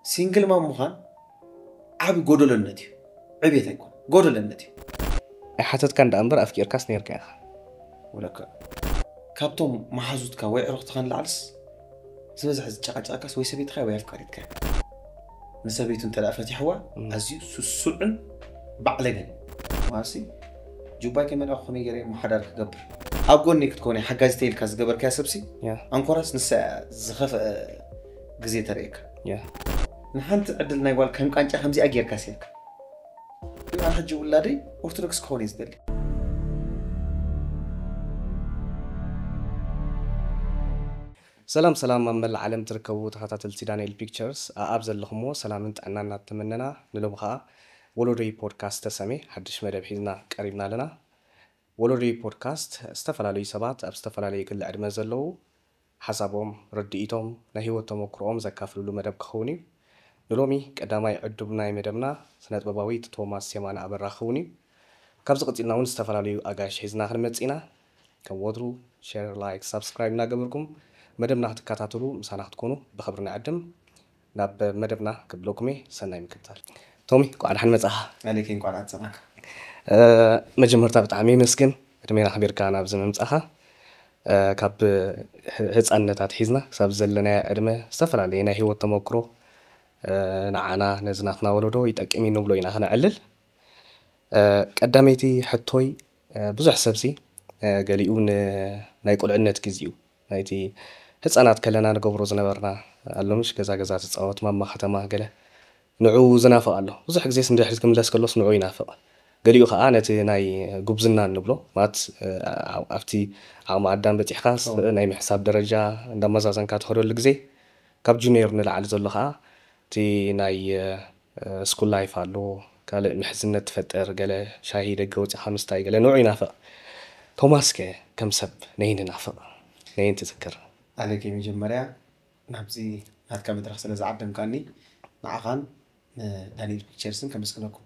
ሲንግል ማም ምዃን ዓቢ ጎደለነት እዩ። ዕቤት ኣይኮን፣ ጎደለነት እዩ። ኣይሓተትካን ደኣ እምበር ኣፍቂርካስ ነርካ ኢኻ። ወለካ ካብቶም መሓዙትካ ወይ ዕሩኽትኻ ንላዕልስ ዝበዝሐ ዝጨቃጨቃካስ ወይ ሰበይትኻ ወይ ኣፍቃሪትካ። ንሰበይቱ እንተ ደኣ ፈቲሕዋ ኣዝዩ ስሱዕን ባዕለገን ማሲ ጁባይ ከመልኣ ኮነ ገይረ ሓዳር ክገብር ኣብ ጎኒ ክትኮነ ሓጋዚተ ኢልካ ዝገበርካያ ሰብሲ ያ ኣንኮራስ ንሳ እያ ዝኸፍአ ግዜ ተርእየካ። ያ ንሓንቲ ዕድል ናይ ጓል ከም ቃንጫ ከምዚኣ ጌርካ ሴልካ ኣነ ሕጂ ውላደይ ኦርቶዶክስ ክኾን እየ ዝደሊ። ሰላም ሰላም ኣብ መላእ ዓለም ትርከቡ ተኸታተልቲ ዳንኤል ፒክቸርስ ኣኣብ ዘለኹምዎ ሰላምን ጥዕናን እናተመነና ንሎም ኸዓ ወሎዶይ ፖድካስት ተሰሜ ሓድሽ መደብ ሒዝና ቀሪብና ኣለና። ወሎዶይ ፖድካስት ዝተፈላለዩ ሰባት ኣብ ዝተፈላለዩ ክሊ ዕድመ ዘለዉ ሓሳቦም፣ ርድኢቶም፣ ናይ ህይወት ተመክሮኦም ዘካፍልሉ መደብ ክኸውን እዩ። ንሎሚ ቀዳማይ ዕዱብ ናይ መደብና ስነጥበባዊ ቶማስ የማነ ኣበራ ክኸውን እዩ። ካብዚ ቀፂልና እውን ዝተፈላለዩ ኣጋይሽ ሒዝና ክንመፅእ ኢና። ከም ወትሩ ሸር፣ ላይክ፣ ሳብስክራይብ እናገበርኩም መደብና ክትከታተሉ ምሳና ክትኮኑ ብኽብሪ ንዕድም። ናብ መደብና ክብለኩም እየ። ሰናይ ምክትታል። ቶሚ፣ እንኳዕ ደሓን መጻኻ። ኣሌክ፣ እንኳዕ ኣጸናካ። መጀመርታ ብጣዕሚ የመስግን ዕድሜና ኣኽቢርካ ናብዚ ምምጻኻ። ካብ ህፃንነታት ሒዝና ክሳብ ዘለናዮ ዕድመ ዝተፈላለየ ናይ ህይወት ተመክሮ ንዓና ነዚ ናትና ወለዶ ይጠቅም እዩ ንብሎ ኢና ክነዕልል። ቀዳመይቲ ሕቶይ፣ ብዙሕ ሰብሲ ገሊኡ ናይ ቁልዕነት ግዜኡ ናይቲ ህፃናት ከለና ንገብሮ ዝነበርና ኣሎ ምሽ ገዛ ገዛ ትፃወት ማማ ከተማ ገለ ንዑ ዝናፍቕ ኣሎ። ብዙሕ ግዜስ ንድሕሪት ክምለስ ከሎስ ንዑ ይናፍቕ። ገሊኡ ከዓ ነቲ ናይ ጉብዝና እንብሎ ማለት ኣብቲ ዓቕሚ ኣዳም በፂሕካ ናይ ምሕሳብ ደረጃ እንዳመዛዘንካ ትኸደሉ ግዜ ካብ ጁኒየር ንላዕሊ ዘሎ ከዓ እቲ ናይ ስኩል ላይፍ ኣሎ፣ ካልእ ምሕዝነት ትፈጥር፣ ገለ ሻሂ ደገ ወፂኻ ምስታይ ገለ ንዑ ይናፍቕ። ቶማስ ከ ከም ሰብ ነይን ናፍቕ ነይን ትዝክር? ኣሌክ፣ መጀመርያ ናብዚ ናትካ መድረኽ ስለ ዝዓደምካኒ ንዓኻን ንዳንኤል ፒክቸርስን ከመስግነኩም።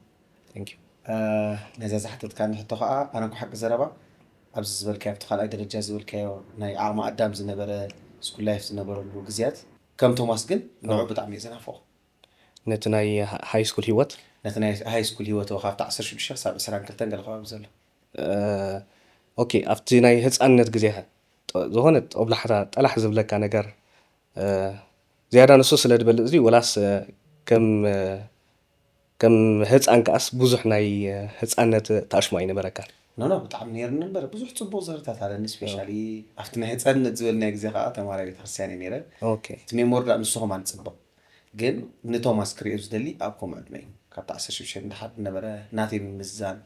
Thank you። ነዛ ዝሓተትካኒ ሕቶ ከዓ ኣነ እኮ ሓቂ ዘረባ ኣብዚ ዝበልካዮ ኣብቲ ካልኣይ ደረጃ ዝበልካዮ ናይ ዓቕሚ ኣዳም ዝነበረ ስኩል ላይፍ ዝነበረሉ ግዜያት ከም ቶማስ ግን ንዑ ብጣዕሚ እየ ዝናፍቖ። ነቲ ናይ ሃይ ስኩል ህይወት ነቲ ናይ ሃይ ስኩል ህይወት ካብቲ ዓሰርተ ሽዱሽተ ክሳብ ዕስራን ክልተን ገለ ከባቢ ዘሎ ኦኬ ኣብቲ ናይ ህፃንነት ግዜኻ ዝኾነ ጦብላሕታ ጠላሕ ዝብለካ ነገር ዝያዳ ንሱ ስለ ድበልፅ ድዩ ወላስ ከም ከም ህፃን ከኣስ ብዙሕ ናይ ህፃነት ታሽሙ ኣይነበረካን? ኖኖ ብጣዕሚ ነይርኒ እምበር ብዙሕ ፅቡቅ ዘርታት ኣለኒ ስፔሻሊ ኣብቲ ናይ ህፃንነት ዝበልናዮ ግዜ ከዓ ተማሪ ቤተክርስትያን እየ ነይረ። ኦኬ እቲ ሜሞሪ ዳ ንስኹም ኣንፅብቕ ግን ንቶማስ ክሪኦ ዝደሊ ኣብ ከምኡ ዕድመ እዩ ካብቲ ዓሰርተ ሽዱሽተ ንደሓር ዝነበረ ናተይ ምምዝዛን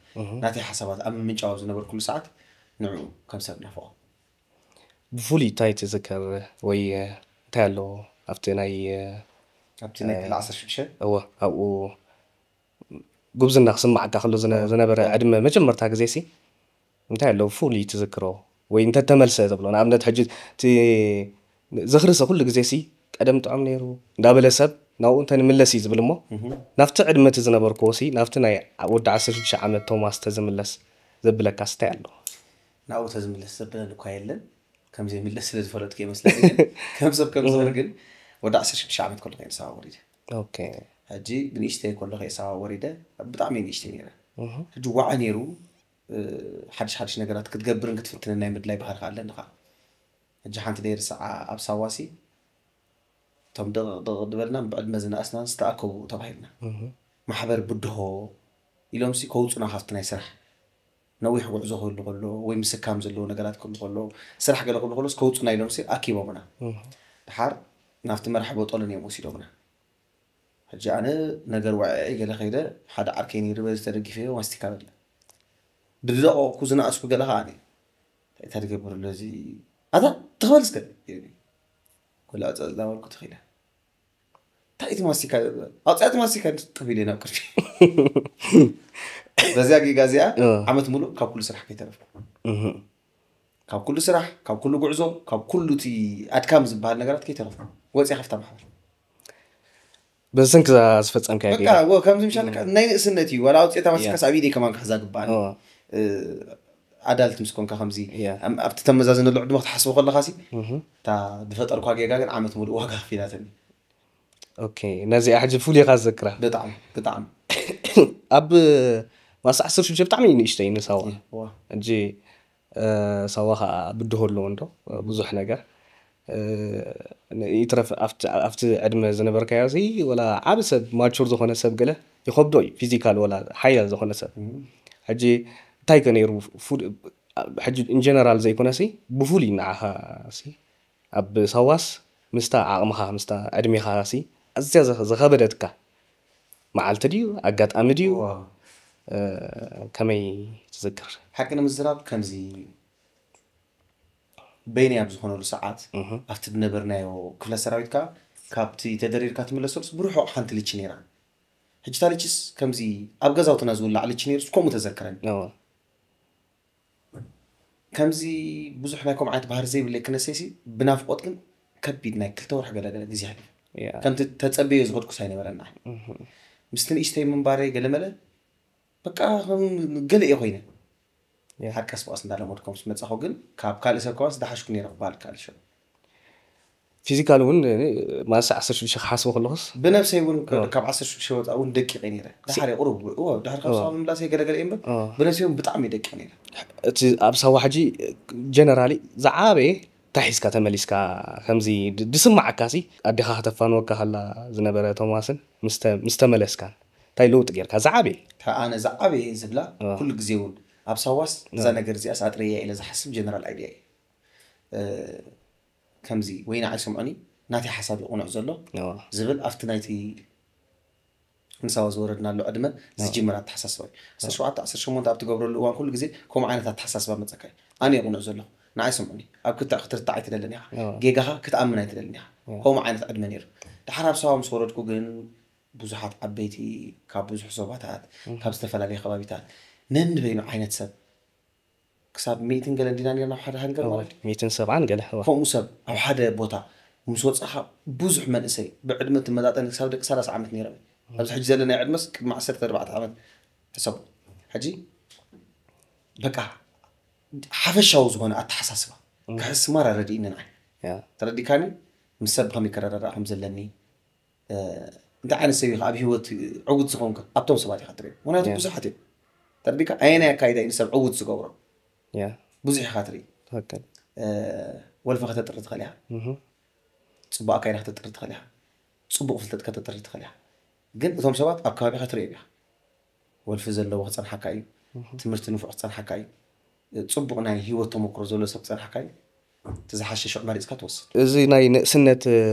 ናተይ ሓሳባት ኣብ ምምንጫው ኣብ ዝነበርኩሉ ሰዓት ንዕኡ ከም ሰብ ናፍቖ። ብፍሉይ እንታይ ትዝከር ወይ እንታይ ኣሎ ኣብቲ ናይ ኣብቲ ናይ ክልተ ዓሰርተ ሽዱሽተ እወ ኣብኡ ጉብዝና ክስማዓካ ከሎ ዝነ- ዝነበረ ዕድመ መጀመርታ ግዜ ሲ እንታይ ኣሎ ብፍሉይ ትዝክሮ ወይ እንተተመልሰ ተብሎ ንኣብነት ሕጂ እቲ ዝኽርሰ ኩሉ ግዜ ሲ ቀደም ጥዑም ነይሩ እንዳበለ ሰብ ናብኡ እንተ ንምለስ እዩ ዝብል እሞ ናብቲ ዕድመ እቲ ዝነበርክዎ ሲ ናብቲ ናይ ወዲ ዓሰርተ ሽዱሽተ ዓመት ቶማስ ተዝምለስ ዘብለካስ እንታይ ኣሎ? ናብኡ ተዝምለስ ዘብለኒ እኳ የለን ከም ዘይምለስ ስለ ዝፈለጥኩ ይመስለኒ ግን ከም ሰብ ከም ሰብ ግን ወዲ ዓሰርተ ሽዱሽተ ዓመት ከለኹ እየ ንሳዋ ወሪደ ኦኬ ሕጂ ብንእሽተይ ከለኹ እየ ሳዋ ወሪደ ብጣዕሚ እየ ንእሽተይ ነይረ ሕጂ ዋዒ ነይሩ ሓድሽ ሓድሽ ነገራት ክትገብርን ክትፍትንን ናይ ምድላይ ባህሪ ከዓ ኣለኒ ከዓ ሕጂ ሓንቲ ደይርስዓ ኣብ ሳዋሲ እቶም ደቕቕ ደቕቕ ዝበልና ብዕድመ ዝነኣስና ዝተኣከቡ ተባሂልና ማሕበር ብድሆ ኢሎም ሲ ከውፁና ካብቲ ናይ ስራሕ ነዊሕ ጉዕዞ ክህሉ ከሎ ወይ ምስካም ዘለዎ ነገራት ክህሉ ከሎ ስራሕ ገለ ክህሉ ከሎስ ከውፁና ኢሎም ሲ ኣኪቦምና ድሓር ናብቲ መራሕ ቦጦልን እዮም ወሲዶምና ሕጂ ኣነ ነገር ወዐዐ ገለ ከይደ ሓደ ዓርከይ ነይሩ በዚ ተደጊፈዮ ማስቲካ በለ ብዝደቐቕኩ ዝነኣስኩ ገለ ከዓ እኔ እንታይ ትገብር ኣሎ እዚ ኣታ ትኽበል እስከ ይብለኒ። ኮላ ዕፀ ዝዳወልኩ ተኺለ እንታይ እቲ ማስቲካ ኣውፅኣቲ ማስቲካ ጥብ ኢለ ናብ ቅድሚ በዚያ ጌጋ እዚኣ ዓመት ሙሉእ ካብ ኩሉ ስራሕ ከይተረፍኩ ካብ ኩሉ ስራሕ ካብ ኩሉ ጉዕዞ ካብ ኩሉ እቲ ኣድካም ዝበሃል ነገራት ከይተረፍኩ ወፂኣ ካብታ ማሕበር በሰንኪ ዝፈፀምካዮ በቃ ከምዚ ምሻል ናይ ንእስነት እዩ ዋላ ኣውፅኤታ ማስቲካ ሳብ ኢደይ ከማን ክሕዛ ግባኣኒ ኣዳልት ምስ ኮንካ ከምዚ ኣብቲ ተመዛዝነሉ ዕድመ ክትሓስቦ ከለካ ሲ እታ ዝፈጠርኳ ጌጋ ግን ዓመት ሙሉእ ዋጋ ከፊላትኒ ኦኬ፣ ነዚኣ ሕጂ ፍሉይ ኢኻ ዝዘክራ። ብጣዕሚ ብጣዕሚ ኣብ ማሳ ዓሰርተ ሽዱሽተ ብጣዕሚ እዩ ንእሽተይ ንሳዋ። ዋ ሕጂ እ፣ ሳዋ ከዓ ብድሆ ኣለዎ እንዶ ብዙሕ ነገር እ፣ ይትረፍ ኣብቲ ኣብቲ ዕድመ ዝነበርካዮ ሲ ወላ ዓብ ሰብ ማቹር ዝኾነ ሰብ ገለ ይኸብዶ እዩ ፊዚካል ወላ ሓያል ዝኾነ ሰብ። ሕጂ እንታይ ከ ነይሩ ፉድ ሕጂ ኢንጀነራል ዘይኮነ ሲ ብፍሉይ ንዓኻ ሲ ኣብ ሳዋስ ምስታ ዓቕምኻ ምስታ ዕድሜኻ ሲ ኣዝያ ዘኸ- ዘኸበደትካ መዓልቲ ድዩ ኣጋጣሚ ድዩ? ዋው። እ፣ ከመይ ትዝክር? ሓቂ ንምዝራብ ከምዚ በይነይ ኣብ ዝኾነሉ ሰዓት ኣብቲ ዝነበርናዮ ክፍለ ሰራዊት ከዓ ካብቲ ተደሪርካ ትምለሰሉስ ብርሑቕ ሓንቲ ልቺ ነይራ። ሕጂ እታ ልቺስ ከምዚ ኣብ ገዛውትና ዝውላዕ ልቺ ነይሩስ ከምኡ ተዘክረኒ። እወ። ከምዚ ብዙሕ ናይ ከምኡ ዓይነት ባህሪ ዘይብለይ ክነሰይሲ ብናፍቆት ግን ከቢድ ናይ ክልተ ወርሒ ገለገለ ግዜ ሓሊፈ። ያ። ከምቲ ተጸበዮ ዝኸድኩስ ኣይነበረና። ምስቲ ንእሽተይ ምንባረይ ገለመለ በቃ ከም ገለ እየ ኮይነ። ያ። ሓቀስ ብቐስ እንዳለመድኩም ምስ መጻኹ ግን ካብ ካልእ ሰብ ከዋስ ዝሓሽኩ ነይረ ክበሃል ካልእ ሰብ። ፊዚካል እውን ማሳ ዓሰርተ ሽዱሽተ ክሓስቦ ከለኹስ ብነብሰይ እውን ካብ ዓሰርተ ሽዱሽተ ወፃ እውን ደቂቀ ነይረ። ድሓር ቁሩብ እዎ ድሓር ካብ ሰባ ምምላሰይ ገለገለ እምበር ብነብሰይ እውን ብጣዕሚ ደቂቀ ነይረ። እቲ ኣብ ሳዋ ሕጂ ጀነራሊ ዝዓበየ እንታይ ሒዝካ ተመሊስካ ከምዚ ድ- ድስማዓካ ሲ ኣዴኻ ከተፋንወካ ከላ ዝነበረ ቶማስን ምስ ተ- ምስ ተመለስካን እንታይ ለውጢ ጌርካ ዝዓበየ? እታ ኣነ ዝዓበየ ዝብላ ኩሉ ግዜ እውን ኣብ ሳዋስ እዛ ነገር እዚኣስ ኣጥረያ ኢለ ዝሓስብ ጀነራል ኣይድያ እዩ። ከምዚ ወይ ንዓይ ስምዑኒ ናተይ ሓሳብ ይቕኑዕ ዘሎ እዎ። ዝብል ኣብቲ ናይቲ ንሳዋ ዝወረድናሉ ዕድመ ዝጅምር ኣተሓሳስባ እዩ። ዓሰርተ ሸውዓተ ዓሰርተ ሸሞንተ ኣብ ትገብረሉ እዋን ኩሉ ግዜ ከምኡ ዓይነት ኣተሓሳስባ መፀካ እዩ። ኣነ ይቕኑዕ ዘለኹ ንዓይ ስምዑኒ ኣብ ክትዕ ክትርታዕ ኣይትደልን ኢኻ። እዎ። ጌጋኻ ክትኣምን ኣይትደልን ኢኻ። ከምኡ ዓይነት ዕድመ ነይሩ። ድሓር ኣብ ሳዋ ምስ ወረድኩ ግን ብዙሓት ዓበይቲ ካብ ብዙሕ ዞባታት ካብ ዝተፈላለየ ከባቢታት ነንበይኑ ዓይነት ሰብ ክሳብ ሚእትን ገለን ዲና ነርና ኣብ ሓደ ሃንገር ማለት እዩ። ሚእትን ሰብዓን ገለ እዋ። ከምኡ ሰብ ኣብ ሓደ ቦታ ምስ ወፃኻ ብዙሕ መንእሰይ ብዕድመ ትመጣጠን ክሳብ ደቂ ሰላሳ ዓመት ነይሮም እዮም። ኣብዚ ሕጂ ዘለና ዕድመስ ቅድሚ ዓሰርተ ኣርባዕተ ዓመት ሕሰቡ። ሕጂ በቃ ሓፈሻዊ ዝኾነ ኣተሓሳስባ ክሕስ ማራ ረድእኒ ንዓይ። ያ። ተረዲካኒ ምስ ሰብ ብኸመይ ከረዳዳእ ከም ዘለኒ እንታይ ዓይነት ሰብ ኢኻ ኣብ ሂወት ዕውት ዝኾንካ ኣብቶም ሰባት ኢኻ ትርኢ። ምክንያቱ ብዙሓት እዮም ተረዲካ ኣየናይ ኣካይዳ እዩ ንሰብ ዕውት ዝገብሮ ያ። ብዙሕ ኢኻ ትርኢ። ትክክል። ወልፊ ከተጥሪ ትኽእል ኢኻ። ፅቡቅ ኣካይዳ ከተጥሪ ትኽእል ኢኻ። ፅቡቅ ፍልጠት ከተጥሪ ትኽእል ኢኻ። ግን እቶም ሰባት ኣብ ከባቢኻ ትርእዮም ኢኻ። ወልፊ ዘለዎ ክፀንሓካ እዩ። ትምህርቲ ንፉዕ ክፀንሓካ እዩ። ፅቡቅ ናይ ሂወት ተመክሮ ዘሎ ሰብ ክፀንሓካ እዩ። እቲ ዝሓሸ ሽዑ መሪፅካ ትወስድ። እዚ ናይ ንእስነት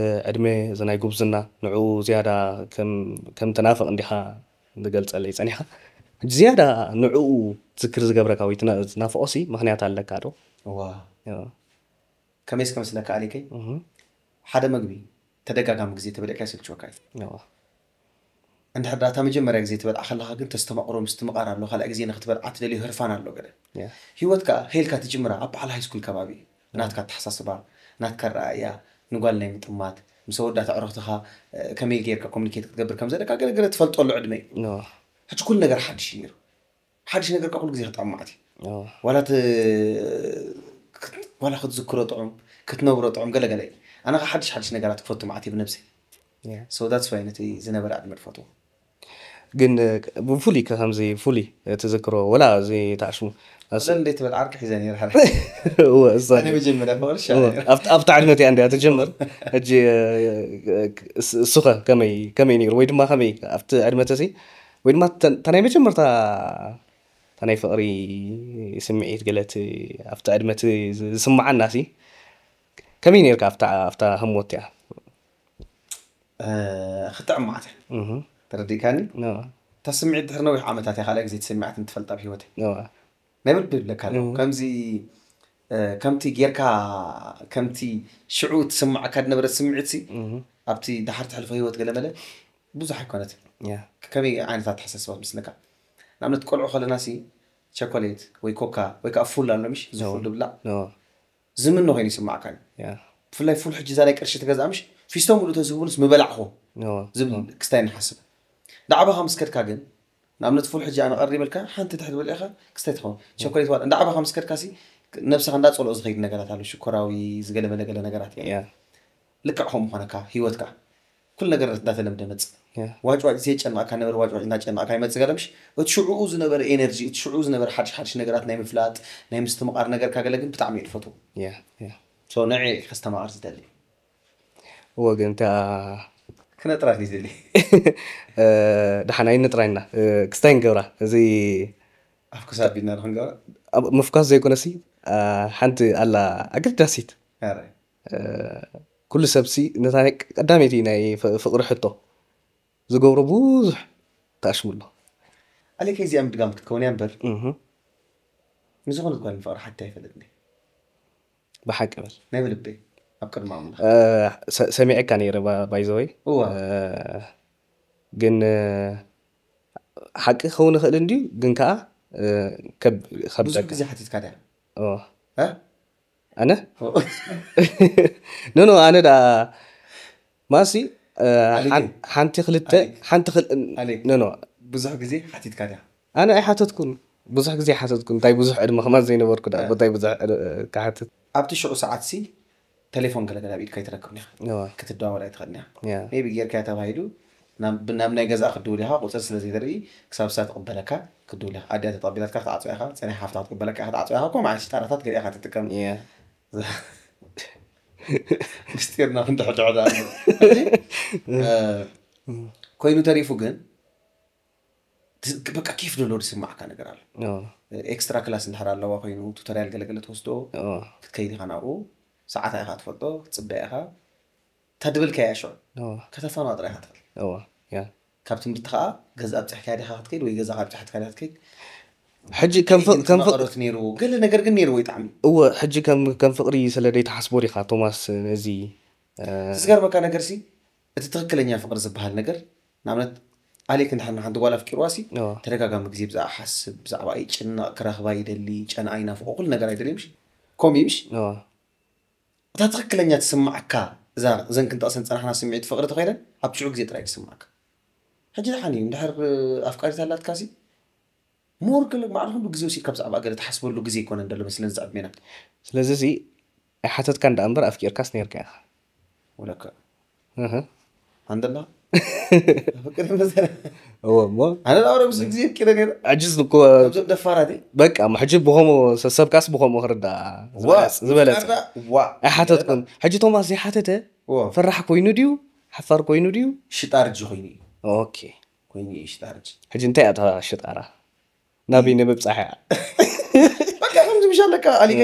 ዕድመ እዚ ናይ ጉብዝና ንዕኡ ዝያዳ ከም ከም ትናፍቕ እንዲኻ ዝገልፀለይ ፀኒሕካ። ሕጂ ዝያዳ ንዕኡ ዝክር ዝገብረካ ወይ ትና- ትናፍቖ ሲ ምክንያት ኣለካ ዶ? ዋ ያ። ከመይ እስከ መስለካ ኣሊከይ ሓደ መግቢ ተደጋጋሚ ግዜ ተበሊዕካ ይስልችወካ እዩ። ያ። እንድሕር ዳታ መጀመርያ ግዜ ትበልዓ ከለካ ግን ተስተማቕሮ ምስትምቓር ኣሎ ካልኣ ግዜ ንክትበልዓ ትደልዮ ህርፋን ኣሎ ገለ ያ። ሂወት ከዓ ሄልካ ትጅምራ ኣብ በዓል ሃይስኩል ከባቢ እዩ ናትካ ኣተሓሳስባ ናትካ ረኣያ ንጓል ናይ ምጥማት ምስ ኣወዳት ኣዕሩኽትኻ ከመይ ጌርካ ኮሚኒኬት ክትገብር ከም ዘለካ ገለገለ ትፈልጠሉ ዕድመ እዩ ያ። ሕጂ ኩሉ ነገር ሓድሽ እዩ ነይሩ ሓድሽ ነገር ከዓ ኩሉ ግዜ ክጥዕም ማለት እዩ ያ። ዋላ ት- ዋላ ክትዝክሮ ጥዑም ክትነብሮ ጥዑም ገለገለ እዩ ኣነ ከዓ ሓድሽ ሓድሽ ነገራት ክፈቱ ማለት እዩ ብነብሰይ ያ። so that's why ነቲ ዝነበረ ዕድመ ትፈትዎ ግን ብፍሉይ ከ ከምዚ ፍሉይ ትዝክሮ ወላ እዚ ተኣሽሙ ለል እንዴት ትበል ዓርቂ ሒዘ ነይር ሓደ እወ፣ እዛ ኣነ መጀመርያ ፍቅሪ ሻ እወ፣ ኣብቲ ኣብቲ ዕድመት እያ እንዲያ ትጀምር ሕጂ እሱኸ ከመይ ከመይ ነይሩ ወይ ድማ ከመይ ኣብቲ ዕድመት እዚ ወይ ድማ እታ ናይ መጀመርታ እታ ናይ ፍቅሪ ስምዒት ገለት ኣብቲ ዕድመት ዝስምዓና ሲ ከመይ ነርካ ኣብታ ኣብታ ህሞት እያ ክጥዕም ማለት እያ ተረዲእካኒ እታ ስምዒት ድሕሪ ነዊሕ ዓመታት እያ ካልኣይ ግዜ ትስምዓት እንትፈልጣ ኣብ ሂወተይ ናይ ብልቢ ይብለካ ኣለኹ ከምዚ ከምቲ ጌርካ ከምቲ ሽዑ ትስምዓካ ዝነበረት ስምዒት ሲ ኣብቲ ድሓር ትሕልፎ ሂወት ገለመለ ብዙሕ ኣይኮነትን ከመይ ዓይነት ኣተሓሳስባ ትመስለካ ንኣብነት ቆልዑ ከለና ሲ ቸኮሌት ወይ ኮካ ወይ ከዓ ፉል ኣሎ ምሽ እዚ ፉል ዝብላዕ ዝምኖ ኮይኑ ይስማዕካ እዩ ብፍላይ ፉል ሕጂ እዛ ናይ ቅርሺ ትገዝኣ ምሽ ፊስቶ ሙሉእ ተዝህቡንስ ምበላዕኹ ዝብል ክስታይ ንሓስብ ዳዕባኻ ምስ ከድካ ግን ንኣብነት ፉል ሕጂ ኣነ ቀሪበልካ ሓንቲ ትሕት በሊዕኻ ክስታይ ትኸውን ቸኮሌት ዋላ እንዳዕባኻ ምስ ከድካ ሲ ነብስኻ እንዳፀልኦ ዝኸይድ ነገራት ኣሎ ሽኮራዊ ዝገለመለገለ ነገራት ልክዕ ከምኡ ኾነካ ሂወትካ ኩሉ ነገር እንዳተለምደ መጽእ። ዋጭ ዋጭ ዘየጨንቓካ ነበረ፣ ዋጭ ዋጭ እናጨንቓካ ይመጽእ ገለ ምሽ። እቲ ሽዑኡ ዝነበረ ኤነርጂ፣ እቲ ሽዑኡ ዝነበረ ሓድሽ ሓድሽ ነገራት ናይ ምፍላጥ፣ ናይ ምስትምቓር ነገርካ ገለ ግን ብጣዕሚ እየ ዝፈትዎ። ንዐ ከስተማቕር ዝደሊ። እወ ግን እታ ክነጥራት ይደሊ። ደሓን ኣይንጥራይና። ክስታይ ንገብራ እዚ ኣፍኩስ ኣቢልና ንክንገብራ ምፍኳስ ዘይኮነሲ፣ ሓንቲ ኣላ ኣገዳሲት። ኩሉ ሰብሲ ነታ ቀዳመይቲ ናይ ፍቅሪ ሕቶ ዝገብሮ ብዙሕ ተኣሽሙ ኣሎ። ኣሌከ እዚኣ ምድጋም ክትከውን እያ እምበር፣ ንዝኾነት ጓል ንፍቅሪ ሓታ ኣይፈልጥኒ። ብሓቂ በል። ናይ ብልበይ ኣብ ቅድሚ ኣምላኽ። ሰሚዐካ ነይረ ባይዘወይ። እዋ ግን ሓቂ ክኸውን ይኽእል እንድዩ፣ ግን ከዓ ብዙሕ ግዜ ሓቲትካ ድያ? ኣነ ኖ ኖ ኣነ ዳ ማሲ ሓንቲ ክልተ ሓንቲ ኖ ኖ ብዙሕ ግዜ ሓቲትካ ድያ? ኣነ ኣይሓተትኩን። ብዙሕ ግዜ ሓተትኩ። እንታይ ብዙሕ ዕድመ ከማን ዘይነበርኩ ዳ እንታይ ብዙሕ ክሓትት። ኣብቲ ሽዑ ሰዓት ሲ ተሌፎን ገለገለ ኣብ ኢድካ ኣይትረክብን ኢኻ። ክትደዋወል ኣይትኽእልን ኢኻ። ሜቢ ጌርካያ ተባሂሉ ናብ ናይ ገዛእ ክድውል ኢኻ፣ ቁፅሪ ስለ ዘይትርኢ ክሳብ እሳ ትቕበለካ ክትድውል ኢኻ። ኣዲኣ ተተቐቢላትካ ክትዓፅዋ ኢኻ፣ ፀኒሓ ሓፍታ ክትቅበለካ ኢኻ ክትዓፅዋ ኢኻ። ከምኡ ዓይነት ሽጣራታት ገለ ኢኻ ትጥቀም። ምስጢርና ክንድሕድሕዶ ኣሎ። ኮይኑ ተሪፉ ግን በቃ ኬፍ ደሎ ዝስማዕካ ነገር ኣሎ። ኤክስትራ ክላስ እንድሕር ኣለዋ ኮይኑ ቱቶርያል ገለገለ ትወስዶ ክትከይድ ኢኻ ናብኡ። ሰዓታ ኢኻ ትፈልጦ፣ ክትፅበያ ኢኻ። እታ ድበልካያ ሽዑ ከተፋንዋ ጥራይ ኢኻ ትኽእል። ካብ ትምህርቲ ከዓ ገዛ ኣብፅሕካያ ዲኻ ክትከይድ ወይ ገዛ ካብ ብፅሕትካ ዲኻ ክትከይድ። ሕጂ ከም ፍቅ- ከም ፍቅ- መቐረት ነይርዎ ገለ ነገር ግን ነይርዎ ይጣዕሚ። እወ ሕጂ ከም ከም ፍቅሪ ስለ ደይትሓስቦ ዲኻ ቶማስ ነዚ ዝገርመካ ነገር ሲ እቲ ትኽክለኛ ፍቅሪ ዝበሃል ነገር ንኣብነት ኣሌክ እንድሕር ንሓንቲ ጓል ኣፍቂርዋ ሲ ተደጋጋሚ ግዜ ብዛዕባ ሓስብ ብዛዕባ ይጭነቕ ክረኽባ ይደሊ ጨንኣ ይናፍቆ ኩሉ ነገር ኣይደልየ ምሽ ከምኡ ምሽ እታ ትኽክለኛ ትስማዓካ እዛ እዘን ክንጠቕሰን ዝፀናሕና ስምዒት ፍቕሪ ተኾይነን ኣብ ሽዑ ግዜ ጥራይ ትስማዓካ። ሕጂ ደሓን እዩ እንድሕር ኣፍቃሪት ኣላትካ ሲ ሞር ገለ ማዕረ ኩሉ ግዜ ወሲድካ ብዛዕባ ገለ ትሓስበሉ ግዜ ኣይኮነን ዘሎ መስለኒ እዚ ዕድሜና። ስለዚ እዚ ኣይሓተትካን ደኣ እምበር ኣፍቂርካስ ነይርካ ኢኻ። ወለካ እህ። ኣንደላ ፍቅር መሰለ እወ እሞ ኣነ ዳውረ ብዙ ግዜ ፍቂረ ነይረ። ዕጅዝ እኮ እዞም ደፋራት በቃ እሞ ሕጂ ብኸምኡ ሰሰብካስ ብኸምኡ ክርዳ ዝበለጸ ዋ ኣይሓተትኩን። ሕጂ ቶማስ ዘይሓተተ ፈራሕ ኮይኑ ድዩ ሓፋር ኮይኑ ድዩ? ሽጣርጂ ኮይኑ እዩ። ኦኬ ኮይኑ እዩ ሽጣርጂ። ሕጂ እንታይ እያ እታ ሽጣራ? ናበይ ንምብፃሕ እያ? በቃ ከምዚ ምሽ ኣለካ ኣሊገ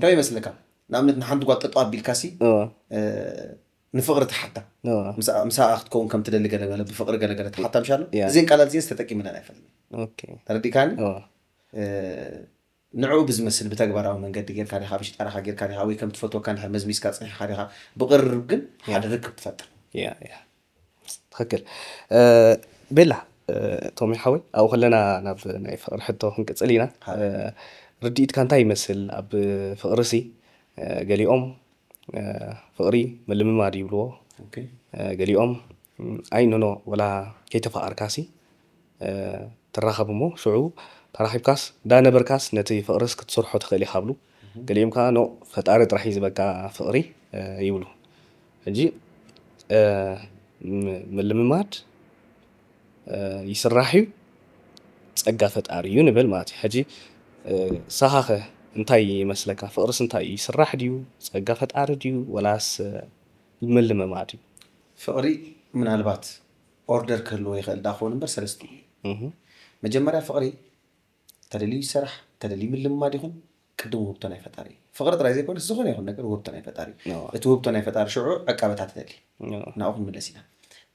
ከመይ ይመስለካ? ንኣብነት ንሓንቲ ጓል ጠጠው ኣቢልካ ሲ ንፍቕሪ ትሓታ ምስኣ ክትከውን ከም ትደሊ ገለገለ ብፍቕሪ ገለገለ ትሓታ ምሽ ኣሎ። እዚን ቃላት እዚን ዝተጠቂምለን ኣይፈልጥን። ተረዲእካኒ? ንዕኡ ብዝመስል ብተግባራዊ መንገዲ ጌርካ ዲኻ ብሽጣራኻ ጌርካ ዲኻ ወይ ከም ትፈትወካ እንድሕር መዝሚዝካ ጸኒሕካ ዲኻ ብቕርርብ ግን ሓደ ርክብ ትፈጥር። ትኽክል። ቤላ ቶሚ ሓወይ ኣብኡ ከለና ናብ ናይ ፍቕሪ ሕቶ ክንቅፅል ኢና። ርድኢትካ እንታይ ይመስል ኣብ ፍቕሪ ሲ? ገሊኦም ፍቕሪ ምልምማድ ይብልዎ፣ ገሊኦም ኣይ ኖኖ ወላ ከይተፋቐርካ ሲ ትራኸብ እሞ ሽዑ ተራኺብካስ እንዳነበርካስ ነቲ ፍቕርስ ክትሰርሖ ትኽእል ኢኻ ብሉ። ገሊኦም ከዓ ኖ ፈጣሪ ጥራሕ እዩ ዝበካ ፍቕሪ ይብሉ። ሕጂ ምልምማድ ይስራሕ እዩ ፀጋ ፈጣሪ እዩ ንብል ማለት እዩ። ሕጂ ንስኻኸ እንታይ ይመስለካ? ፍቕርስ እንታይ እዩ? ይስራሕ ድዩ? ፀጋ ፈጣሪ ድዩ? ወላስ ምልምማድ እዩ? ፍቕሪ ምናልባት ኦርደር ክህልዎ ይኽእል ዳኸውን እምበር ሰለስቲኡ እዩ። መጀመርያ ፍቕሪ ተደልዩ ይሰራሕ፣ ተደልዩ ምልምማድ ይኹን ቅድም ውህብቶ ናይ ፈጣሪ እዩ። ፍቕሪ ጥራይ ዘይኮነስ ዝኾነ ይኹን ነገር ውህብቶ ናይ ፈጣሪ እዩ። እቲ ውህብቶ ናይ ፈጣሪ ሽዑ ዕቃበታ ትደሊ ናብኡ ክንምለስ ኢና።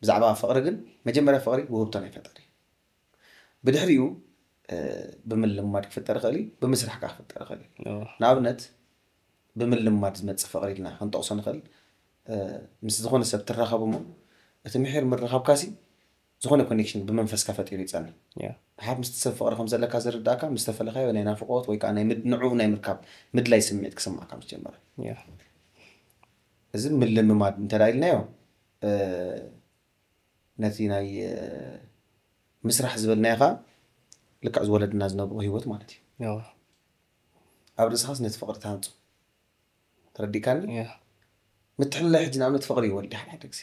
ብዛዕባ ፍቕሪ ግን መጀመርያ ፍቕሪ ውህብቶ ናይ ፈጣሪ እዩ። ብድሕሪኡ ብምልምማድ ክፍጠር ይኽእል እዩ፣ ብምስራሕ ከዓ ክፍጠር ይኽእል እዩ። ንኣብነት ብምልምማድ ዝመፅእ ፍቕሪ ኢልና ክንጠቕሶ ንኽእል። ምስ ዝኾነ ሰብ ትራኸቡ እሞ እቲ ምሒር ምርኻብካሲ ዝኾነ ኮኔክሽን ብመንፈስካ ፈጢሩ ይፀንሕ። ሓብ ምስቲ ሰብ ፍቕሪ ከም ዘለካ ዝርዳእካ ምስ ተፈለኻዮ ናይ ናፍቖት ወይ ከዓ ናይ ምድ- ንዕኡ ናይ ምርካብ ምድላይ ስምዒት ክስማዕካ ምስ ጀመረ። እዚ ምልምማድ እንተ ደኣ ኢልናዮ ነቲ ናይ ምስራሕ ዝበልናዮ ኸዓ ልክዕ ዝወለድና ዝነብሮ ህይወት ማለት እዩ። ኣብ ርእስኻስ ነቲ ፍቕሪ ትሃንፆ። ተረዲእካኒ? ምትሕልላይ ሕጂ ንኣብነት ፍቕሪ ይወልድ ሓደ ሓደ ግዜ።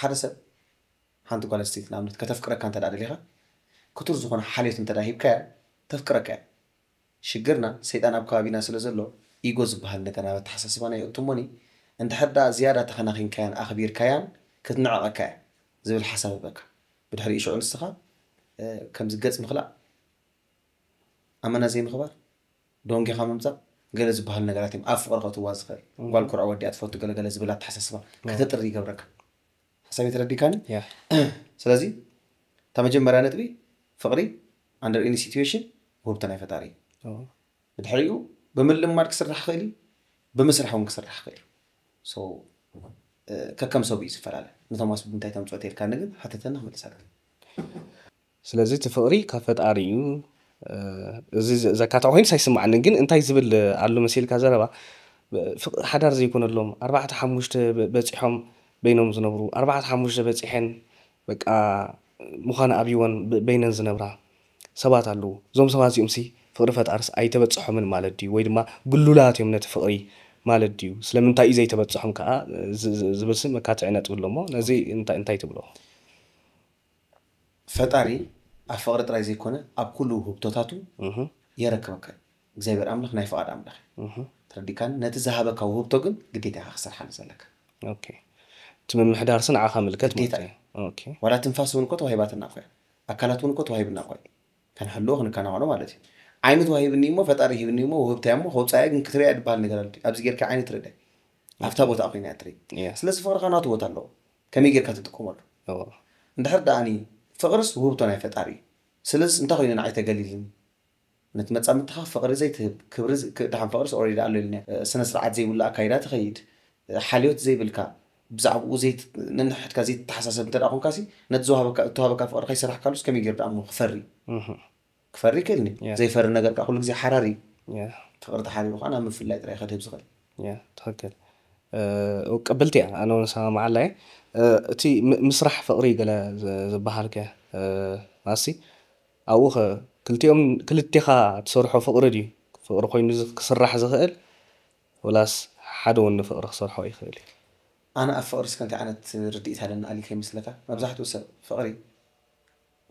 ሓደ ሰብ ሓንቲ ጓል ኣንስተይቲ ንኣብነት ከተፍቅረካ እንተ ደኣ ደሊኻ ክቱር ዝኾነ ሓልዮት እንተ ደኣ ሂብካያ ተፍቅረካ እያ። ሽግርና ሰይጣን ኣብ ከባቢና ስለ ዘሎ ኢጎ ዝበሃል ነገር ናብ ኣተሓሳስባና የእቱ እሞኒ እንድሕር ደኣ ዝያዳ ተኸናኺንካያን ኣኽቢርካያን ክትንዕቐካ እያ ዝብል ሓሳብ ህበካ። ብድሕሪኡ ሽዑ ንስኻ ከምዚ ገጽ ምኽላእ ኣመና ዘይምኽባር ዶንጌኻ ምምጻእ ገለ ዝበሃሉ ነገራት እዮም ኣብ ፍቕሪ ከእትዋ ዝኽእል። ጓል ኩርዖ ወዲ እያ ትፈቱ ገለገለ ዝብል ኣተሓሳስባ ከተጥሪ ይገብረካ። ሓሳብ ተረዲካኒ? ስለዚ እታ መጀመርያ ነጥቢ ፍቕሪ under any situation ውህብቶ ናይ ፈጣሪ እዩ። ብድሕሪኡ ብምልማድ ክስራሕ ክእል እዩ፣ ብምስራሕ እውን ክስራሕ ክእል እዩ። ከከም ሰብ እዩ ዝፈላለ። ንቶማስ ብምንታይ ተምፅኦ ተልካኒ ግን ሓተተና ክመልሳለካ። ስለዚ እቲ ፍቕሪ ካብ ፈጣሪ እዩ። እዚ ዘካትዖ ኮይኑስ ኣይስማዓንን፣ ግን እንታይ ዝብል ኣሎ መሲልካ ዘረባ፣ ሓዳር ዘይኮነሎም ኣርባዕተ ሓሙሽተ በፂሖም በይኖም ዝነብሩ፣ ኣርባዕተ ሓሙሽተ በፂሐን በቃ ምዃን ኣብይወን በይነን ዝነብራ ሰባት ኣለዉ። እዞም ሰባት እዚኦም ሲ ፍቕሪ ፈጣርስ ኣይተበፅሖምን ማለት ድዩ? ወይ ድማ ግሉላት እዮም ነቲ ፍቕሪ ማለት ድዩ? ስለምንታይ እዩ ዘይተበፅሖም ከዓ ዝብል ሲ መካትዒ ነጥቢ ኣሎ እሞ ነዚ እንታይ ትብሎ? ፈጣሪ ኣብ ፍቕሪ ጥራይ ዘይኮነ ኣብ ኩሉ ውህብቶታቱ የረክበካ እዩ። እግዚኣብሔር ኣምላኽ ናይ ፍቓድ ኣምላኽ እዩ። ተረዲካኒ? ነቲ ዝሃበካ ውህብቶ ግን ግዴታ ኢኻ ክሰርሓሉ ዘለካ። እቲ ምምሕዳር ሲ ንዓኻ ምልከት ማለት እዩ። ዋላ ትንፋስ እውን እኮ ተዋሂባትና እኮ እያ። ኣካላት እውን እኮ ተዋሂብና እኮ እዩ። ከንሕልዎ ክንከናኸኖ ማለት እዩ። ዓይኒ ተዋሂብኒ እሞ ፈጣሪ ሂብኒ እሞ ውህብታ እሞ ከውፃያ ግን ክትሪያ ድበሃል ነገር ኣሎ። ኣብዚ ጌርካ ዓይኒ ትርዳይ ኣብታ ቦታ ኮይና እያ ትርኢ። ስለዚ ፍቕርኻ ናቱ ቦታ ኣለዎ። ከመይ ጌርካ ትጥቀመሉ? እንድሕር ደኣ ፍቕርስ ውህብቶ ናይ ፈጣሪ እዩ። ስለዚ እንታይ ኮይኑ ንዓይ ተገሊልኒ? ነቲ መጻምድትኻ ፍቕሪ ዘይትህብ፣ ክብሪ ደሓን ፍቕርስ ኦሬዲ ኣሎ ኢልና ስነ ስርዓት ዘይብሉ ኣካይዳ ትኸይድ፣ ሓልዮት ዘይብልካ፣ ብዛዕባኡ ነንሕድካ ዘይትተሓሳሰብ እንተ ደኣ ኮንካሲ ነቲ ዝወሃበካ እተዋሃበካ ፍቕሪ ከይሰራሕካሉስ ከመይ ገይሩ ደኣ እሞ ክፈሪ? ክፈሪ ይክእልኒ። ዘይፈሪ ነገር ከዓ ኩሉ ግዜ ሓራሪ እዩ። ፍቕሪ ተሓሪሩ ከዓ ናብ ምፍላይ ጥራይ ከድህብ ዝኽእል። ትኽክል። ቅብልቲ እያ፣ ኣነ እውን ሰማምዓላ እየ። እቲ ምስራሕ ፍቕሪ ገለ ዝበሃል ከ ማሲ ኣብኡ ኸ ክልቲኦም ክልቴኻ ትሰርሖ ፍቕሪ ድዩ? ፍቕሪ ኮይኑ ክስራሕ ዝኽእል ወላስ ሓደ እውን ንፍቕሪ ክሰርሖ ይኽእል እዩ? ኣነ ኣብ ፍቕሪ እስከ እንታይ ዓይነት ርድኢት ኣለና ኣሊካ ይመስለካ? መብዛሕትኡ ሰብ ፍቕሪ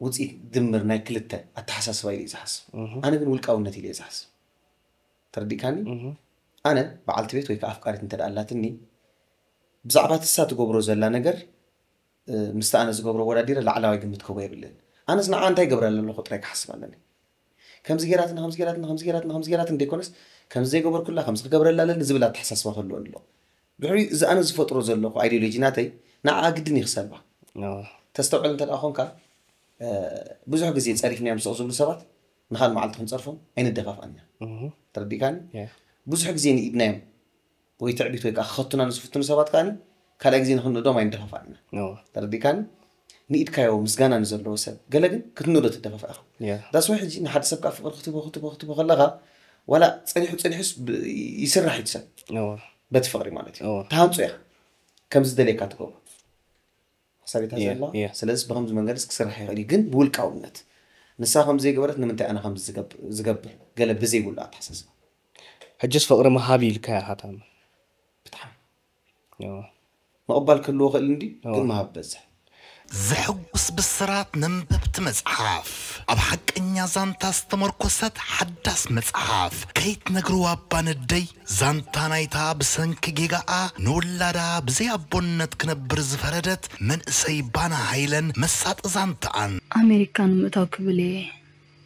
ውፅኢት ድምር ናይ ክልተ ኣተሓሳስባ ኢሉ እዩ ዝሓስብ። ኣነ ግን ውልቃውነት ኢሉ እየ ዝሓስብ። ተረዲእካኒ? ኣነ በዓልቲ ቤት ወይ ከዓ ኣፍቃሪት እንተ ኣላትኒ ብዛዕባ ትሳ ትገብሮ ዘላ ነገር ምስቲ ኣነ ዝገብሮ ወዳዲረ ላዕላዋይ ግምት ክህቦ የብልን። ኣነስ ንዓ እንታይ ይገብረላ ኣለኹ ጥራይ ክሓስብ ኣለኒ። ከምዚ ጌራትና ከምዚ ጌራትና ከምዚ ጌራትና ከምዚ ጌራትና ዘይኮነስ ከምዚ ዘይገበርኩላ ከምዚ ክገብረላ ኣለኒ ዝብል ኣተሓሳስባ ክህልወኒ ኣለዎ። ድሕሪ እዚ ኣነ ዝፈጥሮ ዘለኹ ኣይዲዮሎጂ ናተይ ንዓ ግድን ይኽሰልባ። ተስተውዕል እንተ ደኣ ኮንካ ብዙሕ ግዜ ጸሪፍናዮም ስቕ ዝብሉ ሰባት ንኻል መዓልቲ ክንጸርፎም ኣይንደፋፍኣን ኢና። ተረዲእካኒ? ብዙሕ ግዜ ንኢድናዮም ወይ ትዕቢት ወይ ከዓ ክኸቱና ንዝፍትኑ ሰባት ከዓ ካልኣይ ግዜ ንክንእዶም ኣይንደፋፍኣን ኢና። ተረዲእካኒ? ንኢድካዮ ምስጋና ንዘለዎ ሰብ ገለ ግን ክትንእዶ ትደፋፍኣ ኢኻ። ዳስወይ ሕጂ ንሓደ ሰብ ከዓ ፍቕሪ ክትቦ ክትቦ ክትቦ ከለኻ ዋላ ፀኒሑ ፀኒሑስ ይስራሕ እዩ ሰብ በቲ ፍቕሪ ማለት እዩ። ተሃንፁ ኢኻ ከምዚ ዝደልየካ ትገብሮ ሓሳቤታ ዘላ። ስለዚ ብከምዚ መንገድስ ክስራሕ ይኽእል እዩ ግን ብውልቃውነት ንሳ ከም ዘይገበረት ንምንታይ ኣነ ከም ዝገብር ገለ ብዘይብሉ ኣተሓሳስባ። ሕጅስ ፍቕሪ ምሃብ ኢልካ ኢኻ ታም ብጣዕሚ ምቕባል ክህልዎ ክእል እንዲ ግን ምሃብ በዝሕ። ዘሐጉስ ብስራት ነንበብቲ መጽሓፍ ኣብ ሓቀኛ ዛንታ ዝተመርኮሰት ሓዳስ መጽሓፍ ከይትነግርዋ እባ ነደይ። ዛንታ ናይታ ብሰንኪ ጌጋኣ ንውላዳ ብዘይ ኣቦነት ክነብር ዝፈረደት መንእሰይ ባና ሃይለን መሳጢ ዛንታኣን። ኣሜሪካ ንምእታው ክብል እየ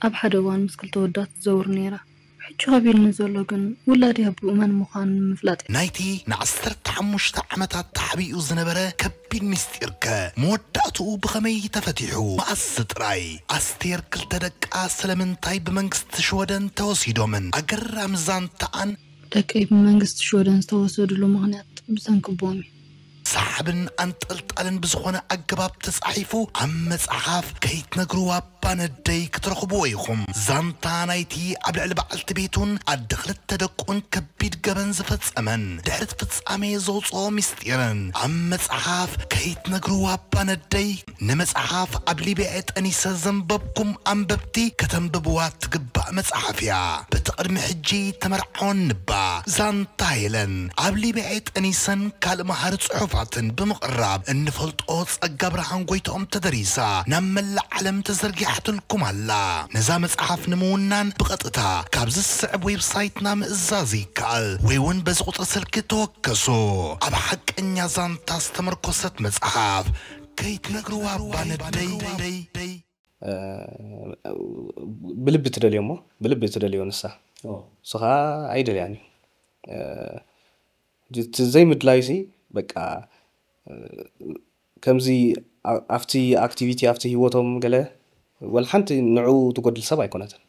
ኣብ ሓደ እዋን ምስ ክልተ ወዳት ትዘውር ነይራ። ሕጂ ከቢድኒ ዘሎ ግን ውላደይ ኣቦኡ መን ምዃኑ ንምፍላጥ እዩ። ናይቲ ንዓሰርተ ሓሙሽተ ዓመታት ተሓቢኡ ዝነበረ ከቢድ ምስጢርከ መወዳእትኡ ብኸመይ ተፈቲሑ? መኣስ ጥራይ? ኣስቴር ክልተ ደቃ ስለምንታይ ብመንግስቲ ሽወደን ተወሲዶምን? ኣገራሚ ዛንታኣን። ደቀይ ብመንግስቲ ሽወደን ዝተወሰድሉ ምኽንያት ብሰንኪ ኣቦኦም እዩ። ሰሓብን ኣንጠልጣልን ብዝኾነ ኣገባብ ተጻሒፉ ኣብ መጽሓፍ ከይትነግርዋ ባነደይ ክትረኽብዎ ኢኹም። ዛንታ ናይቲ ኣብ ልዕሊ በዓልቲ ቤቱን ኣደ ክልተ ደቁን ከቢድ ገበን ዝፈጸመን ድሕሪ እቲ ፍጻሜ ዘውጽኦ ምስጢርን ኣብ መጽሓፍ ከይትነግርዋ ባነደይ። ንመጽሓፍ ኣብ ሊብያ ጠኒሰ ዘንበብኩም ኣንበብቲ ከተንብብዋ ትግባእ መጽሓፍ እያ። በቲ ቅድሚ ሕጂ ተመርዓወን ንባ ዛንታ ሄለን ኣብ ሊብያ ጠኒሰን ካልእ መሃሪ ጽሑፋትን ብምቕራብ እንፈልጦ ጸጋ ብርሃን ጎይትኦም ተደሪሳ ናብ መላእ ዓለም ተዘርጊሓትልኩም ኣላ። ነዛ መጽሓፍ ንምውናን ብቐጥታ ካብዚ ዝስዕብ ዌብሳይትና ምእዛዝ ይከኣል ወይ እውን በዚ ቁጽሪ ስልኪ ተወከሱ። ኣብ ሓቀኛ ዛንታ ዝተመርኮሰት መጽሓፍ ከይትነግርዋ ባነደይ ብልቢ ትደልዮ እሞ ብልቢ ትደልዮ ንሳ እሱ ከዓ ኣይደልያን እዩ። እቲ ዘይምድላዩ ሲ በቃ ከምዚ ኣብቲ ኣክቲቪቲ ኣብቲ ሂወቶም ገለ ወላ ሓንቲ ንዑ ትጎድል ሰብ ኣይኮነትን።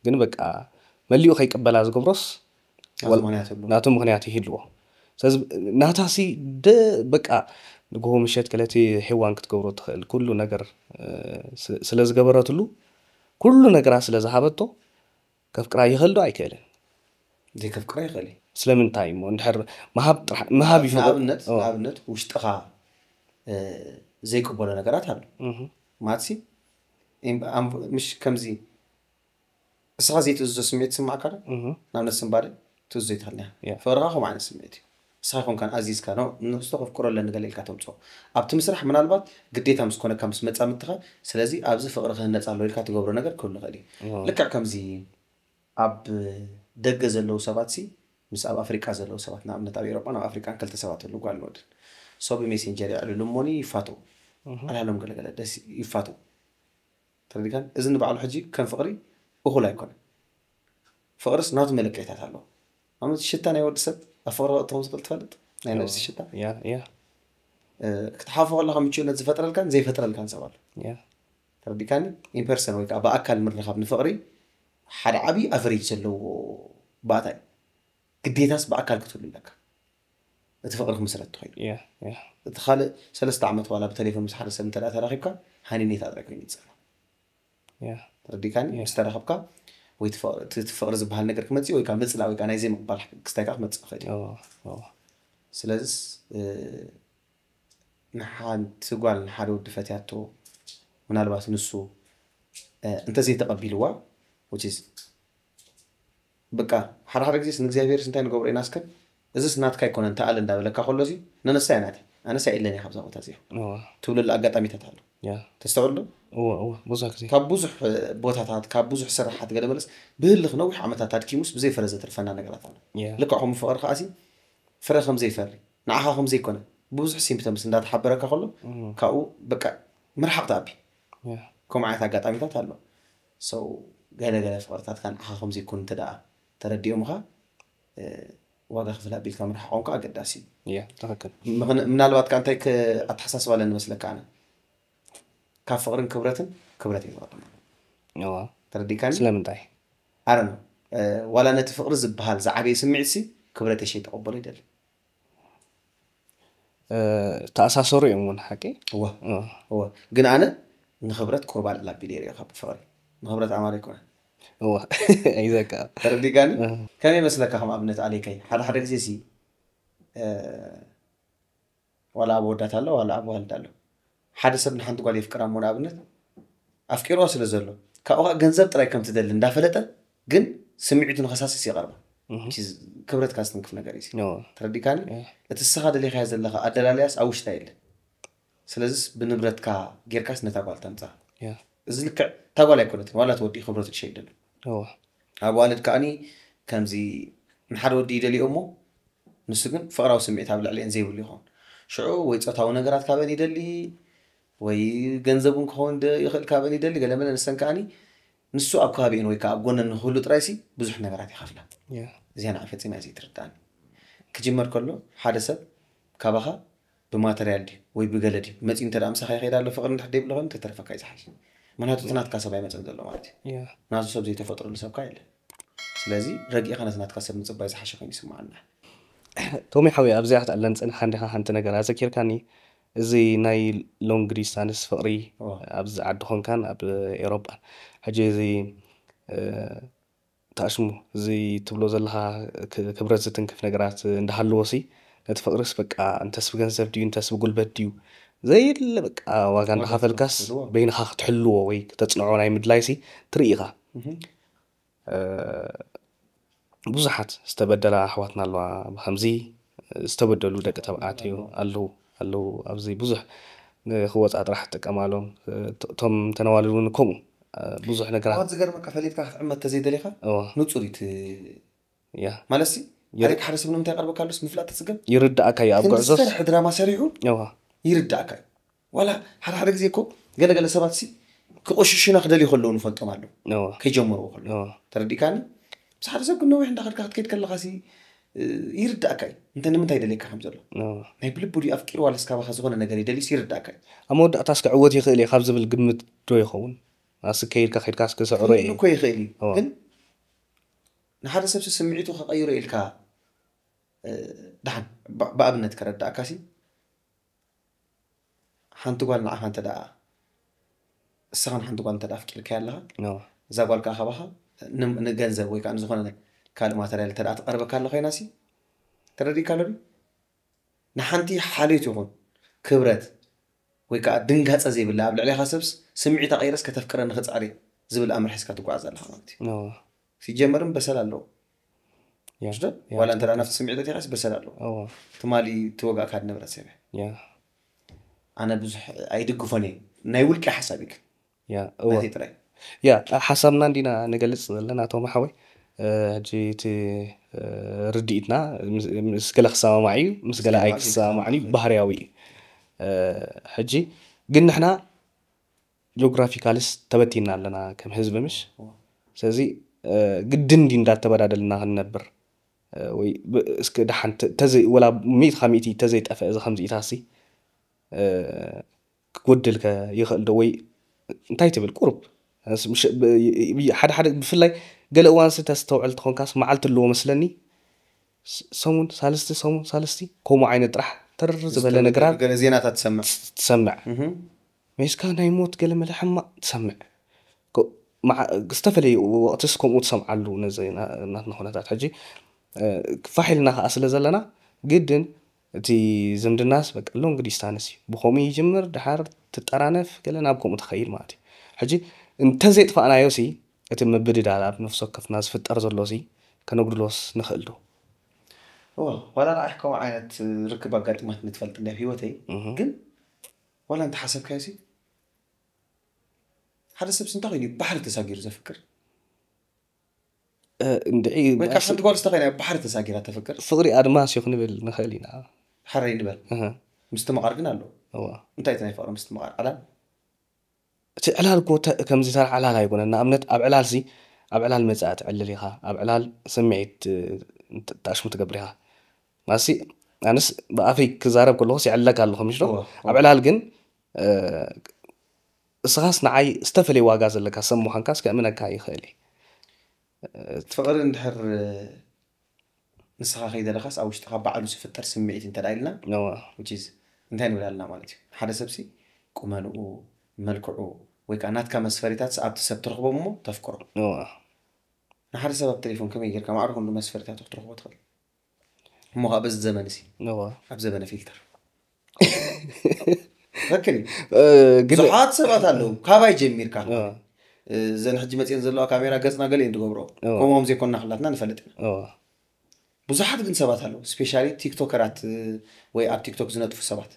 ግን በቃ መሊኡ ከይቅበላ ዝገብሮስ ናቱ ምክንያት ይህልዎ። ስለዚ ናታሲ ደ በቃ ንግሆ ምሸት ከለቲ ሄዋን ክትገብሮ ትኽእል ኩሉ ነገር ስለ ዝገበረትሉ ኩሉ ነገራ ስለ ዝሃበቶ ከፍቅራ ይኽእል ዶ ኣይክእልን? ዘይከፍቅራ ይኽእል እዩ። ስለምንታይ እሞ እንድሕር ምሃብ ጥራሕ ምሃብ ይፍቅር ንኣብነት ንኣብነት ውሽጥኻ ዘይቅበሎ ነገራት ኣሎ ማለትሲ ምሽ ከምዚ እስኻ ዘይትእዝዞ ስምዒት ስማዕካ ዶ ናብ ነስምባደ ትእዝዞ ይትኽእል ፍቅርኻ ከምኡ ዓይነት ስምዒት እዩ። ንስኻ ይኮንካን ኣዚዝካ ኖ ንክስቶ ከፍቅሮ ኣለኒ ገለ ኢልካ ተምፅኦ ኣብቲ ምስራሕ ምናልባት ግዴታ ምስ ኮነካ ምስ መፃምድትኻ ስለዚ ኣብዚ ፍቅሪ ክህነፅ ኣለዎ ኢልካ ትገብሮ ነገር ክህሉ ይኽእል እዩ። ልክዕ ከምዚ ኣብ ደገ ዘለዉ ሰባት ሲ ምስ ኣብ ኣፍሪቃ ዘለዉ ሰባት ንኣብነት ኣብ ኤሮጳን ኣብ ኣፍሪቃን ክልተ ሰባት ኣለዉ ጓልን ወድን ሶ ብሜሴንጀር የዕልሉ እሞኒ ይፋተዉ ኣልሃሎም ገለገለ ደስ ይፋተዉ ተረዲካን እዚ ንባዕሉ ሕጂ ከም ፍቅሪ እኹል ኣይኮነን። ፍቅርስ ናቱ መለክዒታት ኣለዎ። ንኣብነት ሽታ ናይ ወዲ ሰብ ኣብ ፍቅሪ ክእቶ ከም ዝኽእል ትፈልጥ? ናይ ነብሲ ሽታ ክትሓልፎ ከለካ ምችውነት ዝፈጥረልካን ዘይፈጥረልካን ሰብ ኣሎ። ተረዲካኒ? ኢንፐርሰን ወይ ከዓ ብኣካል ምርኻብ ንፍቅሪ ሓደ ዓብዪ ኣቨሬጅ ዘለዎ ባእታ እዩ። ግዴታስ ብኣካል ክትህሉ ኣለካ። እቲ ፍቅሪ ክምስረት ተኮይኑ እቲ ካልእ ሰለስተ ዓመት ዋላ ብቴሌፎን ምስ ሓደ ሰብ እንተ ተራኺብካ ሃኒኔታ ጥራይ ኮይኑ ይፀና ተረዲካኒ ምስ ተራኸብካ ወይ እቲ ፍቅሪ ዝበሃል ነገር ክመፅእ ወይ ከዓ ምፅላ ወይ ከዓ ናይ ዘይምቅባል ክስታይ ከዓ ክመፅእ ይኽእል እዩ። ስለዚስ ንሓንቲ ጓል ንሓደ ወዲ ፈትያቶ ምናልባት ንሱ እንተዘይተቐቢልዋ which is በቃ ሓደ ሓደ ግዜስ ንእግዚኣብሔርስ እንታይ ንገብሮ ኢና እስከ እዚስ ናትካ ኣይኮነን ተኣለ እንዳበለካ ከሎሲ ነነሳ እያ ናተይ ኣነስ እያ ኢለን እየ ካብዛ ቦታ እዚኣ ትብለሉ ኣጋጣሚታት ኣሎ። ተስተውዕል ዶ? ብዙሕ ግዜ ካብ ብዙሕ ቦታታት ካብ ብዙሕ ስራሓት ገለ መለስ ብህልኽ ነዊሕ ዓመታት ኣድኪሙስ ብዘይ ፍረ ዘትርፈና ነገራት ኣሎ። ልክዕ ከምኡ ፍቕሪ ከዓሲ ፍረ ከም ዘይፈሪ ንዓኻ ከም ዘይኮነ ብብዙሕ ሲምፕተምስ እንዳተሓበረካ ከሎ ካብኡ በቃ ምርሓቕ ትኣቢ። ከምኡ ዓይነት ኣጋጣሚታት ኣሎ። ሰው ገለ ገለ ፍቕርታትካ ንዓኻ ከም ዘይኮኑ እንተ ደኣ ተረዲኦምኻ ዋጋ ክፍል ኣቢልካ ምርሓቖም ከዓ ኣገዳሲ እዩ። ትክክል። ምናልባት ከዓ እንታይ ኣተሓሳስባ ኣለኒ መስለካ ኣነ ካብ ፍቕርን ክብረትን ክብረት ይበልፅ። ተረዲካኒ? ስለምንታይ? ኣረ ዋላ ነቲ ፍቕሪ ዝበሃል ዝዓበየ ስምዒት ሲ ክብረት የሸይ ተቐበሎ ይደሊ። ተኣሳሰሩ እዮም እውን ሓቂ። እወ እወ ግን ኣነ ንኽብረት ቁርብ ኣልዕል ኣቢለ ይሪኦ ካብ ፍቕሪ ንኽብረት ኣማረ ኣይኮነን። እወ ኣይዘካ ተረዲጋኒ። ከመይ መስለካ ከም ኣብነት ኣለይከይ ሓደ ሓደ ግዜ ሲ ዋላ ኣብ ወዳት ኣሎ ዋላ ኣብ ዋልድ ኣሎ ሓደ ሰብ ንሓንቲ ጓል የፍቅራ እሞ ንኣብነት ኣፍቂርዋ ስለ ዘሎ ካብኡ ከዓ ገንዘብ ጥራይ ከም ትደሊ እንዳፈለጠ ግን ስምዒቱ ንኸሳስስ ይቐርባ። ክብረት ካብ ዝትንክፍ ነገር እዩ። ተረዲካኒ? እቲ ስኻ ደሊኻዮ ዘለኻ ኣደላለያስ ኣብ ውሽጣ የለን። ስለዚስ ብንብረትካ ጌርካስ ነታ ጓል ተምፃ። እዚ ልክዕ እታ ጓል ኣይኮነትን ዋላ እቲ ወዲ ክብረቱ ድሸ ይደሉ። ኣብ ዋልድ ከዓኒ ከምዚ ንሓደ ወዲ ይደልዮ እሞ ንሱ ግን ፍቕራዊ ስምዒት ኣብ ልዕሊአን ዘይብሉ ይኸውን። ሽዑ ወይ ፆታዊ ነገራት ካበን ይደሊ ወይ ገንዘብ እውን ክኸውን ይኽእል ካበን ይደሊ ገለመለ ንሰን ከዓኒ ንሱ ኣብ ከባቢኡን ወይ ከዓ ኣብ ጎነን ንክህሉ ጥራይሲ ብዙሕ ነገራት ይኸፍላ። እዚኣ ንዓይ ፈፂማ እያ ዘይትርዳእኒ። ክጅመር ከሎ ሓደ ሰብ ካባኻ ብማተርያል ድዩ ወይ ብገለ ድዩ መፂኡ እንተ ደኣ ምሳኻ ይኸይድ ኣሎ ፍቕሪ እንድሕር ደይብሉ ኮይኑ ተተረፈካ እዩ ዝሓይሽ። ምክንያቱ እቲ ናትካ ሰብ ኣይመፀን ዘሎ ማለት እዩ። ናቱ ሰብ ዘይተፈጥረሉ ሰብካ የለን። ስለዚ ረጊእኻ ነቲ ናትካ ሰብ ምፅባይ ዝሓሸ ኮይኑ ይስምዓና። ቶሚ ሓወይ ኣብዚኣ ክትኣለን ፀኒኻ እንዲኻ ሓንቲ ነገር ኣዘኪርካኒ። እዚ ናይ ሎንግ ዲስታንስ ፍቕሪ ኣብዚ ዓዲ ኮንካን ኣብ ኤሮጳን ሕጂ እዚ ተኣሽሙ እዚ ትብሎ ዘለኻ ክብረት ዝትንክፍ ነገራት እንዳሃለዎ ሲ ነቲ ፍቕርስ በቃ እንተስ ብገንዘብ ድዩ እንተስ ብጉልበት ድዩ ዘየለ በቃ ዋጋ እንዳኸፈልካስ በይንኻ ክትሕልዎ ወይ ክተፅንዖ ናይ ምድላይ ሲ ትርኢ ኢኻ። ብዙሓት ዝተበደላ ኣሕዋትና ኣለዋ ብከምዚ ዝተበደሉ ደቂ ተባዕትዮ ኣለዉ ኣለዉ ኣብዚ ብዙሕ ክወፃ ጥራሕ ትጥቀማሎም። እቶም ተነዋልድ እውን ከምኡ ብዙሕ ነገራት። ዝገርመካ፣ ፈሊጥካ ክትዕመት ተዘይደሊካ እዋ ንፁር እዩ እቲ ያ ማለት ሲ ሓደግ ሓደ ሰብ ንምንታይ ቀርበካ ኣሎስ ምፍላጥ ትፅገም። ይርዳእካ እዩ ኣብ ግን ጉዕዞስ ዝሰርሕ ድራማ ሰሪሑ እዋ ይርዳእካ እዩ። ዋላ ሓደ ሓደ ግዜ እኮ ገለገለ ሰባት ሲ ክቆሽሹና ክደልዩ ከለዉ ንፈልጦም ኣለዉ። እዋ ከይጀመርዎ ከለዉ እዋ ተረዲካኒ። ምስ ሓደ ሰብ ግን ነዊሕ እንዳኸድካ ክትከይድ ከለኻ ሲ ይርዳእካ እዩ። እንተ ንምንታይ ደልየካ ከም ዘሎ እዋ ናይ ብልቡ ድዩ ኣፍቂሩ ዋላስ ካባኻ ዝኾነ ነገር ይደልዩስ ይርዳእካ እዩ። ኣብ መወዳእታ እስኪ ዕወት ይኽእል እየ ካብ ዝብል ግምት ዶ ይኸውን? ኣስ ከይድካ ከይድካ እስኪ ስዕሮ ክህሉ እየ እኮ ይኽእል እዩ። እዋ ግን ንሓደ ሰብ ሲ ስምዒቱ ከቐይሮ ኢልካ እ፣ ደሓን ብ- ብኣብነት ከረዳእካ ሲ ሓንቲ ጓል ንዓኻ እንተ ደኣ እሳኻን ሓንቲ ጓል እንተ ደኣ ኣፍቂርካያ ኣለኻ እዋ እዛ ጓል ከዓ ካባኻ ን- ንገንዘብ ወይ ከዓ ንዝኾነ ካልእ ማተርያል እንተ ደኣ ትቐርበካ ኣሎ ኮይና ሲ ተረዲእካ ኣሎ ድዩ? ንሓንቲ ሓልዮት ይኹን ክብረት ወይ ከዓ ድንጋፀ ዘይብላ ኣብ ልዕሌኻ ሰብስ ስምዒት ኣቐይረስ ከተፍቅረኒ ክፅዕር እየ ዝብል ኣምር ሒዝካ ትጓዓዝ ኣለኻ ማለት እዩ። እዋ ሲጀመርም በሰል ኣለዎ ያ ሽደ ያ ዋላ እንተ ናብቲ ስምዒት ኣቲኻስ በሰል ኣለዎ። እዋ ትማሊ ትወጋእካ ንብረት ሰብ ያ ኣነ ብዙሕ ኣይድግፎን እየ ናይ ውልቂ ሓሳብ እዩ ግን ያ እዋ ናተይ ጥራይ ያ ሓሳብና እንዲና ንገልፅ ዘለና ቶም ሓወይ። ሕጂ እቲ ርድኢትና ምስ ገለ ክሰማማዕ እዩ፣ ምስ ገለ ኣይክሰማማዕን እዩ፣ ባህርያዊ እዩ። ሕጂ ግን ንሕና ጂኦግራፊካልስ ተበቲና ኣለና ከም ህዝቢ ምሽ። ስለዚ ግድን እንዲ እንዳተበዳደልና ክንነብር ወይ እስኪ ደሓን ወላ ሚእቲ ካብ ሚእቲ ተዘይጠፈ እዚ ከምዚኢታሲ ክጎድል ከ ይኽእል ዶ? ወይ እንታይ ትብል? ቁሩብ ሓደ ሓደ ብፍላይ ገለ እዋንሲ ተስተውዕል ትኾንካስ መዓልቲ ኣለዎ መስለኒ። ሰሙን ሳልስቲ ሰሙን ሳልስቲ ከምኡ ዓይነት ጥራሕ ተር ዝበለ ነገራት ገለ ዜናታት ትሰምዕ ትሰምዕ እህ። ሜስካ ናይ ሞት ገለ መለ ሕማቕ ትሰምዕ። ዝተፈለየ ወቅትስ ከምኡ ትሰምዓሉ ነዚ ናትና ኩነታት ሕጂ ፋሕ ኢልና ከዓ ስለ ዘለና ግድን እቲ ዝምድናስ በቃ ሎንግ ዲስታንስ እዩ። ብከምኡ ይጅምር ድሓር ትጠራነፍ ገለ ናብ ከምኡ ትኸይድ ማለት እዩ። ሕጂ እንተዘይጥፋእናዮ ሲ እቲ ምብድዳል ኣብ ነፍሲ ወከፍና ዝፍጠር ዘሎ ሲ ከነጉድሎስ ንኽእል ዶ? እዋ ዋላ ንዓይ ከምኡ ዓይነት ርክብ ኣጋጢማት ንትፈልጥ እንዲ ህይወተይ እህ። ግን ዋላ እንተሓሰብካዮ ሲ ሓደ ሰብስ እንታይ ኮይኑ እዩ ባሕሪ ተሳጊሩ ዘፍቅር እንድዒ ወይ ካብ ሓንቲ ጓል ዝተኸይና ባሕሪ ተሳጊራ ተፍቅር ፍቕሪ ኣድማስ እዩ ክንብል ንኽእል ኢና። ሓረይ ንበል እህ። ምስትምቓር ግን ኣለዎ። እዋ እንታይ እቲ ናይ ፍቕሪ ምስትምቓር ዓላል እቲ ዕላል እኮ ተ- ከምዚ ተራ ዕላል ኣይኮነን። ንኣብነት ኣብ ዕላል ሲ ኣብ ዕላል መጻኢ ትዕልል ኢኻ፣ ኣብ ዕላል ስምዒት እ፣ ት- ታሽሙ ትገብር ኢኻ። ማሲ ኣነስ ብኣፈይ ክዛረብ ከለኹ ይዕለካ ኣለኹ ምሽ ዶ? እወ፣ እወ። ኣብ ዕላል ግን እ፣ እስኻስ ንዓይ ዝተፈለየ ዋጋ ዘለካ ሰብ ምዃንካስ ከእምነካ ይኽእል እየ። ፍቕሪ እንድሕር ንስኻ ከይደለኻስ ኣብ ውሽጥኻ ባዕሉ ዝፍጠር ስምዒት እንተ ደኣ ኢልና ነዋ which is እንታይ ንብል ኣለና ማለት እዩ። ሓደ ሰብሲ ቁመንኡ፣ መልክዑ ወይ ከዓ ናትካ መስፈሪታት ኣብቲ ሰብ ትረኽቦም እሞ ተፍቅሮ። ነዋ ንሓደ ሰብ ኣብ ቴሌፎን ከመይ ጌርካ ማዕረ ኩሉ መስፈሪታቱ ክትረኽቦ ትኽእል? እሞ ከዓ በዚ ዘመን ሲ ነዋ ኣብ ዘበነ ፊልተር ትኽክል እዩ። እ፣ ግን ብዙሓት ሰባት ኣለዉ ካባይ ጀሚርካ ነዋ እዘን ሕጂ መፅየን ዘለዋ ካሜራ ገፅና ገለ እየን ትገብሮ እዎ። ከምኦም ዘይኮንና ክላትና ንፈልጥ ኢና። ነዋ ብዙሓት ግን ሰባት ኣለዉ ስፔሻሊ ቲክቶከራት ወይ ኣብ ቲክቶክ ዝነጥፉ ሰባት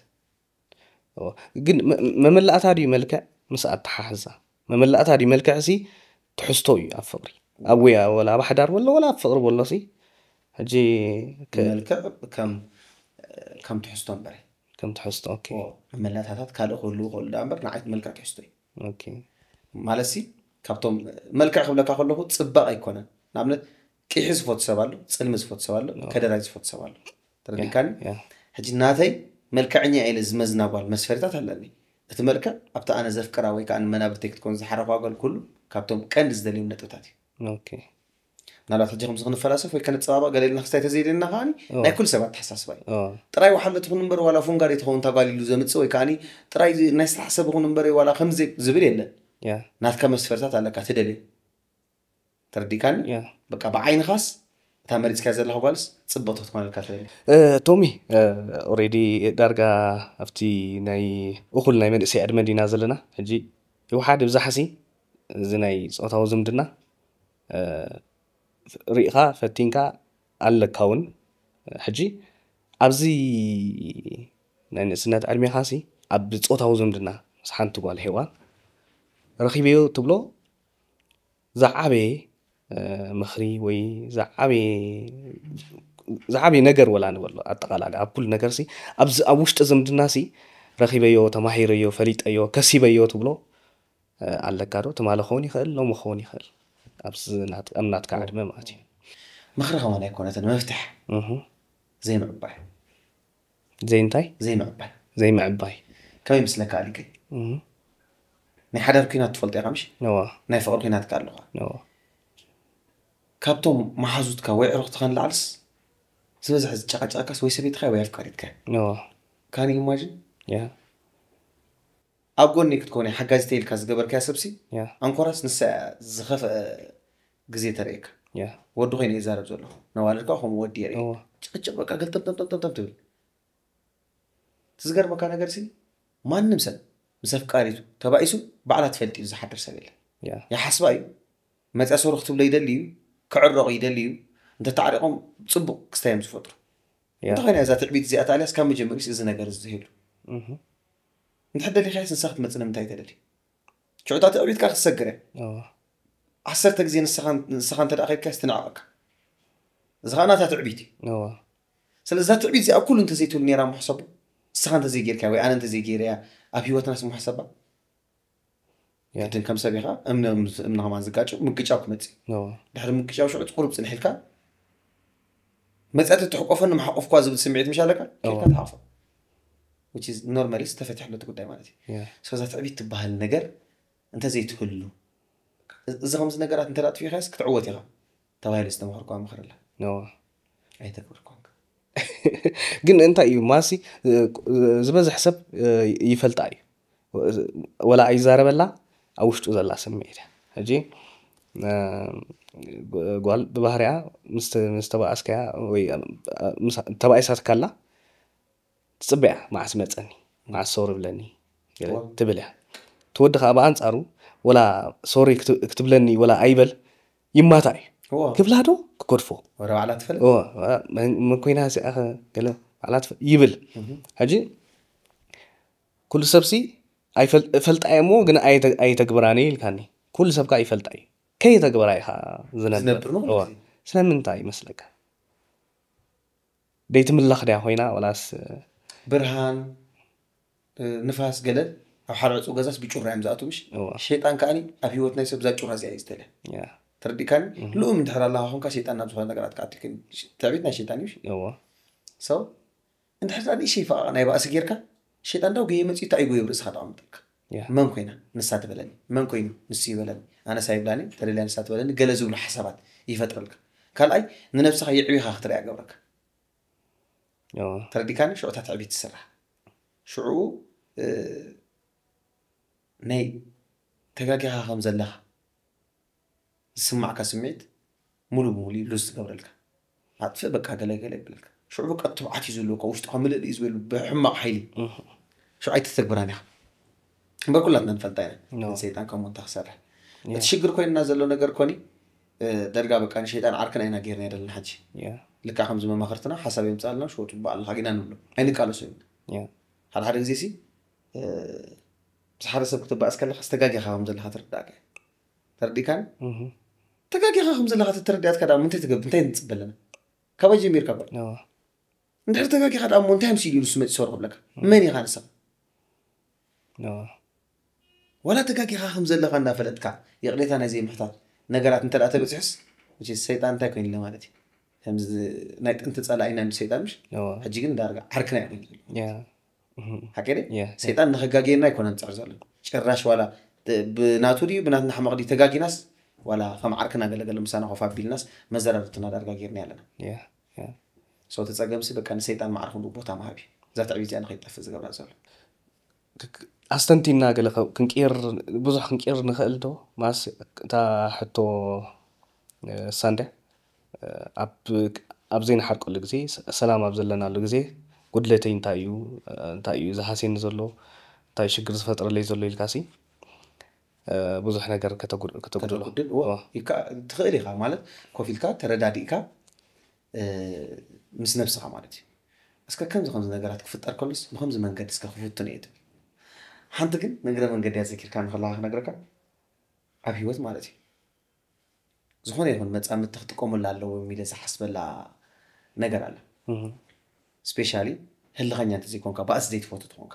እዎ። ግን መ- መመላእታ ድዩ መልክዕ ምስ ኣተሓሕዛ መመላእታ ድዩ መልክዕ ሲ ትሕዝቶ እዩ ኣብ ፍቕሪ ኣብ ውያ ወላ ኣብ ሓዳር ወሎ ወላ ኣብ ፍቕሪ ወሎ ሲ ሕጂ ከ- መልክዕ ከም ከም ትሕዝቶ እምበር ከም ትሕዝቶ ኦኬ መመላእታታት ካልእ ክህልዉ ክእሉ ዳ እምበር ንዓይት መልክዕ ትሕዝቶ እዩ ኦኬ ማለት ሲ ካብቶም መልክዕ ክብለካ ከለኹ ፅባቕ ኣይኮነን። ንኣብነት ቂሒ ዝፈቱ ሰብ ኣሎ፣ ፅልሚ ዝፈቱ ሰብ ኣሎ፣ ከደራይ ዝፈቱ ሰብ ኣሎ። ተረዲካኒ? ያ ሕጂ ናተይ መልክዐኛ ኢለ ዝመዝና ጓል መስፈሪታት ኣለኒ። እቲ መልክዕ ኣብቲ ኣነ ዘፍቅራ ወይ ከዓ መናብርተይ ክትኮን ዝሓረኳ ጓል ኩሉ ካብቶም ቀንዲ ዝደልዮም ነጥብታት እዩ። ኦኬ ምናልባት ሕጂ ከምዚ ክንፈላሰፍ ወይ ከነፀባበቕ ገለ ኢልና ክስታይ ተዘይደልና ከዓኒ እዎ። ናይ ኩሉ ሰባት ተሓሳስባ እዩ። እዎ። ጥራይ ወሓለ ትኹን እምበር ዋላ ፉንጋ ዘይትኸውን እታ ጓል ኢሉ ዘምፅእ ወይ ከዓኒ ጥራይ ናይ ስራሕ ሰብ ይኹን እምበር ዋላ ከምዚ ዝብል የለን። ያ ናትካ መስፈርታት ኣለካ ትደልዮ ተረዲካኒ ያ በቃ ብዓይንኻስ እታ መሪፅካ ዘለካ ጓልስ ፅብቕቲ ክትኮነልካ ትደሊ እ፣ ቶሚ ኦሬዲ ዳርጋ ኣብቲ ናይ እኹል ናይ መንእሰይ ዕድመ ዲና ዘለና ሕጂ ይውሓድ ይብዛሕሲ እዚ ናይ ፆታዊ ዝምድና እ፣ ርኢኻ ፈቲንካ ኣለካ እውን ሕጂ ኣብዚ ናይ ንእስነት ዕድሜኻሲ ኣብ ጾታዊ ዝምድና ምስ ሓንቲ ጓል ሄዋን ረኺበዮ ትብሎ ዝዓበየ ምኽሪ ወይ ዝዓበየ ነገር ወላ ንበሎ ኣጠቓላሊ ኣብ ኩሉ ነገር ሲ ኣብ ውሽጢ ዝምድና ሲ ረኺበዮ፣ ተማሂረዮ፣ ፈሊጠዮ፣ ከሲበዮ ትብሎ ኣለካ ዶ? ትማሊ ክኸውን ይኽእል፣ ሎሚ ክኸውን ይኽእል፣ ኣብ ናትካ ዕድመ ማለት እዩ። ምኽሪ ከማን ኣይኮነትን መፍትሕ ዘይምዕባይ ዘይንታይ ዘይምዕባይ ዘይምዕባይ ከመይ ምስለካ ኣሊከይ ናይ ሓዳር ኩናት ትፈልጦ ኢኻ ምሽ ናይ ፍቕሪ ኩናት ከ ኣለኻ ካብቶም መሓዙትካ ወይ ዕሩኽትኻ ንላዕልስ ዝበዝሐ ዝጨቃጨቀካስ ወይ ሰበይትኻ ወይ ኣፍቃሪትካ ካን ኢማጂን ኣብ ጎኒ ክትኮነ ሓጋዚተ ኢልካ ዝገበርካያ ሰብሲ ኣንኮራስ ንሳ ዝኸፍአ ግዜ ተርእየካ ወዲ ኮይነ ይዛረብ ዘለኹ ነዋልድካ ከምኡ ወዲ የርኢ ጭቅጭቅ በቃ ገልጠምጠምጠምጠም ትብል ትዝገርመካ ነገር ሲ ማንም ሰብ ምስ ኣፍቃሪቱ ተባኢሱ ባዕላ ትፈልጥ እዩ ዝሓድር ሰብ የለን ይሓስባ እዩ መፅያ ሶሮ ክትብሎ ይደሊ እዩ ክዕረቑ ይደሊ እዩ እንተተዓሪቆም ፅቡቅ ክስታይ እዮም ዝፈጥሩ እንተኾይና እዛ ትዕቢት እዚኣ ታልያስ ካብ መጀመሪስ እዚ ነገር ዝህሉ እንድሕር ደሊኻያስ ንሳ ክትመፅእ ንምንታይ ተደሊ ሽዑ እታ ትዕቢት ከዓ ክትሰግር እያ ዓሰርተ ግዜ ንስኻ እንተ ደኣ ከድካያስ ትንዕቐካ እዚ ከዓ ናታ ትዕቢት እዩ ስለዚ እዛ ትዕቢት እዚኣ ኩሉ እንተዘይትህሉ ነይራ ምሕሰቡ ንስኻ እንተዘይጌርካያ ወይ ኣነ እንተዘይጌረያ ኣብ ህይወትናስ ምሕሰባ ግድን ከም ሰብ ኢኻ እምኒ ምስ እምኒ ከማን ዝጋጭ ምግጫው ክመፅእ እዩ ድሕሪ ምግጫው ሽዑ ቁሩብ ፅንሕ ኢልካ መፅያ ተትሕቆፈኒ ምሓቆፍኳ ዝብል ስምዒት ምሽ ኣለካ ኢልካ ትሓቆፎ normally ዝተፈትሐለት ጉዳይ ማለት እዩ ሰዛ ትዕቢት ትበሃል ነገር እንተዘይትህሉ እዚ ከምዚ ነገራት እንተ ኣጥፊኻስ ክትዕወት ኢኻ ተባሂሉ ዝተመኸርኳ ምኽር ኣላ ኣይተግብርኳን ግን እንታይ እዩ ማሲ ዝበዝሕ ሰብ ይፈልጣ እዩ ወላ ኣይዛረበላ ኣብ ውሽጡ ዘላ ስምዒት እያ ሕጂ ጓል ብባህሪያ ምስ ተባኣስከያ ወይ ተባኢሳትካላ ትፅበያ መዓስ መፀኒ መዓስ ሶሪ ብለኒ ትብል እያ ትወዲ ከዓ ብኣንፃሩ ወላ ሶሪ ክትብለኒ ወላ ኣይበል ይማታ እዩ ክብላ ዶ ክገድፎ መን ኮይና እዚኣ ገለ ባዕላ ይብል ሕጂ ኩሉ ሰብሲ ፈልጣ እሞ ግን ኣይተግብራኒ ኢልካኒ ኩሉ ሰብ ከዓ ይፈልጣ እዩ ከየተግበራ ኢኻ ዝነብር ስለምንታይ ይመስለካ ደይትምለኽ ድያ ኮይና ወላስ ብርሃን ንፋስ ገለ ኣብ ሓደ ዕፁ ገዛስ ብጩራ እዮም ዝኣትው ምሽ ሸይጣን ከዓኒ ኣብ ህይወት ናይ ሰብ እዛ ጩራ እዚኣ እዩ ዝተልያ ተረዲእካኒ ልኡም እንድሕር ኣለካ ኮንካ ሸይጣን ናብ ዝኾነ ነገራት ክኣትልክ ትዕቢት ናይ ሸይጣን እዩ ሰው እንድሕር ዛ ንእሸይ ፈቓቕ ናይ ባእሲ ጌርካ ሸይጣን ዳው ገየ መፅኡ እንታይ እዩ ጎየ ብርእስኻ ተቐምጠልካ መን ኮይና ንሳ ትበለኒ መን ኮይኑ ንሱ ይበለኒ ኣነሳ ይብላኒ ተደልያ ንሳ ትበለኒ ገለ ዝብሉ ሓሳባት ይፈጥረልካ ካልኣይ ንነብስኻ የዕቢኻ ክትሪኣ ገብረካ ተረዲካኒ ሽዑ እታ ትዕቢት ትስራሕ ሽዑ ናይ ተጋጊኻ ከም ዘለኻ ዝስማዕካ ስምዒት ሙሉ ብሙሉ እዩ ሉዝ ትገብረልካ ኣጥፍእ በቃ ገለ ገለ ይብለልካ ሽዑ በቃ ትብዓት እዩ ዝህልወካ ውሽጥኻ ምልእ እዩ ዝበሉ ብሕማቕ ሓይሊ ሽዑ ኣይተተግብራን ኢኻ እምበር ኩላትና ንፈልጣ ኢና ሰይጣን ከምኡ እንተ ክሰርሕ እቲ ሽግር ኮይንና ዘሎ ነገር ኮኒ ደርጋ በቃ ንሸይጣን ዓርክና ኢና ጌርና የደለና ሕጂ ልክዕ ከምዚ መማኽርትና ሓሳብ የምፅኣልና ሽወ ፅቡቅ ኣለካ ጊና ንብሎ ኣይንቃለሶ ኢና ሓደ ሓደ ግዜ ሲ ምስ ሓደ ሰብ ክትባእስ ከለካ ዝተጋጊኻ ከም ዘለካ ትርዳእካ ተረዲእካኒ ተጋጊኻ ከም ዘለካ ተተረዲኣትካ ዳ ምንታይ ትገብር እንታይ ንፅበ ኣለና ካባይ ጀሚርካ በር እንድሕር ተጋጊኻ ዳ እሞ እንታይ ኣምሲሉ ኢሉ ስመፂ ሰሩ ክብለካ መን ኢኻ ንስኻ ዋላ ተጋጊኻ ከም ዘለኻ እናፈለጥካ ይቕሬታ ናይ ዘይምሕታት ነገራት እንተ ተበፂሑስ ሰይጣን እንታይ ኮይኑለ ማለት እዩ ከምዚ ናይ ጥንቲ ፀላኢና ሰይጣን ምሽ ሕጂ ግን ዳርጋ ዓርክና ይኮይኑ ዘሎ ሓቂ ሰይጣን ንኸጋግየና ኣይኮነን ዝፅዕር ዘሎ ጭራሽ ዋላ ብናቱ ድዩ ብናትና ሕመቕ ድዩ ተጋጊናስ ዋላ ከም ዓርክና ገለገለ ምሳና ኮፍ ኣቢልናስ መዘራርትና ዳርጋ ጌርና ኣለና ሰው ተፀገምሲ በቃ ንሰይጣን ማዕረ ክንዱ ቦታ ምሃብ እዩ እዛ ትዕቢት እዚኣ ንኸይጠፍእ ዝገብራ ዘሎ ኣስተንቲና ገለ ክንቅየር ብዙሕ ክንቅየር ንኽእል ዶ ማስ እታ ሕቶ ሳንደ ኣብ ዘይንሓርቀሉ ግዜ ሰላም ኣብ ዘለናሉ ግዜ ጉድለተይ እንታይ እዩ እንታይ እዩ ዝሃስየኒ ዘሎ እንታይ ሽግር ዝፈጥረለይ ዘሎ ኢልካሲ ብዙሕ ነገር ከተጉድሎ ትኽእል ኢኻ ማለት ኮፍ ኢልካ ተረዳዲእካ ምስ ነብስኻ ማለት እዩ እስከ ከምዚ ከምዚ ነገራት ክፍጠር ከሎስ ብከምዚ መንገዲ እስከ ክፍትን እየ ትብል ሓንቲ ግን ንእግረ መንገዲ ኣዘኪርካ ንኸለካ ክነግረካ፣ ኣብ ህይወት ማለት እዩ፣ ዝኾነ ይኹን መጻምድቲ ክጥቀሙላ ኣለዎም ኢለ ዝሓስበላ ነገር ኣለ። ስፔሻሊ ህልኸኛ እንተዘይኮንካ፣ ባእሲ ዘይትፈቱ ትኾንካ፣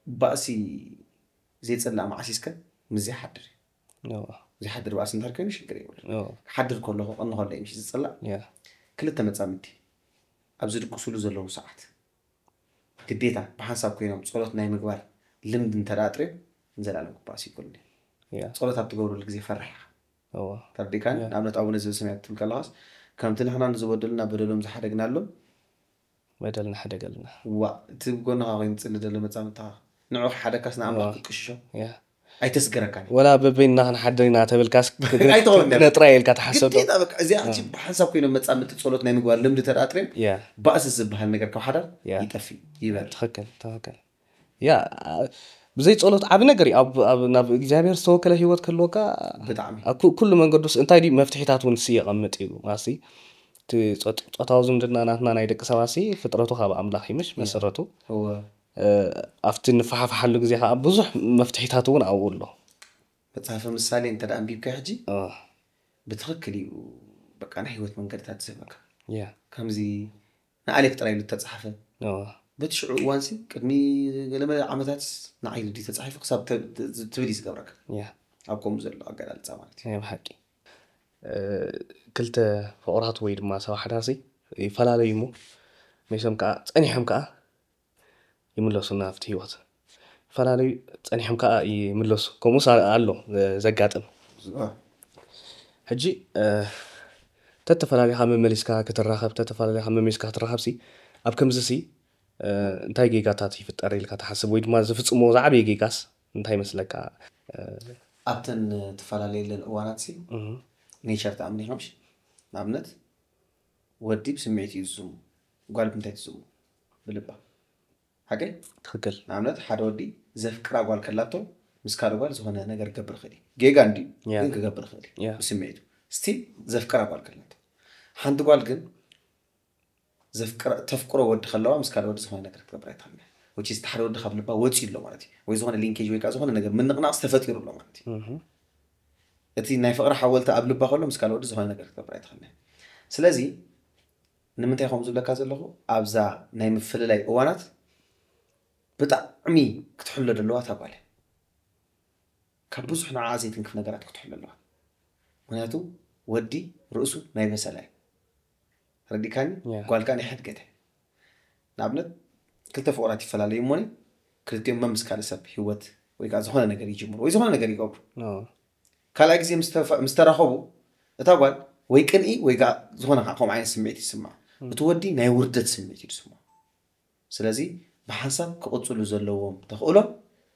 ባእሲ ዘይጽላእ መዓሲስከ ምስ ዘይሓድር እዩ። ዘይሓድር ባእሲ እንድሕር ኮይኑ ሽግር የብሉ። ክሓድር ከሎ ክቐኒ ከሎ እዩ ምሽ ዝጽላእ። ክልተ መጻምድቲ ኣብ ዝድቅሱሉ ዘለዉ ሰዓት ግዴታ ብሓንሳብ ኮይኖም ጸሎት ናይ ምግባር ልምዲ እንተ ኣጥርዮም ንዘለኣለም ክባእሱ ይክእሉ። ጸሎት ኣብ ትገብረሉ ግዜ ፈርሕ ኢኻ። ተረዲእካኒ? ንኣብነት ኣቡነ ዘበሰማያት ትብል ከለኻስ ከምቲ ንሕና ንዝበደሉና በደሎም ዝሓደግናሎም በደልና ሓደገልና። ዋ እቲ ብጎንኻ ኮይኑ ዝጽሊ ዘሎ መጻምድትኻ ንዑ ክሓደካስ ንኣምላኽ ክትቅሽሾ ኣይተስገረካን። ወላ በበይንና ክንሓድር ኢና ተብልካስ ኣይትኸውን። ነጥራ ኢልካ ትሓሰብ ዶ? ግዴታ በቃ እዚኣ ሕጂ ብሓንሳብ ኮይኖም መጻምድቲ ጸሎት ናይ ምግባር ልምዲ ተዳጥርዮም ያ ባእሲ ዝበሃል ነገር ካብ ሓዳር ያ። ይጠፊ ይበል። ትኽክል ትኽክል። ያ ብዘይ ጸሎት ዓቢ ነገር እዩ። ኣብ- ኣብ- ናብ እግዚኣብሔር ዝተወከለ ህይወት ክህልወካ ብጣዕሚ ኣብ ኩ- ኩሉ መንገዱስ እንታይ ድዩ መፍትሒታት እውን ሲ የቐምጥ እዩ ማሲ እቲ ጾት- ጾታዊ ዝምድና ናትና ናይ ደቂ ሰባት ሲ ፍጥረቱ ካብ ኣምላኽ ይምሽ መሰረቱ እወ እ፣ ኣብቲ ንፈሓፍሓሉ ግዜ ከዓ ብዙሕ መፍትሒታት እውን ኣብኡ ኣሎ። መጽሓፈ ምሳሌ እንተ ደኣ ኣንቢብካ ሕጂ እ፣ ብትኽክል እዩ በቃ ናይ ህይወት መንገድታት ዝህበካ። ያ ከምዚ ንኣሌፍ ጥራይ ኢሉ እተጻሓፈ እ፣ በቲ ሽዑ እዋንሲ ቅድሚ ገለመለ ዓመታት ንዓይ ልዲ ተጻሒፉ ክሳብ ተ- ት- ትብል እዩ ዝገብረካ። ያ ኣብ ከምኡ ዘሎ ኣገላልጻ ማለት እዩ። ናይ ብሓቂ እ፣ ክልተ ፍቑራት ወይ ድማ ሰብ ሓዳርሲ ይፈላለዩ እሞ መይሶም ከዓ ጸኒሖም ከዓ ይምለሱ ናብቲ ህይወት ይፈላለዩ ጸኒሖም ከዓ ይምለሱ። ከምኡስ ኣ- ኣሎ እ፣ ዘጋጥም ሕጂ እ፣ ተተፈላለኻ መመሊስካ ክትራኸብ ተተፈላለኻ መመሊስካ ክትራኸብ ሲ ኣብ ከምዚ ሲ እ፣ እንታይ ጌጋታት ይፍጠር ኢልካ ትሓስብ ወይ ድማ ዝፍጽሞ ዝዓበየ ጌጋስ እንታይ ይመስለካ? እ፣ ኣብተን ትፈላለየለን እዋናት ሲ እህ፣ ኔቸር ተኣምን ኢኻ ምሽ? ንኣብነት ወዲ ብስምዒት እዩ ዝስሙ፣ ጓል ብምንታይ ትስሙ? ብልባ። ሓቀይ? ትኽክል ንኣብነት ሓደ ወዲ ዘፍቅራ ጓል ከላቶ ምስ ካልእ ጓል ዝኾነ ነገር ክገብር ይኽእል እዩ። ጌጋ እንድዩ ያ። ግን ክገብር ይኽእል እዩ ያ። ብስምዒቱ። ስቲል ዘፍቅራ ጓል ከላቶ። ሓንቲ ጓል ግን ዘፍቅራ- ተፍቅሮ ወዲ ከለዋ ምስ ካልእ ወዲ ዝኾነ ነገር ክትገብር ኣይትኽእልን። Which is እቲ ሓደ ወዲ ካብ ልባ ወፂኡ ኣሎ ማለት እዩ። ወይ ዝኾነ ሊንኬጅ ወይ ከዓ ዝኾነ ነገር ምንቕናቕ ተፈጢሩ ኣሎ ማለት እዩ። እህ፣ እቲ ናይ ፍቕሪ ሓወልቲ ኣብ ልባ ከሎ ምስ ካልእ ወዲ ዝኾነ ነገር ክትገብር ኣይትኽእልን። ስለዚ ንምንታይ ከምኡ ዝብለካ ዘለኹ ኣብዛ ናይ ምፍልላይ እዋናት ብጣዕሚ ክትሕሎ ዘለዋ እታ ጓል እያ። ካብ ብዙሕ ንዓ ዘይትንክፍ ነገራት ክትሕሎ ኣለዋ። ምክንያቱ ወዲ ርእሱ ናይ በሰላ እዩ። ረዲካኒ ያ። ጓልካ ናይ ሕድገት እያ። ንኣብነት ክልተ ፍቑራት ይፈላለዩ እሞኒ ክልቲኦም መምስ ካልእ ሰብ ህይወት ወይ ከዓ ዝኾነ ነገር ይጅምሩ ወይ ዝኾነ ነገር ይገብሩ። ኖ። ካልኣይ ግዜ ምስ ተፈ- ምስ ተራኸቡ እታ ጓል ወይ ቅንኢ ወይ ከዓ ዝኾነ ከዓ ከምኡ ዓይነት ስምዒት ይስማዕ። እቲ ወዲ ናይ ውርደት ስምዒት እዩ ዝስምዖ። ስለዚ ብሓንሳብ ክቕፅሉ ዘለዎም ተኽእሎ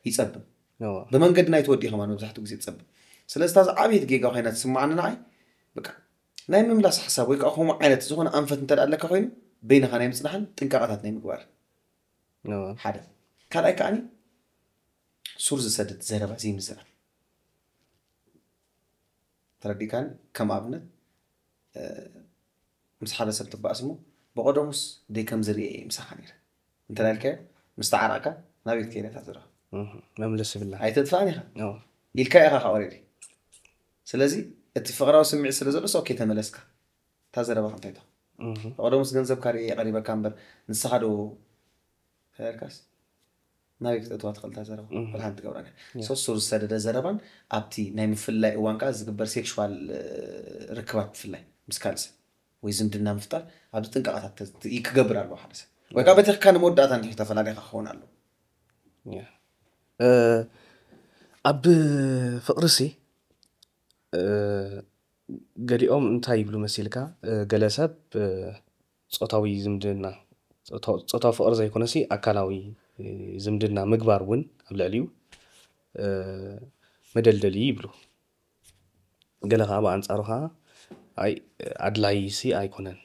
ይፀብብ። ኖ። ብመንገዲ ናይቲ ወዲ ከማን መብዛሕትኡ ግዜ ትፀብብ። ስለዚ እታ ዝዓበየት ጌጋ ኮይና ትስምዓኒ ንዓይ በቃ ናይ ምምላስ ሓሳብ ወይ ከዓ ከምኡ ዓይነት ዝኾነ ኣንፈት እንተ ደኣ ኣለካ ኮይኑ በይንኻ ናይ ምፅናሕን ጥንቃቐታት ናይ ምግባር ኖ። ሓደ። ካልኣይ ከዓኒ ሱር ዝሰድድ ዘረባ ዘይምዝራብ። ተረዲካኒ? ከም ኣብነት እ፣ ምስ ሓደ ሰብ ትባእስ እሞ ብቐደሙስ ደይ ከም ዝርኤ ምሳኻ ነይረ እንተ ኢልካዮ ምስ ተዓራቕካ ናበይ ክትከይድ እያ እታ ዘረባ? እህ፣ መምለስ ይብላ ኣይተጥፋእን ኢኻ ኖ። ኢልካ ኢኻ ከ ኦሬዲ። ስለዚ እቲ ፍቕራዊ ስምዒት ስለ ዘሎ ኦኬ ተመለስካ እታ ዘረባ እንታይ ትኾን? እህ፣ ብቐደሙስ ገንዘብካ ርኤ ቀሪበካ እምበር ንስኻ ዶ ተልካስ ናበይ ክተእትዋ ትኽእል እታ ዘረባ እህ። ወላ ሓንቲ ትገብራ እያ። ያ። ሶ ሱር ዝሰደደ ዘረባን ኣብቲ ናይ ምፍልላይ እዋን ከዓ ዝግበር ሴክሽዋል እ፣ ርክባት ብፍላይ ምስ ካልእ ሰብ ወይ ዝምድና ምፍጣር ኣብዚ ጥንቃቐታት ተ- ተ- ክገብር ኣለዎ ሓደ ሰብ ወይ ከዓ በቲኽካ ንመወዳእታ እንዲሕ ተፈላለኻ ክኸውን ኣለዎ። ያ። እ፣ ኣብ ፍቕርሲ እ፣ ገሊኦም እንታይ ይብሉ መሲልካ እ፣ ገለ ሰብ እ፣ ጾታዊ ዝምድና ጾታ- ጾታዊ ፍቕሪ ዘይኮነሲ ኣካላዊ እ፣ ዝምድና ምግባር እውን ኣብ ልዕሊኡ እ፣ መደልደሊ ይብሉ። ገለ ከዓ ብኣንጻሩ ከዓ ኣይ ኣድላይሲ ኣይኮነን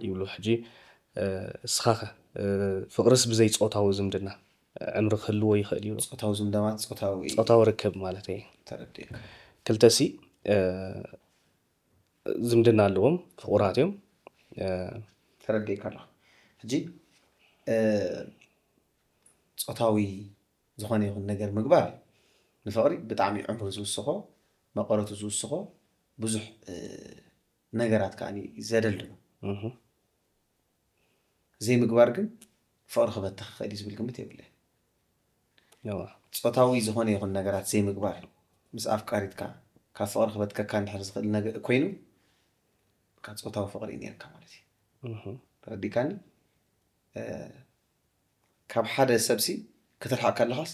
ይብሉ። ሕጂ እ፣ እስኻኸ እ፣ ፍቕርስ ብዘይ ጾታዊ ዝምድና ዕምሪ ክህልዎ ይኽእል እዩ? ጾታዊ ዝምደማት ጾታዊ ጾታዊ ርክብ ማለት እየ። ተረዲእካ ክልተሲ እ፣ ዝምድና ኣለዎም ፍቑራት እዮም እ፣ ተረዲእካ ኣለኹ። ሕጂ እ፣ ጾታዊ ዝኾነ ይኹን ነገር ምግባር ንፍቕሪ ብጣዕሚ ዕምሩ ዝውስኾ፣ መቐረቱ ዝውስኾ፣ ብዙሕ ነገራት ከኣ ዘደልድሎ። ዘይምግባር ግን ፍቕሪ ክበትኽ ክኽእል እዩ ዝብል ግምት የብለይ። ጾታዊ ዝኾነ ይኹን ነገራት ዘይምግባር፣ ምስ ኣፍቃሪትካ ካብ ፍቕሪ ክበትከካ እንድሕር ዝኽእል ነገር ኮይኑ፣ ካብ ጾታዊ ፍቕሪ እዩ ነርካ ማለት እዩ። ተረዲካኒ? ካብ ሓደ ሰብሲ ክትርሓቕ ከለኻስ፣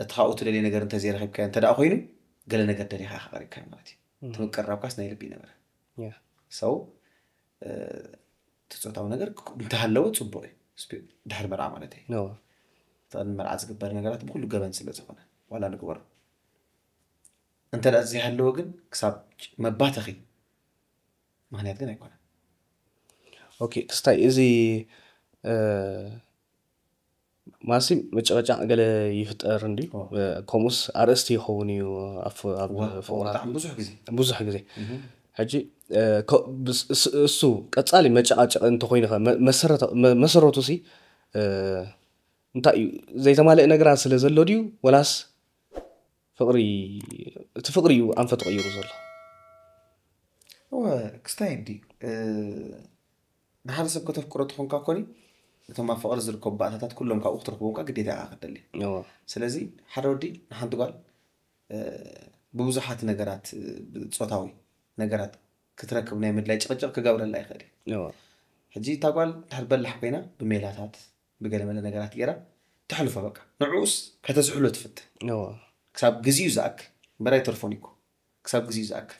እቲ ካብኡ ትደልዮ ነገር እንተዘይረኺብካዮ እንተ ደኣ ኮይኑ፣ ገለ ነገር ደሊኻ ኢኻ ቀሪብካዮ ማለት እዩ። እቲ ምቅርራብካስ ናይ ልቢ ነበረ። ሰው እቲ ጾታዊ ነገር እንተሃለወ ጽቡቕ እዩ። ድሕሪ መርዓ ማለት እዩ። እቲ ቅድሚ መርዓ ዝግበር ነገራት ብኩሉ ገበን ስለ ዝኾነ ዋላ ንግበሮ። እንተ ደኣ ዘይሃለወ ግን ክሳብ መባተኺ ምኽንያት ግን ኣይኮነን። ኦኬ ክስታይ፣ እዚ ማሲ መጨቐጫቕ ገለ ይፍጠር እንዲ ከምኡስ ኣርእስቲ ይኸውን እዩ ኣብ ፍቕራ ብዙሕ ግዜ ብዙሕ ግዜ። ሕጂ እሱ ቀጻሊ መጨቓጨቒ እንተኮይኑ መሰረቱ ሲ እንታይ እዩ? ዘይተማልእ ነገራት ስለ ዘሎ ድዩ ወላስ ፍቕሪ እቲ ፍቕሪ እዩ ኣንፈት ተቐይሩ ዘሎ? እወ ክስታይ እንዲ ንሓደ ሰብ ከተፍቅሮ ተኾንካ ኮኒ እቶም ኣብ ፍቕሪ ዝርከቡ ባእታታት ኩሎም ካብኡ ክትረኽቦም ከዓ ግዴታ ኢኻ ክትደሊ። ስለዚ ሓደ ወዲ ንሓንቲ ጓል ብብዙሓት ነገራት ጾታዊ ነገራት ክትረክብ ናይ ምድላይ ጭቕጭቕ ክገብረላ ይኽእል እዩ። ሕጂ እታ ጓል ድሕር በላሕ ኮይና ብሜላታት ብገለመለ ነገራት ገይራ ተሕልፎ በቃ ንዕኡስ ከተዝሕሎ ትፍትን ክሳብ ግዜኡ ዝኣክል እምበር ኣይተርፎን ይኮ ክሳብ ግዜኡ ዝኣክል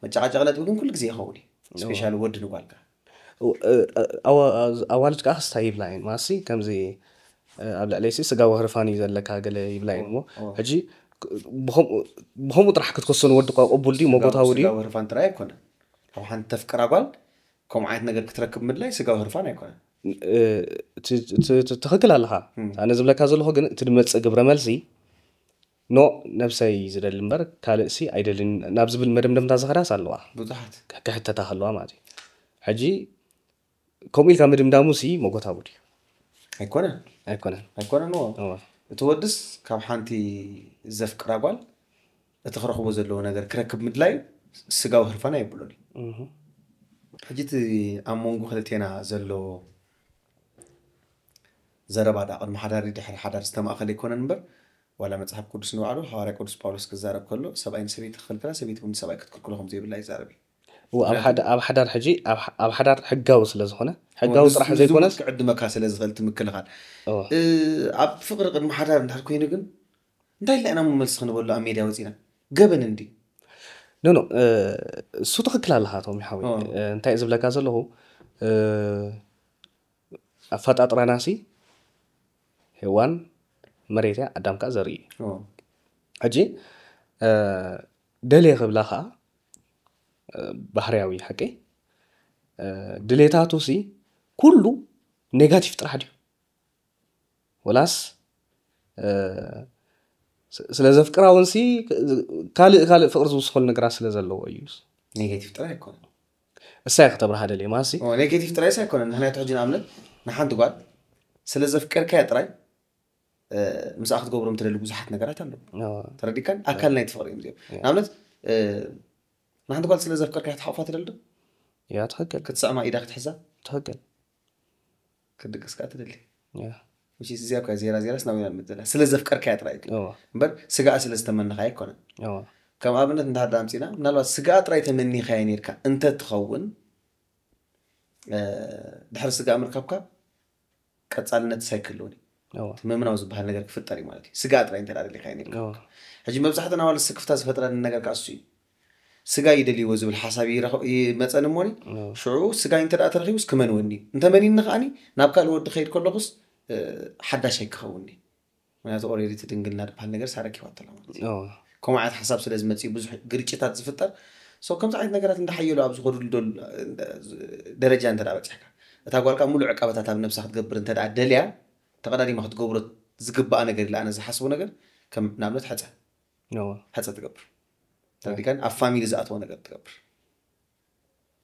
መጨቃጨቂ ነጥቢ ግን ኩሉ ግዜ ይኸውን እዩ ስፔሻሊ ወዲ ንጓልካ ኣዋልድ ከዓ ክስታይ ይብላ እየን ማሲ ከምዚ ኣብ ልዕለይሲ ስጋዊ ህርፋን እዩ ዘለካ ገለ ይብላ እየን እሞ ሕጂ ብከምኡ ጥራሕ ክትከሰኑ ወዲ ቋ ቅቡል ድዩ መጎታዊ ድዩ ስጋዊ ህርፋን ጥራይ ኣይኮነን ካብ ሓንቲ ተፍቅራ ጓል ከምኡ ዓይነት ነገር ክትረክብ ምድላይ ስጋዊ ህርፋን ኣይኮነን ትኽክል ኣለኻ ኣነ ዝብለካ ዘለኹ ግን እቲ ድመፅእ ግብረ መልሲ ኖ ነብሰይ ዝደሊ እምበር ካልእሲ ኣይደልን ናብ ዝብል መደምደምታ ዝኸዳስ ኣለዋ ብዙሓት ክሕተታ ከለዋ ማለት እዩ ሕጂ ከምኡ ኢልካ ምድምዳሙ ሲ መጎታቡ ድዩ ኣይኮነን ኣይኮነን ኣይኮነን እዎ እቲ ወድስ ካብ ሓንቲ ዘፍቅራ ጓል እቲ ክረኽቦ ዘለዎ ነገር ክረክብ ምድላይ ስጋዊ ህርፋን ኣይብሎን እዩ ሕጂ እቲ ኣብ መንጎ ክልቴና ዘሎ ዘረባ ዳ ቅድሚ ሓዳር ድሕሪ ሓዳር ዝተማእኸለ ኣይኮነን እምበር ዋላ መፅሓፍ ቅዱስ ንባዕሉ ሃዋርያ ቅዱስ ጳውሎስ ክዛረብ ከሎ ሰብኣይ ንሰበይቲ ክኽልክላ ሰበይቲ እውን ንሰብኣይ ክትክልክሎ ከም ዘይብላ ይዛረብ እዩ ኣብ ሓዳር ሕጂ ኣብ ሓዳር ሕጋዊ ስለ ዝኾነ ሕጋዊ ጥራሕ ዘይኮነስ ክዕድመካ ስለ ዝኽእል ትምክልኻል ኣብ ፍቅሪ ቅድሚ ሓዳር እንድሕር ኮይኑ ግን እንታይ ኢልና ኢና መልሲ ክንበሉ ኣብ ሜድያ ወፂና ገበን እንዲ ኖ ኖ እሱ ትኽክል ኣለኻ ቶም ሓዊ እንታይ ዝብለካ ዘለኹ ኣፈጣጥራናሲ ሄዋን መሬት እያ ኣዳም ከዓ ዘርኢ እዩ ሕጂ ደልየ ክብላ ከዓ ባህርያዊ ሓቂ ድሌታቱ ሲ ኩሉ ኔጋቲቭ ጥራሕ ድዩ ወላስ ስለ ዘፍቅራ እውን ሲ ካልእ ካልእ ፍቅሪ ዝውስኸሉ ነገራት ስለ ዘለዎ እዩ ኔጋቲቭ ጥራሕ ኣይኮነን እሳይ ከተብርሃ ደልየ ማሲ ኔጌቲቭ ጥራይስ ኣይኮነን ምክንያቱ ሕጂ ንኣብነት ንሓንቲ ጓል ስለ ዘፍቀርካያ ጥራይ ምስኣ ክትገብሮም ትደሊ ብዙሓት ነገራት ኣለዉ ተረዲካን ኣካል ናይ ትፍቅሪ እዮም እዚኦም ንኣብነት ንሓንቲ ጓል ስለ ዘፍቀርካያ ትሓቑፋ ትደሊ ዶ ያ ትኽክል ክትስዕማ ኢዳ ክትሕዛ ትኽክል ክትድቅስ ከዓ ትደሊ እዚኣ እኳ ዜራ ዜራስ ናብ ኢና ንመፅእ ዘለና ስለ ዘፍቀርካያ ጥራይ እምበር ስጋኣ ስለ ዝተመነኻያ ኣይኮነን ከም ኣብነት እንድሕር ኣምፂና ምናልባት ስጋኣ ጥራይ ተመኒኻያ ነርካ እንተትኸውን ድሕሪ ስጋኣ ምርካብካ ቀፃልነት ሳይክል እውን እዩ እቲ ምምናው ዝበሃል ነገር ክፍጠር እዩ ማለት እዩ ስጋኣ ጥራይ እንተ ደሊኻዮ ነርካ ሕጂ መብዛሕትና ዋላ ስክፍታ ዝፈጥረኒ ነገር ከዓ እሱ እዩ ስጋ ይደልይዎ ዝብል ሓሳብ ይመፀኒ እሞኒ ሽዑ ስጋይ እንተ ተረኪቡስ ክመንወኒ እዩ እንተመኒኒ ከዓኒ ናብ ካልእ ወዲ ከይድ ከለኹስ ሓዳሽ ኣይክኸውኒ ምክንያቱ ኦሬዲ እቲ ድንግልና ዝበሃል ነገር ሳረኪባቶ ኣላ ማለት እዩ ከምኡ ዓይነት ሓሳብ ስለ ዝመፅእ ብዙሕ ግርጭታት ዝፍጠር ሶ ከምዚ ዓይነት ነገራት እንዳሓየሉ ኣብ ዝኸዱሉ ደረጃ እንተ በፅሕካ እታ ጓልካ ሙሉእ ዕቃበታት ኣብ ነብሳ ክትገብር እንተ ደልያ ተቐዳዲማ ክትገብሮ ዝግባኣ ነገር ኢለ ኣነ ዝሓስቦ ነገር ከም ንኣብነት ሕፀ ሕፀ ትገብር ተረዲካኒ ኣብ ፋሚሊ ዝኣተወ ነገር ትገብር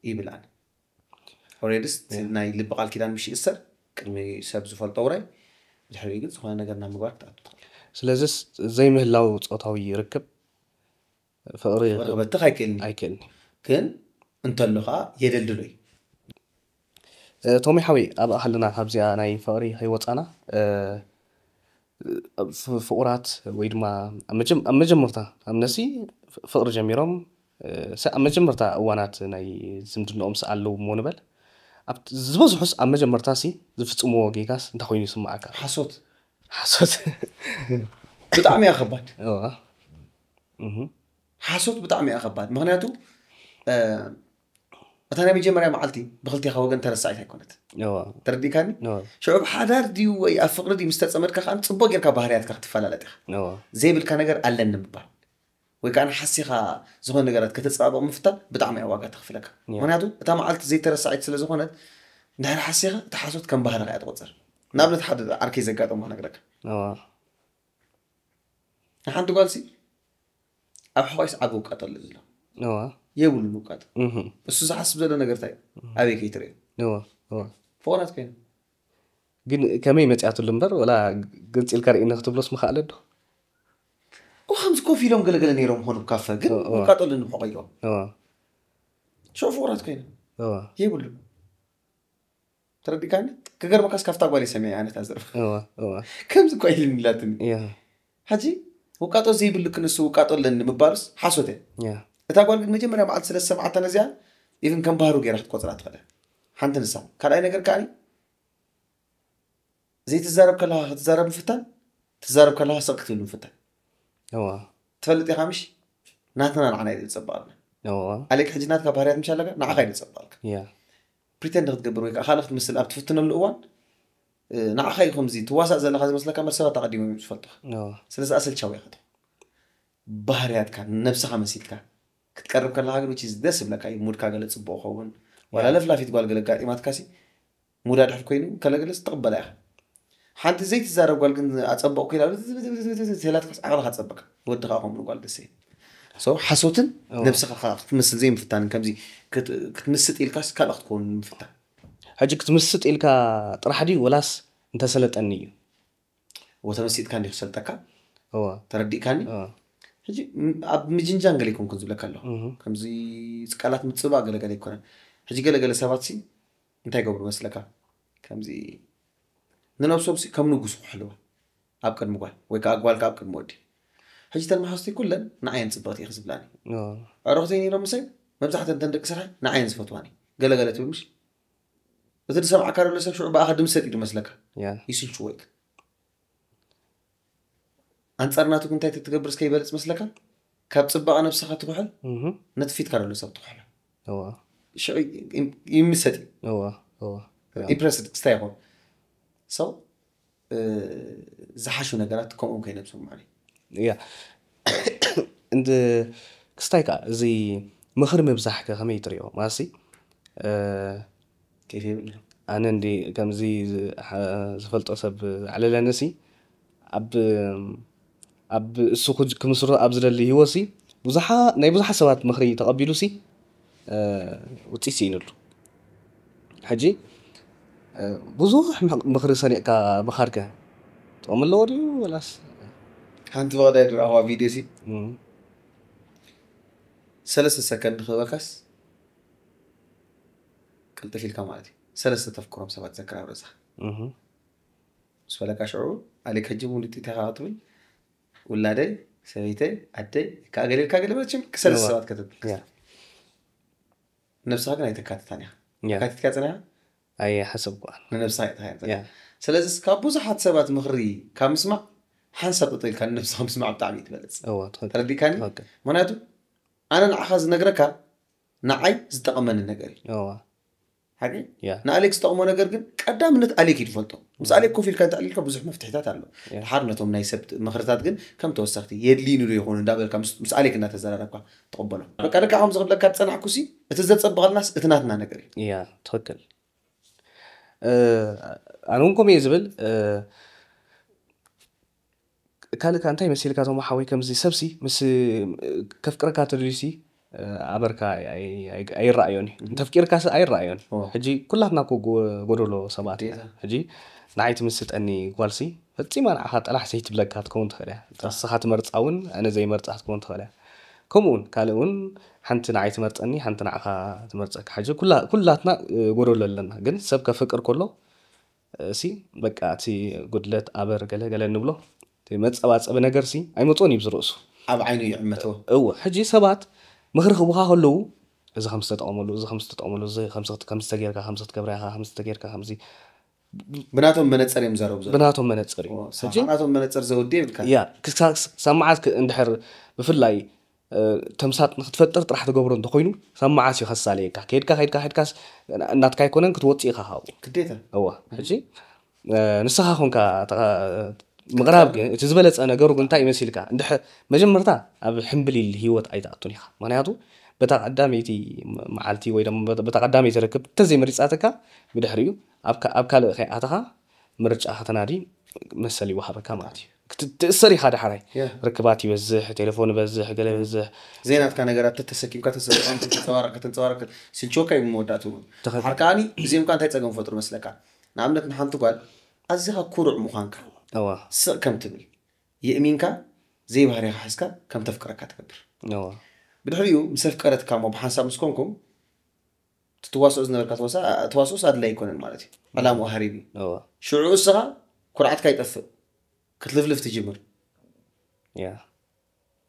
ይብል ኣነ ኦሬድስ ናይ ልቢ ቃል ኪዳን ምሽ ይእሰር ቅድሚ ሰብ ዝፈልጦ ውራይ ድሕሪኡ ግን ዝኾነ ነገር ናብ ምግባር ክትኣቱ ትኽእል። ስለዚስ ዘይምህላው ፆታዊ ርክብ ፍቕሪ ፍቕሪ ክበትኽ ኣይክእልን እዩ። ኣይክእልን እዩ። ግን እንተሎ ከዓ የደልድሎ እዩ። እ፣ ቶሚ ሓወይ፣ ኣብ ኣሃልና ካብዚኣ ናይ ፍቕሪ ከይወፃና፣ እ፣ ፍ- ፍቑራት ወይ ድማ ኣብ መጀም- ኣብ መጀመርታ ኣብ ነሲ ፍቕሪ ጀሚሮም፣ እ፣ ሰ- ኣብ መጀመርታ እዋናት ናይ ዝምድንኦም ስ ኣለዉ እሞ ንበል። ኣብ ዝበዝሑስ ኣብ መጀመርታ ሲ ዝፍፅምዎ ጌጋስ እንታይ ኮይኑ ይስምዓካ? ሓሶት ሓሶት። ብጣዕሚ እያ ከባድ። እዋ። እህ። ሓሶት ብጣዕሚ እያ ከባድ። ምክንያቱ እ፣ እታ ናይ መጀመርያ መዓልቲ ብክልቴኻ ወገን ተረሳዒት ኣይኮነት። እዋ። ተረዲእካኒ? እዋ። ሽዑ ኣብ ሓዳር ድዩ ወይ ኣብ ፍቕሪ ድዩ ምስ ተፀመድካ ከዓ ፅቡቅ ጌርካ ባህርያትካ ክትፈላለጥ ኢኻ። እዋ። ዘይብልካ ነገር ኣለኒ ምባል ወይ ከዓ ንሓሲኻ ዝኾነ ነገራት ከተፀባበቕ ምፍታን ብጣዕሚ እያ ዋጋ ተኽፍለካ። ያ። ምክንያቱ እታ መዓልቲ ዘይተረሳዒት ስለ ዝኾነት እንድሕር ሓሲኻ እቲ ሓሶት ከም ባህርኻ እያ ትቆፅር። ንኣብነት ሓደ ዓርከይ ዘጋጠሞ ክነግረካ። እዋ። ንሓንቲ ጓልሲ ኣብ ሕቆይስ ዓቢ ውቃጦ ኣሎ ዝብሎ እዋ። የብሉን ውቃጦ። እህ። እሱ ዝሓስብ ዘሎ ነገር እንታይ እዩ? ኣበይ ከይትርእዮ እዋ። እዋ። ፍቑራት ኮይኖም ግን ከመይ መፅኣትሉ እምበር ወላ ግልፂ ኢልካ ርኢና ክትብሎስ ምኽኣለ ዶ? ኦ ከምዚ ኮፍ ኢሎም ገለገለ ነይሮም ኾኑ ካፈ ግን ኦ፣ ኦ። ውቃጦ ኣለኒ ሕቆ ኢሎም እዋ። ሽዑ ፍቑራት ኮይኖም እዋ። የብሉን። ተረዲእካኒ? ክገርመካስ ካብታ ጓል ሰሚዐ ኣነት ኣዘርፍ እዋ። እዋ። ከምዚ እኳ ኢልኒ ኢላትኒ። ያ። ሕጂ ውቃጦ ዘይብሉ ክንሱ ውቃጦ ኣለኒ ምባሉስ ሓሶት እየ። ያ። እታ ጓል ግን መጀመርያ መዓልቲ ስለ ዝሰምዓታ ነዚኣ ኢቭን ከም ባህሩ ገይራ ክትቆፅራ ትኽእል እያ። ሓንቲ ንሳ ካልኣይ ነገር ከዓኒ ዘይትዛረብ ከለካ ክትዛረብ ምፍታን ትዛረብ ከለካ ስቕ ክትብል ምፍታን እዋ። ትፈልጥ ኢኻ ምሽ ናትና ንዓና እዩ ዝፀበቐልና እዋ። ኣሌክ ሕጂ ናትካ ባህርያት ምሽ ኣለካ ንዓኻ እዩ ዝፀበቐልካ ያ። ፕሪተንድ ክትገብር ወይ ከዓ ካልእ ክትምስል ኣብ ትፍትነሉ እዋን እ፣ ንዓኻ እዩ ከምዚ ትዋሳእ ዘለካ ዝመስለካ መር ሰባት ኣቐዲሞም እዮም ዝፈልጡኻ እዋ። ስለዚ ኣሰልቻዊ ኢኻ ትኾን ባህርያትካ ነብስኻ መሲልካ ክትቀርብ ከለካ ግን which is ደስ ይብለካ እዩ ሙድካ ገለ ፅቡቅ ኸውን ዋላ ለፍላፊት ጓል ገለ ጋጢማትካ ሲ ሙዳ ድሕር ኮይኑ ከለገለስ ትቕበላ ኢኻ ሓንቲ ዘይትዛረብ ጓል ግን ኣፀበቕኩ ኢላ ሴላትካስ ዓቕልካ ፀበካ ወዲ ከዓ ከምኡ ጓል ደስ ይብል so ሓሶትን እዋ። ነብስኻ ክትምስል ዘይምፍታንን ከምዚ ክት- ክትምስጥ ኢልካስ ካልእ ክትከውን ምፍታን ሕጂ ክትምስጥ ኢልካ ጥራሕ ድዩ ወላስ እንተሰለጠኒ እዩ? ወተመሲጥካ እንዲ ክሰልጠካ እዋ። ተረዲእካኒ እዋ። ሕጂ ም- ኣብ ምጅንጃን ገለ ይኮንኩን ዝብለካ ኣለኹ እህ። ከምዚ ቃላት ምፅባእ ገለገለ ይኮነን ሕጂ ገለገለ ሰባት ሲ እንታይ ገብሩ መስለካ ከምዚ ንነብሶም ሲ ከም ንጉስ ክሕልዋ ኣብ ቅድሚ ጓል ወይ ከዓ ጓልካ ኣብ ቅድሚ ወዲ ሕጂ ተን መሓዝቲ ኩለን ንዓየን ፅብቕቲ ኢኺ ዝብላኒ እዋ። ዕረክተይ ነይሮም ምሰይ መብዛሕተን ተን ደቂ ስራሕ ንዓየን ዝፈትዋኒ ገለገለ ትብል ምሽ እቲ ዝሰምዓካ ዘሎ ሰብ ሽዑ ብኣኻ ድምሰጥ እዩ መስለካ ያ። ይስልችዎ እዩ ኣንፃር ናቱ ግን እንታይ ትገብር እስከ ይበልፅ መስለካ ካብ ፅባቐ ነብስኻ ትኩሕል እህ። ነቲ ፊትካ ዘሎ ሰብ ትኩሕሎ እዋ። ሽዑ ይም- ይምሰጥ እዩ እዋ። እዋ። ያ። ኢምፕረስድ ክስታይ ይኾን ሰው ዝሓሹ ነገራት ከምኡ ከይነብሶም ማለት እዩ ያ። እንድ ክስታይ ከዓ እዚ ምኽሪ ምብዛሕ ከ ከመይ ትሪኦ ማለትሲ እ፣ ከይፍ የብሉ ኣነ እንዲ ከምዚ ዝ- ሓ- ዝፈልጦ ሰብ ዓለለኒ ሲ ኣብ ኣብ እሱ ክጅ- ክምስርቶ ኣብ ዝደሊ ህይወት ሲ ብዙሓ ናይ ብዙሓት ሰባት ምኽሪ ተቐቢሉ ሲ እ፣ ውፅኢት ስኢንሉ ሕጂ እ፣ ብዙሕ ምኽ- ምኽሪ ሰኒቕካ ምኻድከ ጥቕሚ ኣለዎ ድዩ ወላስ ሓንቲ በቕዳይ ድረኣዋ ቪድዮ ሲ እም፣ ሰለስተ ሰከንድ ክበካስ ቅልጥፍ ኢልካ ማለት እዩ ሰለስተ ተፍክሮም ሰባት ዘክር ኣብ ርእስኻ እም፣ ምስ በለካ ሽዑ ኣሌክ ሕጂ ሙሉጥ ኢኻ ክትብል ውላደይ ሰበይተይ ኣደይ ከዓ ገለ ኢልካ ገለ መችም ክሰለስተ እዋ። ሰባት ከተብል ያ። ነብስኻ ግን ኣይተካትታን ኢኻ ያ። ኣካቲትካ ፅኒኻ ኣይሓሰብኩዋን ንነብስኻ ኢኻ ያ። ስለዚ ካብ ብዙሓት ሰባት ምኽሪ ካብ ምስማዕ ሓንሳብ ጠጠው ኢልካ ንነብስኻ ምስማዕ ብጣዕሚ እዩ ትበለፅ እዋ ትኽክል ተረዲእካኒ ትኽክል ምክንያቱ ኣነ ንዓኻ ዝነግረካ ንዓይ ዝጠቐመኒ ነገር እዩ እዋ ሓቂ ያ ንኣሌክ ዝጠቕሞ ነገር ግን ቀዳምነት ኣሌክ እዩ ዝፈልጦ ምስ ኣሌክ ኮፍ ኢልካ እንተዕሊልካ ብዙሕ መፍትሒታት ኣሎ ያ። ድሓር ነቶም ናይ ሰብ ምኽርታት ግን ከም ተወሰኽቲ የድልዩኒ ዶ ይኾኑ እንዳበልካ ምስ ምስ ኣሌክ እንዳተዘራረብካ ትቕበሎ በቃ ደቂ ዓኹም ዝኽብለካ ዝፀናሕኩ ሲ እቲ ዘፀብቐልናስ እቲ ናትና ነገር እዩ ያ ትኽክል እ፣ ኣነ እውን ከምኡ እየ ዝብል እ፣ ካልእ ከ እንታይ መሲልካ ቶም ሓወይ ከምዚ ሰብሲ ምስ ከፍቅረካ ተደልዩሲ ኣበርካ ኣይረኣዮን እዩ። እንተፍቂርካ ስ ኣይረኣዮን። ሕጂ ኩላትና እኮ ጎደሎ ሰባት ኢና። ግዴታ። ሕጂ ንዓይ ትምስጠኒ ጓልሲ ፈጺማ ንዓኻ ጠላሕ ዘይትብለካ ትከውን ትኽእል እያ። ንስኻ ትመርጻ እውን ኣነ ዘይመርጻ ክትከውን ትኽእል እያ። ከምኡ እውን ካልእ እውን ሓንቲ ንዓይ ትመርጸኒ ሓንቲ ንዓኻ ትመርጸካ። ሕጂ ኩላትና ጎደሎ ኣለና፣ ግን ሰብ ከፍቅር ከሎ እሲ በቃ እቲ ጉድለት ኣበር ገለ ገለ ንብሎ መፀባፀቢ ነገር ሲ ኣይመፅኦን እዩ ብዝርእሱ። ኣብ ዓይኑ ይዕመቶ። እወ ሕጂ ሰባት ምኽሪ ክቡኻ ከለዉ እዚ ከም ዝተጠቐመሉ እዚ ከም ዝተጠቐመሉ እዚ ከም ዝተጌርካ ከም ክትገብራ ኢኻ ከም ዝተጌርካ ከምዚ ብናቶም መነፀር እዮም ዘረቡ ዘሎ። ብናቶም መነፅር እዩ። ናቶም መነፅር ዘውዲ ይብልካ። ያ ክሳብ መዓስ እንድሕር ብፍላይ ተምሳጥ ንክትፈጥር ጥራሕ ትገብሮ እንተኮይኑ ሳብ መዓስ እዩ ከሳለየካ? ከድካ ከድካ ከድካስ እናትካ ኣይኮነን ክትወፅእ ኢኻ ካብኡ። ግዴታ እዋ ሕጂ ንስኻ ኮንካ ምቕራብ ግን እቲ ዝበለፀ ነገሩ ግን እንታይ ይመሲልካ? እንድሕር መጀመርታ ኣብ ሕምብሊል ህይወት ኣይትኣቱን ኢኻ። ምክንያቱ በታ ቀዳመይቲ መዓልቲ ወይ በታ ቀዳመይቲ ርክብ እንተዘይመሪፃትካ ብድሕሪኡ ኣብ ካልእ ከይኣተኻ ምርጫ ከተናዲ መሰል ይወሃበካ ማለት እዩ። ትእሰር ኢኻ ዳሕራይ። ርክባት ይበዝሕ፣ ቴሌፎን ይበዝሕ፣ ገለ ይበዝሕ። ዘይናትካ ነገራት ተተሰኪምካ ተሰኪምካ ተንጸባረቅ ከተንጸባረቅ ስልችወካ እዩ መወዳእትኡ። ትኽክል። ሓር ከዓኒ እዚኦም ካ እንታይ ጸገም ፈጥሩ መስለካ? ንኣብነት ንሓንቲ ጓል ኣዚኻ ኩሩዕ ምዃንካ እዋ ስቕ ከም ትብል የእሚንካ ዘይባህሪኻ ሒዝካ ከም ተፍቅረካ ትገብር። እዋ ብድሕሪኡ ምስ ኣፍቀረትካ እሞ ብሓንሳብ ምስ ኮንኩም ትዋስኦ ዝነበርካ ተዋስኦስ ኣድላይ ኣይኮነን ማለት እዩ። ዕላምኡ ሃሪቡ እዩ። እዋ ሽዑ እስኻ ኩርዓትካ ይጠፍእ፣ ክትልፍልፍ ትጅምር። ያ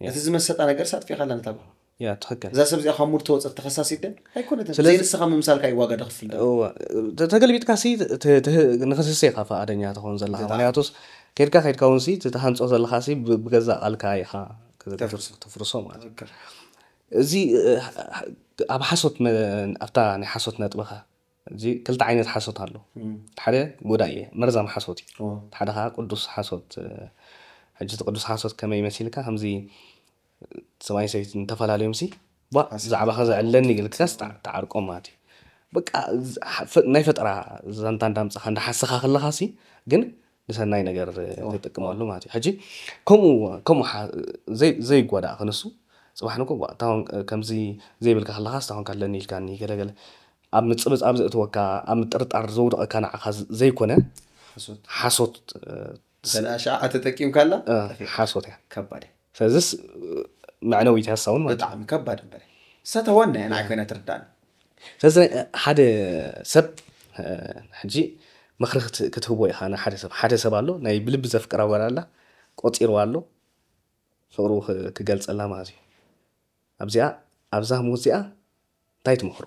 እቲ ዝመሰጣ ነገር ሳጥፊኻ ኣላ ነታ ጓል። ያ ትኽክል። እዛ ሰብ እዚኣ ካብ ሙድ ተወፀት ተኸሳሲት ደ ኣይኮነትን። ስለዚ- ዘይንስኻ ምምሳልካ ይዋጋ ደኽፍል ደ እዋ፣ ተ- ተገልቢጥካ ሲ ት- ት- ንክስሰ ኢኻ ፈቓደኛ ትኸውን ዘለኻ። ብጣዕሚ። ምክንያቱስ ከድካ ከድካ እውን ሲ እቲ ትሃንፆ ዘለኻ ሲ ብ- ብገዛእ ቃልካ ኢኻ ተፍርሶ። ተፍርሶ ማለት እዩ። ትኽክል። እዚ እ፣ ኣብ ሓሶት መ- ኣብታ ናይ ሓሶት ነጥብኻ እዚ ክልተ ዓይነት ሓሶት ኣሎ። እም። ሓደ ጎዳኢ እዩ፣ መርዛም ሓሶት እዩ። ኦ። ሓደ ከዓ ቅዱስ ሓሶት እ፣ ሕጂ እቲ ቅዱስ ሓሶት ከመይ መሲልካ ከምዚ ሰብኣይ ሰበይትን ተፈላለዮም ሲ ባ ሓሶት። ብዛዕባኻ ዘዕለኒ ግልክሳስ ተዓ- ተዓርቆም ማለት እዩ። በቃ ዝ- ሓ- ፈ- ናይ ፈጠራ ዛንታ እንዳምፅኻ እንዳሓሰኻ ከለኻ ሲ ግን ንሰናይ ነገር እ፣ ኦ። ትጥቀመሉ ማለት እዩ። ሕጂ ከምኡ ከምኡ ሓ- ዘይ- ዘይጓዳእ ክንሱ ፅባሕ ንኮ እታ ውን ከምዚ ዘይብልካ ከለኻ ስታ ኮንካ ኣለኒ ኢልካኒ ገለገለ ኣብ ምፅብፃብ ዘእትወካ ኣብ ምጥርጣር ዘውድቐካ ንዓኻ ዝ- ዘይኮነ ሓሶት። ሓሶት እ፣ ሰላሻ ኣተጠቂምካላ እ፣ ሓሶት እያ። ከባድ እያ። ስለዚስ እ፣ መዕነዊት እያ ሳውን ማለት እዩ። ብጣዕሚ ከባድ እምበር እሳተ ዋና እያ ንዓይ ኮይና ትርዳእኒ። ስለዚ ሓደ ሰብ እ፣ ሕጂ ምኽሪ ክት- ክትህቦ ኢኻ ንሓደ ሰብ ሓደ ሰብ ኣሎ ናይ ብልቢ ዘፍቅራ ጓል ኣላ ቆፂርዋ ኣሎ ፍቕሩ ክ- ክገልፀላ ማለት እዩ። ኣብዚኣ ኣብዛ ሙዚኣ እንታይ ትመኽሮ?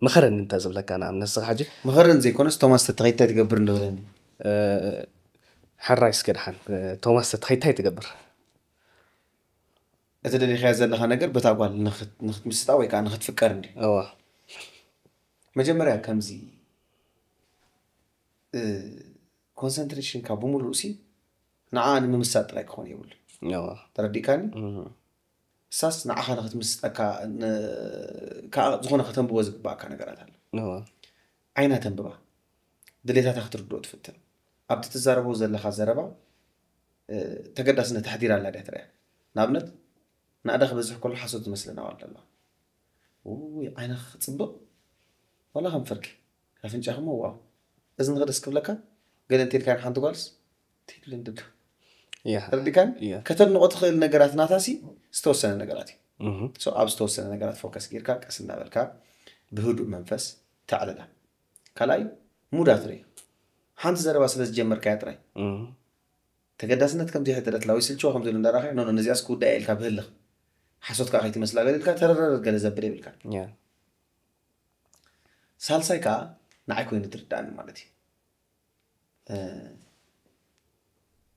ምኸረኒ እንተ ዝብለካ ንኣብነት ንስኻ ሕጂ ምኸረን ዘይኮነስ ቶማስ ተተኸይታይ ትገብር እንደበለኒ። እ፣ ሕራይ እስከ ድሓን እ፣ ቶማስ ተተኸይታይ ትገብር? እቲ ደሊኻዮ ዘለኻ ነገር በታ ጓል ንኽት- ንኽትምስጣ ወይ ከዓ ንኽትፍቀር እንዲ እዋ መጀመርያ ከምዚ እ፣ ኮንሰንትሬሽንካ ብምሉእ ሲ ንዓ ንምምሳጥ ጥራይ ክኾን የብሉ። እዋ ተረዲእካኒ? እም፣ እሳስ ንዓኻ ንኽትምስጠካ ን- ከዓ ዝኾነ ከተንብቦ ዝግባእካ ነገራት ኣሎ። እዋ ዓይና ተንብባ ድሌታታ ክትርድኦ ትፍትን ኣብቲ ትዛረቦ ዘለኻ ዘረባ እ፣ ተገዳስነት ኣሕዲራ ኣላ ድያ ትረያ። ንኣብነት ናእዳ ክበዝሕ ከሎ ሓሶት ዝመስለና ዋል ደላ ውይ ዓይና ክፅብቕ ዋላ ከም ፍርቂ ኣፍንጫ ክሞ ዋው እዚ ንኽደስ ክብለካ ገለ እንተልካ ሓንቲ ጓልስ ትይድልን ድብዳ ያ ተረዲካን ያ ከተድንቆ ትኽእል ነገራት ናታሲ ዝተወሰነ ነገራት እዩ እም፣ So ኣብ ዝተወሰነ ነገራት ፎከስ ጌርካ ቀስ እናበልካ ብህዱእ መንፈስ ተዕልላ ካልኣይ ሙዳ ትርኢ ሓንቲ ዘረባ ስለ ዝጀመርካያ ጥራይ እም፣ ተገዳስነት ከም ዘይሕደረትላ ወይ ስልችዋ ከም ዘይሉ እንዳረኣኻዮ ኖ ነዚኣስ ክውዳእ ኢልካ ብህልኽ ሓሶት ከዓ ከይትመስላ ገለ ኢልካ ተረረር ገለ ዘብል የብልካ ያ ሳልሳይ ከዓ ንዓይ ኮይኑ ትርዳእኒ ማለት እዩ እ፣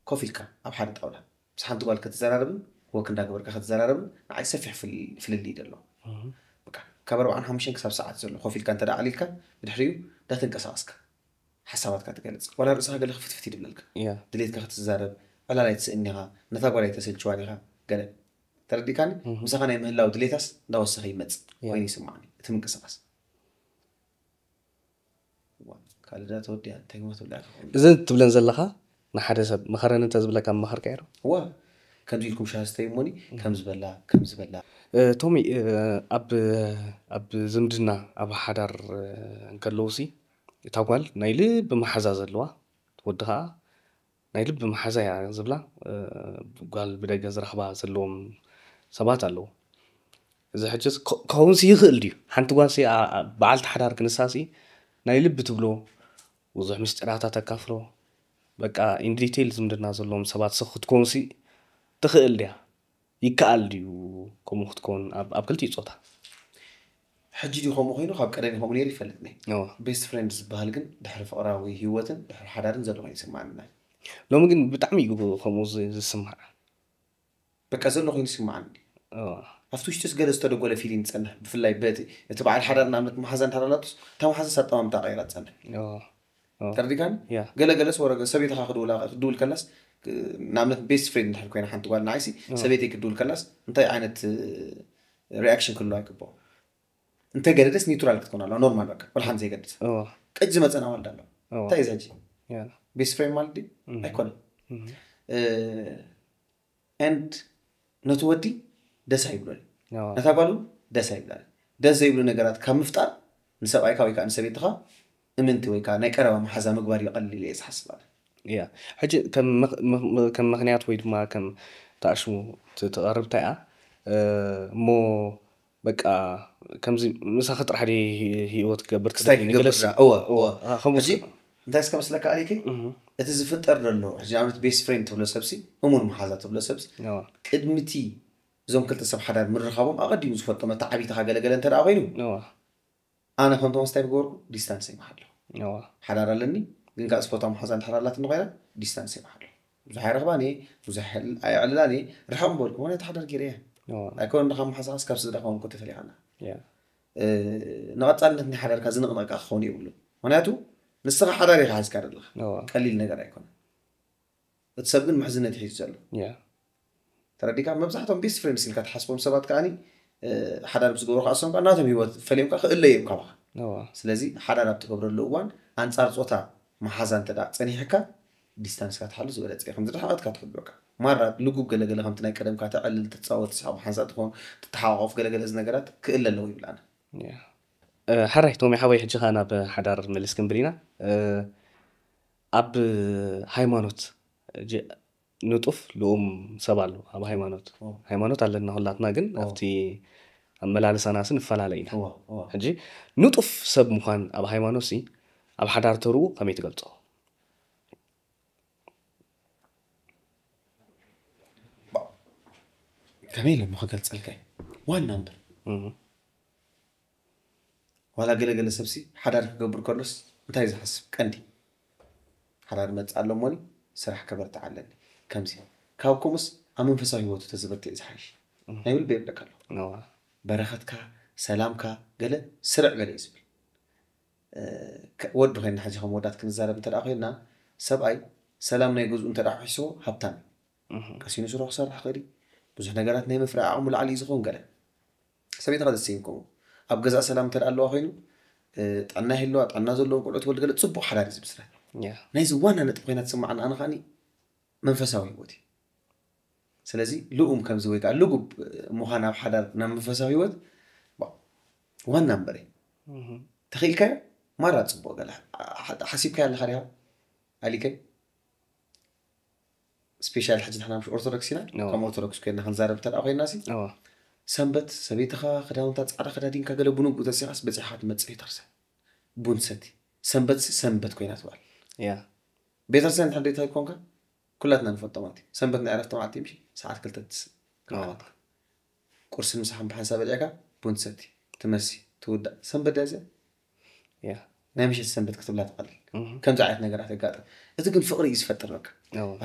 ኮፍ ኢልካ ኣብ ሓደ ጣውላ ምስ ሓንቲ ጓል ክትዘራረብን ወክ እንዳገበርካ ክትዘራረብን ንዓይ ሰፊሕ ፍል- ፍልልይ ደሎ እም፣ በቃ ካብ ኣርባዓን ሓሙሽተን ክሳብ ሰዓት ዘሎ ኮፍ ኢልካ እንተ ዓሊልካ ብድሕሪኡ እንዳተንቀሳቀስካ ሓሳባትካ ትገልፅ ዋላ ርእስኻ ገለ ክፍትፍት ይድብለልካ ያ ድሌትካ ክትዛረብ ዕላል ኣይትስእን ኢኻ ነታ ጓል ኣይተሰልችዋን ኢኻ ገለ ተረዲእካኒ እም። ምሳኻ ናይ ምህላው ድሌታስ እንዳወሰኸ ይመፅእ ያ። ኮይኑ ይስማዓኒ እቲ ምንቅስቃስ እዋ፣ ካልእ ዳ ተወዲኣ እንታይ ግባ ትብላ ኢኻ? እዚ ትብለን ዘለኻ ንሓደ ሰብ ምኸረኒ እንተ ዝብለካ ምኸር ቀይሮ እዋ ከምዚ ኢልኩም ሻሂ ስተዩ እሞኒ ከም ዝበላ ከም ዝበላ ቶሚ ኣብ ኣብ ዝምድና ኣብ ሓዳር እንከለውሲ እታ ጓል ናይ ልቢ መሓዛ ዘለዋ፣ ወዲ ከዓ ናይ ልቢ መሓዛ እያ ዝብላ ጓል ብደገ ዝረኽባ ዘለዎም ሰባት ኣለዉ። እዚ ሕጂ ክኸውንሲ ይኽእል ድዩ? ሓንቲ ጓልሲ በዓልቲ ሓዳር ክንሳሲ ናይ ልቢ ትብሎ፣ ብዙሕ ምስጢራታ ተካፍሎ፣ በቃ ኢንዲቴል ዝምድና ዘለዎም ሰባት ሲ ክትኮንሲ ትኽእል ድያ? ይከኣል ድዩ ከምኡ ክትኮን ኣብ ክልቲኡ ፆታ? ሕጂ ድዩ ከምኡ ኮይኑ? ካብ ቀደም ከምኡ ነይሩ ይፈልጥ ነ ቤስት ፍሬንድ ዝበሃል ግን ድሕሪ ፍቕራዊ ህይወትን ድሕሪ ሓዳርን ዘሎ ኮይኑ ይስማዕና። ሎሚ ግን ብጣዕሚ እዩ ከምኡ ዝስማዕ። በቃ ዘሎ ኮይኑ ይስማዕኒ። ኣብቲ ውሽጢስ ገለ ዝተደጎለ ፊሊንግ ዝፀንሕ፣ ብፍላይ በቲ እቲ በዓል ሓዳር ንኣብነት መሓዛ እንተላላቱስ እታ መሓዛስ ኣጠማምታ ቀይራ ትፀንሕ። ተረዲካኒ? ገለገለስ ወረ ሰበይትኻ ክድውላ ክድውል ከላስ ንኣብነት ቤስት ፍሬንድ እንድሕር ኮይና ሓንቲ ጓል ንዓይሲ ሰበይተይ ክድውል ከላስ እንታይ ዓይነት ሪኣክሽን ክህልዋ ይግብኦ? እንተገደደስ ኒውትራል ክትኮን ኣለዋ፣ ኖርማል በቃ ወላ ሓንቲ ዘይገድስ። ቀጅ ዝመፀና ዋልዳ ኣለዋ። እንታይ እዩ ዘጂ? ቤስት ፍሬንድ ማለት ድዩ? ኣይኮነን። ኤንድ ነቲ ወዲ ደስ ኣይብሎን፣ ነታ ጓል እውን ደስ ኣይብላን። ደስ ዘይብሉ ነገራት ካብ ምፍጣር ንሰብኣይካ ወይ ከዓ ንሰበይትኻ እምንቲ ወይ ከዓ ናይ ቀረባ መሓዛ ምግባር እዩ ቀሊል እየ ዝሓስብ ኣነ። ያ ሕጂ ከም ምኽ- ምኽ- ከም ምኽንያት ወይ ድማ ከም ተኣሽሙ ት- ትቐርብ እንታይ እያ እ፣ እሞ በቃ ከምዚ ምሳኺ ጥራሕ ድየ ሂ- ህይወት ክገብር ክስታይ ክደሊ ክገብር ንገለስ? እዋ እዋ አ፣ ከምኡ ሕጂ እንታይ እስከ መስለካ ኣሊከይ እቲ ዝፍጠር ዘሎ ሕጂ ንኣብነት ቤስት ፍሬንድ ትብሎ ሰብሲ እሙን መሓዛ ትብሎ ሰብሲ እዋ። ቅድሚቲ እዞም ክልተ ሰብ ሓዳር ምርኻቦም ኣቐዲሙ ዝፈልጦ መተዓቢትኻ ገለገለ እንተ ደኣ ኮይኑ እዋ። ኣነ ከም ቶማስ እንታይ ምገበርኩ ዲስታንስ ይመሓለኹ እዋ። ሓዳር ኣለኒ ግን ከዓ ስፖርታዊ መሓዛ እንድሕር ኣላትኒ ኮይና ዲስታንስ ይመሓለኹ ብዙሕ ኣይረኽባን እየ ብዙሕ ኣየዕልላን እየ ርሕቕ ምበልኩ ምክንያቱ ሓዳር ገይረ እየ እዋ። ኣይኮነ እንድኻ መሓዛኻስ ካብ ስድራኻ እውን ኮ ተፈልያ ከላ ያ። ንቐፃልነት ናይ ሓዳርካ ዝንቕነቃ ክኸውን የብሉን ምክንያቱ ንስኻ ሓዳር ኢኻ ሒዝካ ዘለኻ እዋ። ቀሊል ነገር ኣይኮነ እቲ ሰብ ግን ምሕዝነት ይሒዙ ዘሎ ያ። ተረዲካ መብዛሕቶም ቤስት ፍሬንድስ ኢልካ ትሓስቦም ሰባት ከዓኒ ሓዳር ብዝገብሩ ከኣሶም ከዓ ናቶም ህይወት ፈልዮም ከዓ ክእለዮም ካባኻ እዋ። ስለዚ ሓዳር ኣብ ትገብረሉ እዋን ኣንፃር ፆታ መሓዛ እንተ ደኣ ፀኒሕካ ዲስታንስካ ትሓሉ ዝበለፀ እዩ ከምዚ ደሓቐትካ ትሕብረካ ማራ ልጉብ ገለገለ ከምቲ ናይ ቀደምካ ተዕልል ትፃወት ስሓብ ሓንሳእ ትኾን ትተሓቋቆፍ ገለገለ እዚ ነገራት ክእለ ኣለዎ ይብላና ያ። እ፣ ሕራይ ቶሚ ሓወይ ሕጂ ኸዓ ናብ ሓዳር መልስ ክንብል ኢና እ፣ ኣብ ሃይማኖት ሕጂ ንጡፍ ልኡም ሰብ ኣሎ ኣብ ሃይማኖት ኦ። ሃይማኖት ኣለና ኩላትና ግን ኦ። ኣብቲ ኣመላልሳናስ ንፈላለ ኢና እዋ እዋ ሕጂ ንጡፍ ሰብ ምዃን ኣብ ሃይማኖት ሲ ኣብ ሓዳር ተርኡ ከመይ ትገልፆ ከመይ ኢለ እሞ ክገልፀልካ እዩ ዋና እምበር እህ፣ ዋላ ገለገለ ሰብሲ ሓዳር ክገብር ከሎስ እንታይ ዝሓስብ ቀንዲ ሓዳር መፅእ ኣሎ እሞኒ ስራሕ ከበርትዕ ኣለኒ ከምዚ ካብ ከምኡስ ኣብ መንፈሳዊ ህይወቱ ተዝበርትዕ እዩ ዝሓይሽ ናይ ውልበ ይብለካ ኣሎ ነዋ በረኸትካ ሰላምካ ገለ ስርዕ ገለ እዩ ዝብል ወዲ ኮይና ሕዚ ከም ወዳት ክንዛረብ እንተ ኮይና ሰብኣይ ሰላም ናይ ገዝኡ እንተ ሒስዎ ሃብታም እዩ ቀሲኑ ስሮ ክሰርሕ ክእል ብዙሕ ነገራት ናይ መፍረ ዓቕሙ ላዕሊ እዩ ዝኸውን ገለ ሰበይትኻ ዘሰይም ከምኡ ኣብ ገዛ ሰላም እንተ ኣለዋ ኮይኑ ጥዕና ይህልዋ ጥዕና ዘለዎም ቆልዑ ትወልድ ገለ ፅቡቅ ሓዳር እዩ ዝምስረት ናይዚ ዋና ነጥብ ኮይና ትስማዓና ኣነ ከዓኒ መንፈሳዊ ህይወት እዩ ስለዚ ልኡም ከምዚ ወይ ከዓ ልጉብ ምዃን ኣብ ሓዳር ናብ መንፈሳዊ ህይወት ዋና እምበር እዩ ተኽኢልካዮ ማራ ፅቡቅ ገለ ሓሲብካዮ ኣለካ ዲኻ ኣሊከይ ስፔሻል ሕጂ ንሕና ምሽ ኦርቶዶክስ ኢና ከም ኦርቶዶክስ ኮይና ክንዛረብ እንተ ኮይና ሲ ሰንበት ሰበይትኻ ክዳውንታ ፃዕዳ ክዳዲንካ ገለ ብንግኡ ተሲኻስ በፂሕካ ትመፅእ ቤተክርስትያን ቡን ሰቲ ሰንበት ሰንበት ኮይና ትበሃል ቤተክርስትያን እንድሕር ደይትኸይድ ኮንካ ኩላትና ንፈልጦ ማለት እዩ ሰንበት ናይ ዕረፍቲ መዓልቲ ምሽ ሰዓት ክልተ ትስእ ቁርስን ምሳሕን ብሓንሳብ በሊዕካ ቡን ትሰቲ ትመሲ ትውዳእ ሰንበት ድያ እዚኣ ናይ ምሸት ሰንበት ክትብላ ትቐልል ከምዚ ዓይነት ነገራት የጋጥም እቲ ግን ፍቕሪ እዩ ዝፈጥር በቃ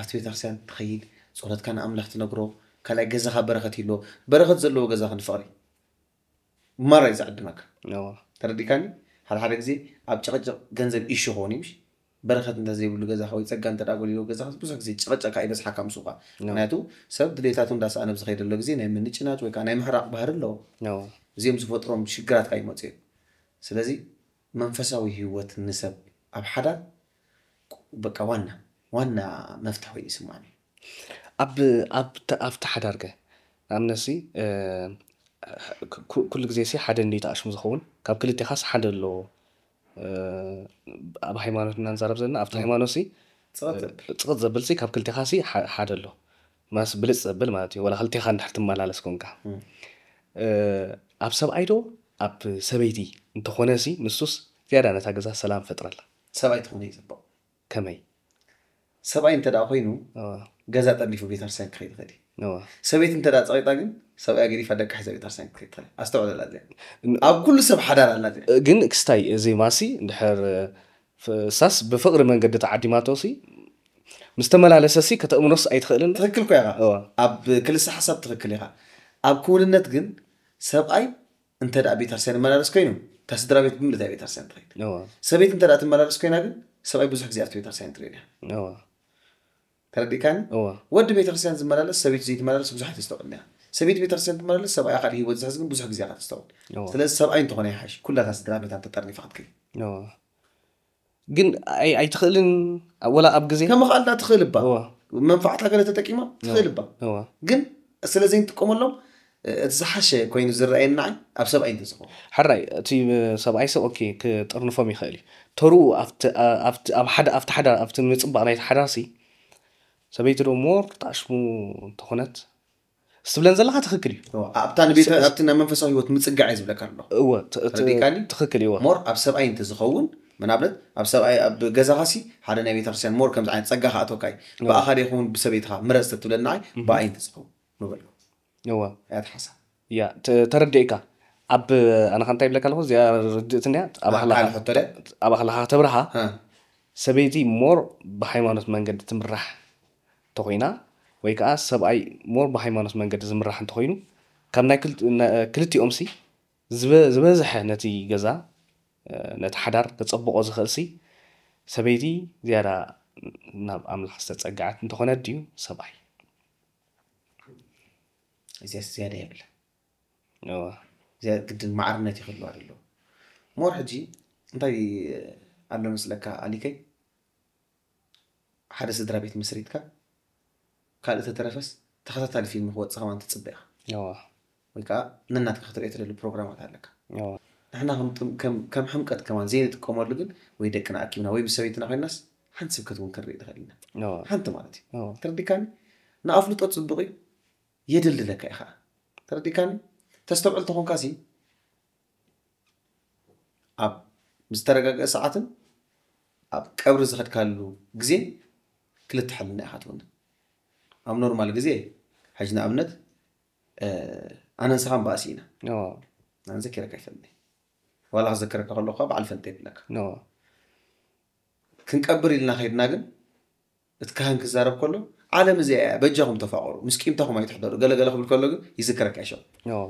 ኣብቲ ቤተክርስትያን ትኸይድ ፀሎትካ ንኣምላኽ ትነግሮ ካልኣይ ገዛኻ በረኸት ይሎ በረኸት ዘለዎ ገዛ ክንፍቕሪ ማራ እዩ ዝዕድመካ ተረዲካኒ ሓደ ሓደ ግዜ ኣብ ጭቕጭቕ ገንዘብ ኢሹ ኸውን እዩ በረኸት እንተ ዘይብሉ ገዛኻ ወይ ፀጋ እንተ ጎዲልዎ ገዛኻ ብዙሕ ግዜ ጭቕጭቕካ ይበዝሓካ ምስኡ ከዓ ምክንያቱ ሰብ ድሌታቱ እንዳሰኣነ ብዝኸይደሎ ግዜ ናይ ምንጭናጭ ወይ ከዓ ናይ ምሕራቕ ባህሪ ኣለዎ እዚኦም ዝፈጥሮም ሽግራት ከዓ ይመፁ እዮም ስለዚ መንፈሳዊ ህይወት ንሰብ ኣብ ሓዳር በቃ ዋና ዋና መፍትሒ ኮይኑ ይስማዕኒ ኣብ ኣብቲ ኣብቲ ሓዳር ከ ንኣብነትሲ እ፣ ኩ- ኩ- ኩሉ ግዜ ሲ ሓደ እንዲ ተኣሽሙ ዝኸውን ካብ ክልቴኻስ ሓደ ኣሎ። እ፣ ኣብ ሃይማኖትና ንዛረብ ዘለና ኣብቲ ሃይማኖት ሲ ጽቐት ዘብል ጽቕጥ ዘብል ሲ ካብ ክልቴኻ ሲ ሓ- ሓደ ኣሎ ማስ ብልጽ ዘብል ማለት እዩ። ወላ ክልቴኻ እንድሕር ትመላለስ ኮንካ እም። እ፣ ኣብ ሰብኣይ ዶ ኣብ ሰበይቲ እንተኾነ ሲ ንሱስ ዝያዳ ነታ ገዛ ሰላም ፈጥረላ። ሰብኣይ ትኾነ እዩ ጽቡቕ። ከመይ? ሰብኣይ እንተ ደኣ ኮይኑ እዋ፣ ገዛ ጠሊፉ ቤተክርስትያን ክኸይድ ይኽእል እዩ። እዋ። ሰበይቲ እንተ ደኣ ጸቒጣ ግን ሰብኣያ ገዲፋ ደቃ ሒዛ ቤተክርስትያን ክትከይድ ትኽእል እያ። ኣስተውዕለላ እዚኣ። ኣብ ኩሉ ሰብ ሓዳር ኣላ እዚኣ። ግን ክስታይ እዚ ማሲ እንድሕር እ፣ ፍ- ሳስ ብፍቕሪ መንገዲ ተዓዲማቶ ሲ ምስ ተመላለሰ ሲ ከተእምኖስ ኣይትኽእልን። ትኽክል ኮ ኢኻ። እዋ። ኣብ ክልሰ ሓሳብ ትኽክል ኢኻ። ኣብ ክውንነት ግን ሰብኣይ እንተ ደኣ ቤተክርስትያን ይመላለስ ኮይኑ እታ ስድራ ቤት ብምልእታ ቤተክርስትያን ትኸይድ። እዋ፣ ሰበይቲ እንተ ደኣ ትመላለስ ኮይና ግን ሰብኣይ ብዙሕ ግዜ ኣብቲ ቤተክርስትያን ትርኢ እያ። እዋ፣ ተረዲእካኒ? እዋ፣ ወዲ ቤተክርስትያን ዝመላለስ ሰበይቲ ዘይትመላለስ ብዙሕ ኣይተስተውዕል እያ። ሰብይቲ ቤተክርስትያን ትመላለስ ሰብኣያ ካልእ ህይወት ዝሕዝ ግን ብዙሕ ግዜ ኢኻ ተስተውዕል። እዋ፣ ስለዚ ሰብኣይ እንተኾነ ይሓይሽ ኩላታ ስድራ ቤት ተጠርኒፋ ክትከይድ። እዋ። ግን ኣይ- ኣይትኽእልን ወላ ኣብ ግዜ ከመኽኣል ዳ ትኽእል እባ እዋ፣ መንፋዕታ ገለ ተጠቂማ ትኽእል እባ እዋ። ግን ስለ ዘይንጥቀመሎም እቲ ዝሓሸ ኮይኑ ዝረኣየኒ ንዓይ ኣብ ሰብኣይ እንተዝኸውን ሕራይ እቲ ሰብኣይ ሰብ ኦኬ ክጥርንፎም ይኽእል እዩ። ተሩ ኣብቲ ኣብቲ ኣብ ሓደ ኣብቲ ሓደ ኣብቲ ምጽባቕ ናይቲ ሓዳርሲ ሰበይቲ ዶ ሞር ክትኣሽሙ እንተኾነት ስትብለን ዘለኻ ትኽክል እዩ። ኣብታ ንቤተ ኣብቲ ናይ መንፈሳዊ ህይወት ምጽጋዕ እየ ዝብለካ ኣሎ እወ ት- ት- ተረዲእካኒ? ትኽክል እዩ። እወ ሞር ኣብ ሰብኣይ እንተዝኸውን ምናብነት ኣብ ሰብኣይ ኣብ ገዛኻሲ ሓደ ናይ ቤተክርስትያን ሞር ከምዚ ዓይነት ጸጋ ከኣቶካ እዩ ብኣኻ ዶ ይኸውን ብሰበይትኻ ምረጽ ተትብለኒ ንዓይ ብኣይ እንተዝኸውን ምበልኩ እወ እያ ትሓሳብ ያ ተ- ተረዲእካ ኣብ ኣነ ከ እንታይ ይብለካ ኣለኹ እዚኣ ርድእትንያ ኣብ ኣኽላኻ ካልእ ሕቶ ድያ? ኣብ ኣኽላኻ ከተብርሃ እ፣ ሰበይቲ ሞር ብሃይማኖት መንገዲ ትምራሕ እንተኾይና ወይ ከዓ ሰብኣይ ሞር ብሃይማኖት መንገዲ ዝምራሕ እንተኾይኑ ካብ ናይ ክልት- ነ- ክልቲኦም ሲ ዝበ- ዝበዝሐ ነቲ ገዛ እ፣ ነቲ ሓዳር ክፀብቆ ዝኽእል ሲ ሰበይቲ ዝያዳ ናብ ኣምላኽ ዝተፀግዐት እንተኾነት ድዩ ሰብኣይ? እዚኣ ዝያዳ የብለ እወ። እዚኣ ግድን ማዕርነት ይክልዋ ኣለዎ ሞር ሕጂ እንታይ ኣሎ መስለካ ኣሊከይ ሓደ ስድራ ቤት መስሪትካ ካልእ ተተረፈስ ተኸታታሊ ፊልም ክወፅእ ከማን ትፅበ ኢኻ እወ። ወይ ከዓ ነናትካ ክትሪኦ ትደሊ ፕሮግራማት ኣለካ እወ። ንሕና ከም ጥም- ከም- ከም ሕምቀት ከማን ዘይንጥቀመሉ ግን ወይ ደቅና ኣኪብና ወይ ምስ ሰበይትና ኮይናስ ሓንቲ ስብከት እውን ክንርኢ ንኽእል ኢና እወ። ሓንቲ ማለት እዩ እወ። ተረዲካኒ ንኣፍልጦ ፅቡቅ እዩ የደልድለካ እዩ ከዓ ተረዲካኒ ተስተውዕል ተኾንካ ሲ ኣብ ዝተረጋገአ ሰዓትን ኣብ ቀብሪ ዝኸድካሉ ግዜን ክልተ ሕልና ኢኻ ትውንን ኣብ ኖርማል ግዜ ሕጂ ንኣብነት ኣነ ንስኻን ባእሲ ኢና እወ። ኣነ ዘኪረካ ይፈልኒ ዋላ ክዘክረካ ከለኹ በዓል ፈልጠ ይብለካ እወ። ክንቀብር ኢልና ከይድና ግን እቲ ካህን ክዛረብ ከሎ ዓለም እዚኣ እያ በጃኹም ተፋቀሩ ምስ ቂምታኹም ኣይትሕደሩ ገለገለ ክብል ከሎ ግን ይዝክረካ ይሸው እወ።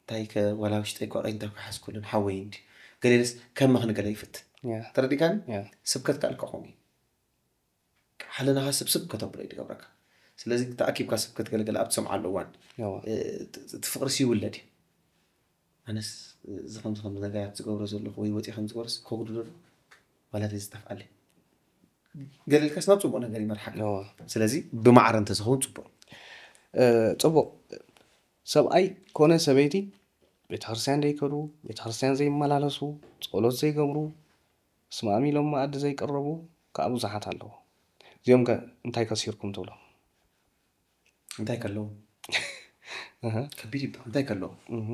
እንታይ ከ ዋላ ውሽጠይ ቋቀይ እንታይ ክሓዝኩልን ሓወይ እንዲ ገሌለስ ከም መኽንገለ ይፍትን ያ። ተረዲካኒ ያ። ስብከት ካልካ ከምኡ እዩ ሓለናኻ ስብስብ ከተብሎ እዩ ዝገብረካ ስለዚ ተኣኪብካ ስብከት ገለገለ ኣብ ትሰምዓሉ እዋን እወ። እቲ ፍቅርስ ይውለድ እዩ ኣነስ እዚ ከምዚ ከምዚ ነገራት ዝገብሮ ዘለኹ ወይ ወፂ ከም ዝገብርስ ከጉድሎ ዶ ዋላ ተዝጠፍኣለ ገለ ኢልካስ ናብ ፅቡቅ ነገር ይመርሓካ እወ። ስለዚ ብማዕረ እንተዝኸውን ፅቡቅ እ፣ ፅቡቅ ሰብኣይ ኮነ ሰበይቲ ቤተክርስትያን ዘይከዱ ቤተክርስትያን ዘይመላለሱ ጸሎት ዘይገብሩ ስማሚ ኢሎም መኣዲ ዘይቀረቡ ከዓ ብዙሓት ኣለዉ እዚኦም ከ እንታይ ከሲርኩም ትብሎም እንታይ ከለዉ እህ፣ ከቢድ ይባ እንታይ ከለዉ እህ፣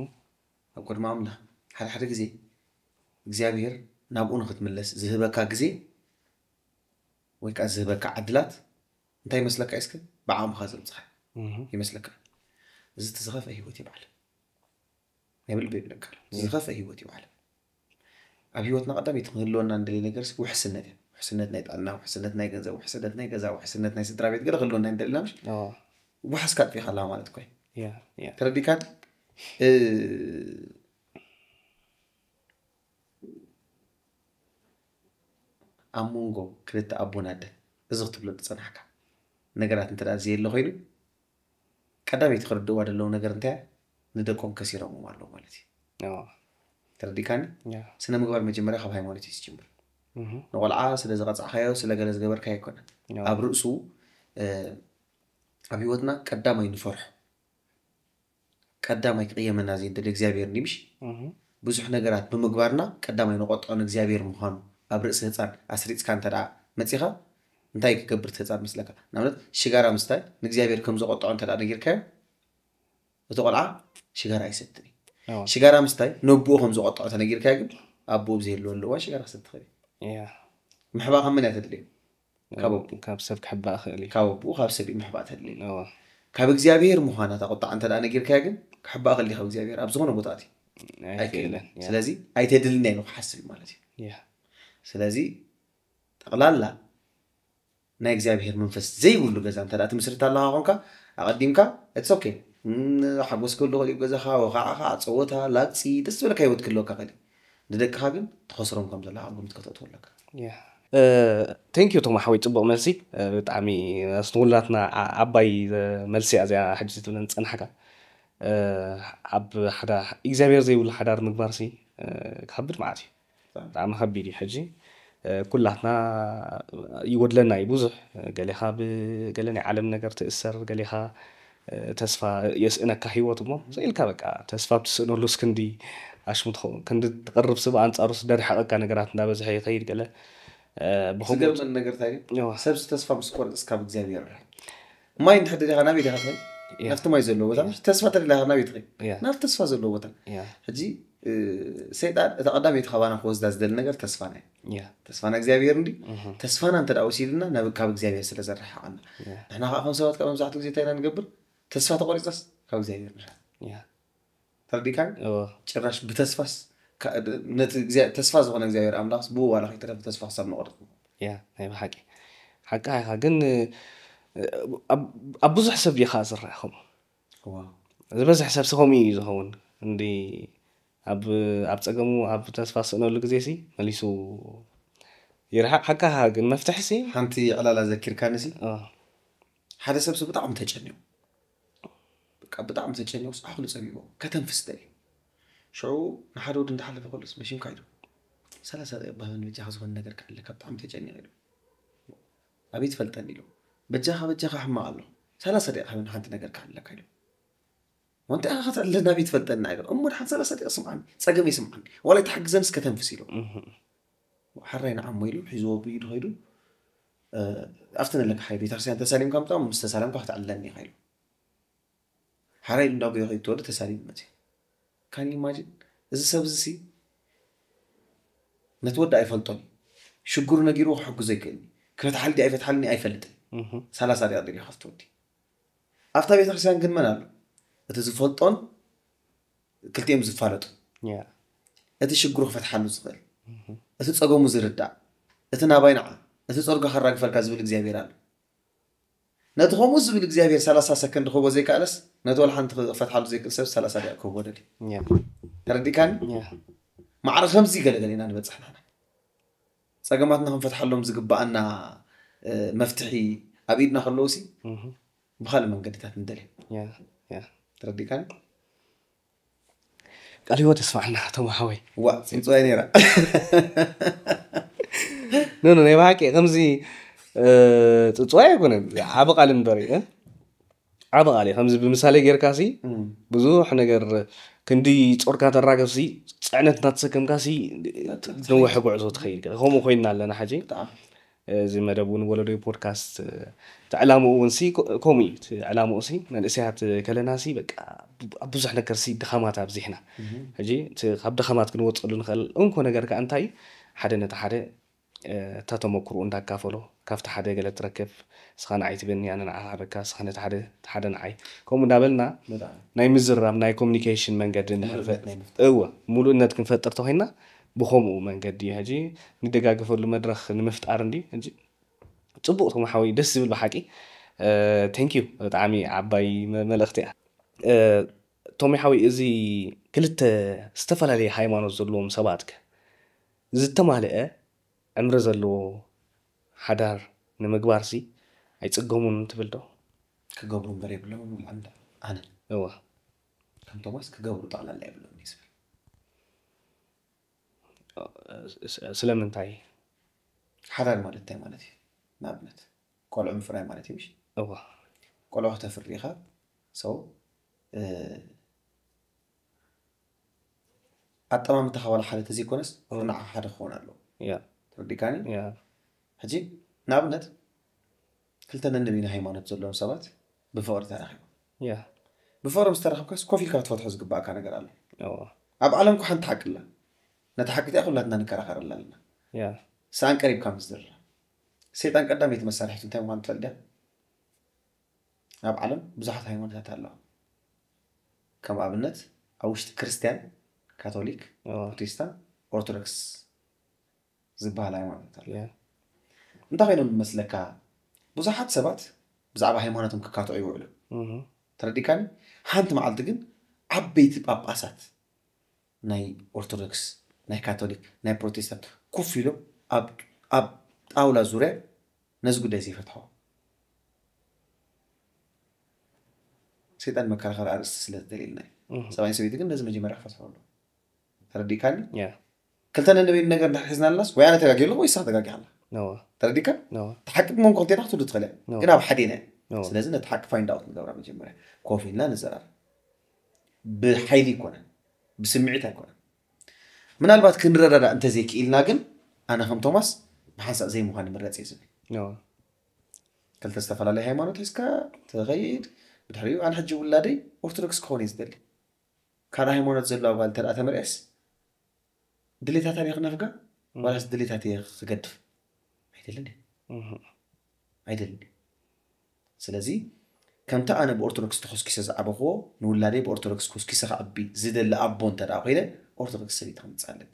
ኣብ ቅድሚ ኣምላኽ ሓደ ሓደ ግዜ እግዚኣብሔር ናብኡ ንክትምለስ ዝህበካ ግዜ ወይ ከዓ ዝህበካ ዕድላት እንታይ ይመስለካ እስከ ብዓቕምኻ ዘምፅኻ እህ፣ ይመስለካ እዚ እቲ ዝኸፍአ ህይወት ይበዓል ናይ ብልቢ ይብለካ ዝኸፍአ ህይወት ይበዓል ኣብ ህይወትና ቀዳመይቲ ክህልወና እንደሊ ነገር ውሕስነት እያ ውሕስነት ናይ ጥዕና ውሕስነት ናይ ገንዘብ ውሕስነት ናይ ገዛ ውሕስነት ናይ ስድራ ቤት ገለ ክህልወና እንደልና ምሽ እወ፣ ውሓስካ ኣጥፊእካ ኣለካ ማለት እኮ እዩ ያ፣ ያ። ተረዲካን ኣብ መንጎ ክልተ ኣቦን ኣደን እዚ ክትብሎ ዝፀናሕካ ነገራት እንተ ዘየለ ኮይኑ ቀዳመይቲ ክርድእዋ ዘለዉ ነገር እንታይ እያ? ንደቆም ከሲሮምዎም ኣለዉ ማለት እዩ እወ፣ ተረዲካኒ ያ። ስነ ምግባር መጀመርያ ካብ ሃይማኖት እዩ ዝጅምር እህ፣ ንቆልዓ ስለ ዝቐፃዕካዮ ስለ ገለ ዝገበርካዮ ኣይኮነን እወ፣ ኣብ ርእሱ እ፣ ኣብ ህይወትና ቀዳማይ ንፈርሖ፣ ቀዳማይ ክቕየመና ዘይንደሊ እግዚኣብሔር እንዲ ምሽ? ብዙሕ ነገራት ብምግባርና ቀዳማይ ንቆጥዖ ንእግዚኣብሔር ምዃኑ ኣብ ርእሲ ህፃን ኣስሪፅካ እንተ ደኣ መፂኻ እንታይ ክገብር እቲ ህፃን መስለካ? ንኣብነት ሽጋራ ምስታይ ንእግዚኣብሔር ከም ዘቆጥዖ እንተ ደኣ ነጊርካዮ እቲ ቆልዓ ሽጋራ ኣይሰትን እዩ። ሽጋራ ምስታይ ነብኡ ከም ዘቆጥዖ ተነጊርካዮ ግን ኣቦኡ ብዘየለወሉ እዋን ሽጋራ ክሰቲ ይኽእል እዩ። ምሕባእ ካብ መን እያ ተድልዮ? ካብ ኣቦኡ። ካብ ሰብ ክሕባእ ይኽእል እዩ። ካብ ኣቦኡ ካብ ሰብ እዩ ምሕባእ ተድልዮ። ካብ እግዚኣብሔር ምዃና እታ ቁጣዕ እንተ ደኣ ነጊርካዮ ግን ክሕባእ ክእል ካብ እግዚኣብሔር ኣብ ዝኾነ ቦታ እቲ ኣይክእልን። ስለዚ ኣይተድልን እያ ኢሉ ክሓስብ እዩ ማለት እዩ። ስለዚ ጠቕላላ ናይ እግዚኣብሔር መንፈስ ዘይብሉ ገዛ እንተ ደኣ ትምስርት ኣለኻ ኾንካ ኣቐዲምካ it's okay ሓጎስ ክህሉ ኽእል ገዛኻ ወኻዕኻ ፀወታ ላግፂ ደስ ዝበለካ ህይወት ክህልወካ ኽእል ንደቅኻ ግን ትኸስሮም ከም ዘለኻ ግምት ከተእትወለካ። Thank you ቶም ሓወይ ፅቡቕ መልሲ። ብጣዕሚ ኣስተውላትና ዓባይ መልሲ እያ እዚኣ ሕጂ ትብለን ዝፀናሕካ። ኣብ ሓደ እግዚኣብሔር ዘይብሉ ሓዳር ምግባር ሲ ከቢድ መዓት እዩ። ብጣዕሚ ከቢድ እዩ። ሕጂ ኩላትና ይጎድለና እዩ ብዙሕ። ገሌኻ ብገለ ናይ ዓለም ነገር ትእሰር፣ ገሌኻ ተስፋ የስእነካ ህይወት እሞ ስኢልካ በቃ ተስፋ ብትስእነሉስ ክንዲ ኣሽሙ ትኸውን ክንዲ ትቐርብ ስብ ኣንፃሩስ ደሪሓቐካ ነገራት እንዳበዝሐ ይኸይድ ገለ። ዝገርመን ነገር እንታይ እዩ? ሰብዚ ተስፋ ምስ ቆርፅስ ካብ እግዚኣብሔር ርሕቕ። ማይ እንድሕር ደሊኻ ናበይ ዲኻ ትኸይድ? ናብቲ ማይ ዘለዎ ቦታ። ተስፋ ተደሊኻ ናበይ ትኸይድ? ናብ ተስፋ ዘለዎ ቦታ። ሕጂ ሰይጣን እታ ቀዳመይቲ ካባና ክወስዳ ዝደሊ ነገር ተስፋና እዩ። ተስፋና እግዚኣብሔር እንዲ ተስፋና እንተ ደኣ ወሲድና ናብ ካብ እግዚኣብሔር ስለ ዘረሓቐና ንሕና ከዓ ከም ሰባት ከዓ መብዛሕትኡ ግዜ እንታይ ኢና ንገብር? ተስፋ ተቆሪፀስ ካብ እግዚኣብሔር ንርሕቕ። ተረዲእካ? ጭራሽ ብተስፋስ ነቲ ተስፋ ዝኾነ እግዚኣብሔር ኣምላኽስ ብኡ ዋላ ከይተረፈ ተስፋ ክሳብ ንቆርፅ። ያ ናይ ብሓቂ ሓቂ ኢኻ። ግን ኣብ ብዙሕ ሰብ ዲኻ ዝረአ ከምኡ ዝበዝሕ ሰብ ሲ ከምኡ እዩ ዝኸውን እንዲ ኣብ ኣብ ጸገሙ ኣብ ተስፋ ስእነሉ ግዜ ሲ መሊሱ ይርሓቕ። ሓቃኻ ግን መፍትሒ ሲ ሓንቲ ዕላላ ዘኪርካኒ ሲ ሓደ ሰብ ሲ ብጣዕሚ ተጨኒቑ በቃ ብጣዕሚ ተጨኒቑ ስ ኣኽሉ ጸቢቦ ከተንፍስ ደልዩ ሽዑ ንሓደ ወዲ እንዳሓለፈ ከሎስ መሽንካ ኢሉ ሰላሳ ደቂቕ ባህበን በጃኻ ዝኾነ ነገር ክዕለካ ብጣዕሚ ተጨኒቑ ኢሉ ኣበይ ትፈልጠኒ ኢሉ በጃኻ በጃኻ ሕማቕ ኣሎ ሰላሳ ደቂቕ ሃበኒ ሓንቲ ነገር ክዕለካ ኢሉ ወንታ ኢኻ ክትዕለ ናበይ ትፈልጠኒ ኢሉ እሞ ድሓን ሰላሳ ደቂቕ ስምዓኒ ጸገመይ ስምዓኒ ዋላ ኣይትሓግዘንስ ከተንፍስ ኢሉ ሓራይ ንዓሞ ኢሉ ሒዝዎ ብኢዱ ከይዱ ኣብቲ ነለካ ሓይ ቤተክርስትያን ተሳሊምካ ምጣ ምስ ተሳለምካ ክትዕለኒ ኢኻ ኢሉ ሓራይ ኢሉ እንዳጎየ ከይዱ ተወደ ተሳሊሙ መፅዩ ካን ኢማጂን እዚ ሰብ እዚ ነቲ ወዲ ኣይፈልጦን ሽግሩ ነጊርዎ ክሕግዞ ይክእል ክፈትሓል ድዩ ኣይፈትሓልን ኣይፈልጥን ሰላሳ ደቂቕ ድልዩ ካብቲ ወዲ ኣብታ ቤተክርስትያን ግን መን ኣሎ እቲ ዝፈልጦን ክልቲኦም ዝፋለጡ እቲ ሽግሩ ክፈትሓሉ ዝኽእል እቲ ፀገሙ ዝርዳእ እቲ ናባይ ንዓ እቲ ፀርጎ ከራግፈልካ ዝብል እግዚኣብሔር ኣሎ ነቲ ከምኡ ዝብል እግዚኣብሔር ሰላሳ ሰከንድ ክህቦ ዘይከኣለስ ነቲ ወላ ሓንቲ ክፈትሓሉ ዘይክእል ሰብ ሰላሳ ደቂቕ ክህቦ ደልዩ ተረዲእካኒ ማዕረ ከምዚ ገለገለ ኢና ንበፅሕ ንሕና ፀገማትና ክንፈትሓሎም ዝግበኣና መፍትሒ ኣብ ኢድና ከለውሲ ብካልእ መንገድታት ንደልዮ ተረዲእካኒ ቃል ህይወት የስማዕና ተማሓወይ ዋ ፅንፅዋይ ነይራ ኖ ናይ ብሓቂ ከምዚ ፅፅዋይ ኣይኮነን ዓብ ቃል እምበር ዓብ ቃል ከምዚ ብምሳሌ ጌርካ ሲ ብዙሕ ነገር ክንዲ ጾርካ ተራገፍ ሲ ፅዕነት እናተሰከምካ ሲ ነውሕ ጉዕዞ ትኸይድ ከምኡ ኮይና ኣለና ሕጂ እዚ መደብ እውን ወለዶይ ፖድካስት እቲ ዕላምኡ እውን ሲ ከምኡ እዩ እቲ ዕላምኡ ሲ መንእሰያት ከለና ሲ በቃ ኣብ ብዙሕ ነገር ሲ ድኻማት ኣብዚሕና ሕጂ ካብ ድኻማት ክንወፀሉ ንኽእል እንኮ ነገር ከዓ እንታይ ሓደ ነቲ ሓደ እታ ተመክርኡ እንዳካፈሎ ካብቲ ሓደ ገለ ትረክብ ስኻ ንዓይ ትበኒ ኣነ ንዓኻ ሃበካ ስኻ ነቲ ሓደ ሓደ ንዓይ ከምኡ እንዳበልና ናይ ምዝራብ ናይ ኮሚኒኬሽን መንገዲ ንክፈጥ እወ ሙሉእነት ክንፈጥር ተኮይና ብኸምኡ መንገዲ እዩ ሕጂ ንደጋገፈሉ መድረክ ንምፍጣር እንዲ ሕጂ ፅቡቅ ተማሓወይ ደስ ዝብል ብሓቂ ቴንኪዩ ብጣዕሚ ዓባይ መልእክቲ እያ ቶሚ ሓወይ እዚ ክልተ ዝተፈላለየ ሃይማኖት ዘለዎም ሰባት ከ ዝተማልአ ዕምሪ ዘለዎ ሓዳር ንምግባር ሲ ኣይፅገሙን ትብል ዶ? ክገብሩ እምበር የብሎምን ይብል ኣነ። እወ። ከም ቶማስ ክገብሩ ጠቕላላ የብሎምን እዩ ዝብል። ስለምንታይ? ሓዳር ማለት እንታይ ማለት እዩ? ንኣብነት ቆልዑ ምፍራይ ማለት እዩ ምሽ? እወ። ቆልዑ ክተፍሪ ኢኻ። So ኣጠማምታኻ ዋላ ሓደ ተዘይኮነስ ንዓ ሓደ ክኸውን ኣለዎ። ያ ተረዲካኒ? ያ ሕጂ ንኣብነት ክልተ ነንበይኑ ሃይማኖት ዘለዎም ሰባት ብፍቕሪ ተራኺቦም። ያ ብፍቕሪ ምስ ተራኸብካስ ኮፍ ኢልካ ክትፈትሖ ዝግባእካ ነገር ኣሎ። እዎ ኣብ ዓለም እኮ ሓንቲ ሓቂ ኣላ። ነታ ሓቂ እቲኣ ኩላትና ንከራኸረላ ኣለና። ያ ሰኣን ቀሪብካ ምስ ዝርራ ሰይጣን ቀዳመይቲ መሳርሒቱ እንታይ ምዃኑ ትፈልጥ ዲኻ? ኣብ ዓለም ብዙሓት ሃይማኖታት ኣለዋ። ከም ኣብነት ኣብ ውሽጢ ክርስትያን፣ ካቶሊክ፣ እዎ ፕሮቴስታንት፣ ኦርቶዶክስ ዝበሃል ሃይማኖት ኣሎ። ያ እንታይ ኮይኖም ዝመስለካ? ብዙሓት ሰባት ብዛዕባ ሃይማኖቶም ክካትዑ ይውዕሉ። እህ ተረዲካኒ? ሓንቲ መዓልቲ ግን ዓበይቲ ጳጳሳት ናይ ኦርቶዶክስ፣ ናይ ካቶሊክ፣ ናይ ፕሮቴስታንት ኮፍ ኢሎም ኣብ ኣብ ጣውላ ዙርያ ነዚ ጉዳይ ዘይፈትሖ ሰይጣን መከራኸሪ ኣርእስቲ ስለ ዝደልየልና እዩ። እህ ሰብኣይን ሰበይቲ ግን ነዚ መጀመርያ ክፈትሖ ኣሎ። ተረዲካኒ? ያ ክልተ ነንበይኑ ነገር እንዳሕዝናልናስ ወይ ኣነ ተጋጊ ኣለኹ ወይ ንሳ ተጋጊ ኣላ። እዎ ተረዲካ? እዎ እቲ ሓቂ መን ኮንቴና ክትህሉ ትኽእል እያ። እዎ ግን ኣብ ሓዴና እያ። እዎ ስለዚ ነቲ ሓቂ find out ንገብራ መጀመርያ። ኮፍ ኢልና ንዘራረብ። ብሓይሊ ይኮነን፣ ብስምዒት ኣይኮነን። ምናልባት ክንረዳዳእ እንተዘይክኢልና ግን ኣነ ከም ቶማስ ብሓንሳእ ዘይምዃን ይምረፅ እየ ዝብል። እዎ ክልተ ዝተፈላለዩ ሃይማኖት ሒዝካ ትኸይድ፣ ብድሕሪኡ ኣነ ሕጂ ውላደይ ኦርቶዶክስ ክኸውን እየ ዝደሊ። ካልእ ሃይማኖት ዘለዋ ጓል እንተ ተመርዕስ ድሌታታ ድየ ክነፍጋ ዋላስ ድሌታት እየ ክገድፍ? ኣይደልን እየ እህ ኣይደልን እየ። ስለዚ ከምቲ ኣነ ብኦርቶዶክስ ተኮስኪሰ ዝዓበኽዎ ንውላደይ ብኦርቶዶክስ ኮስኪሰ ክዓቢ ዝደሊ ኣቦ እንተ ደኣ ኮይነ ኦርቶዶክስ ሰበይቲ ከምፅእ ኣለኒ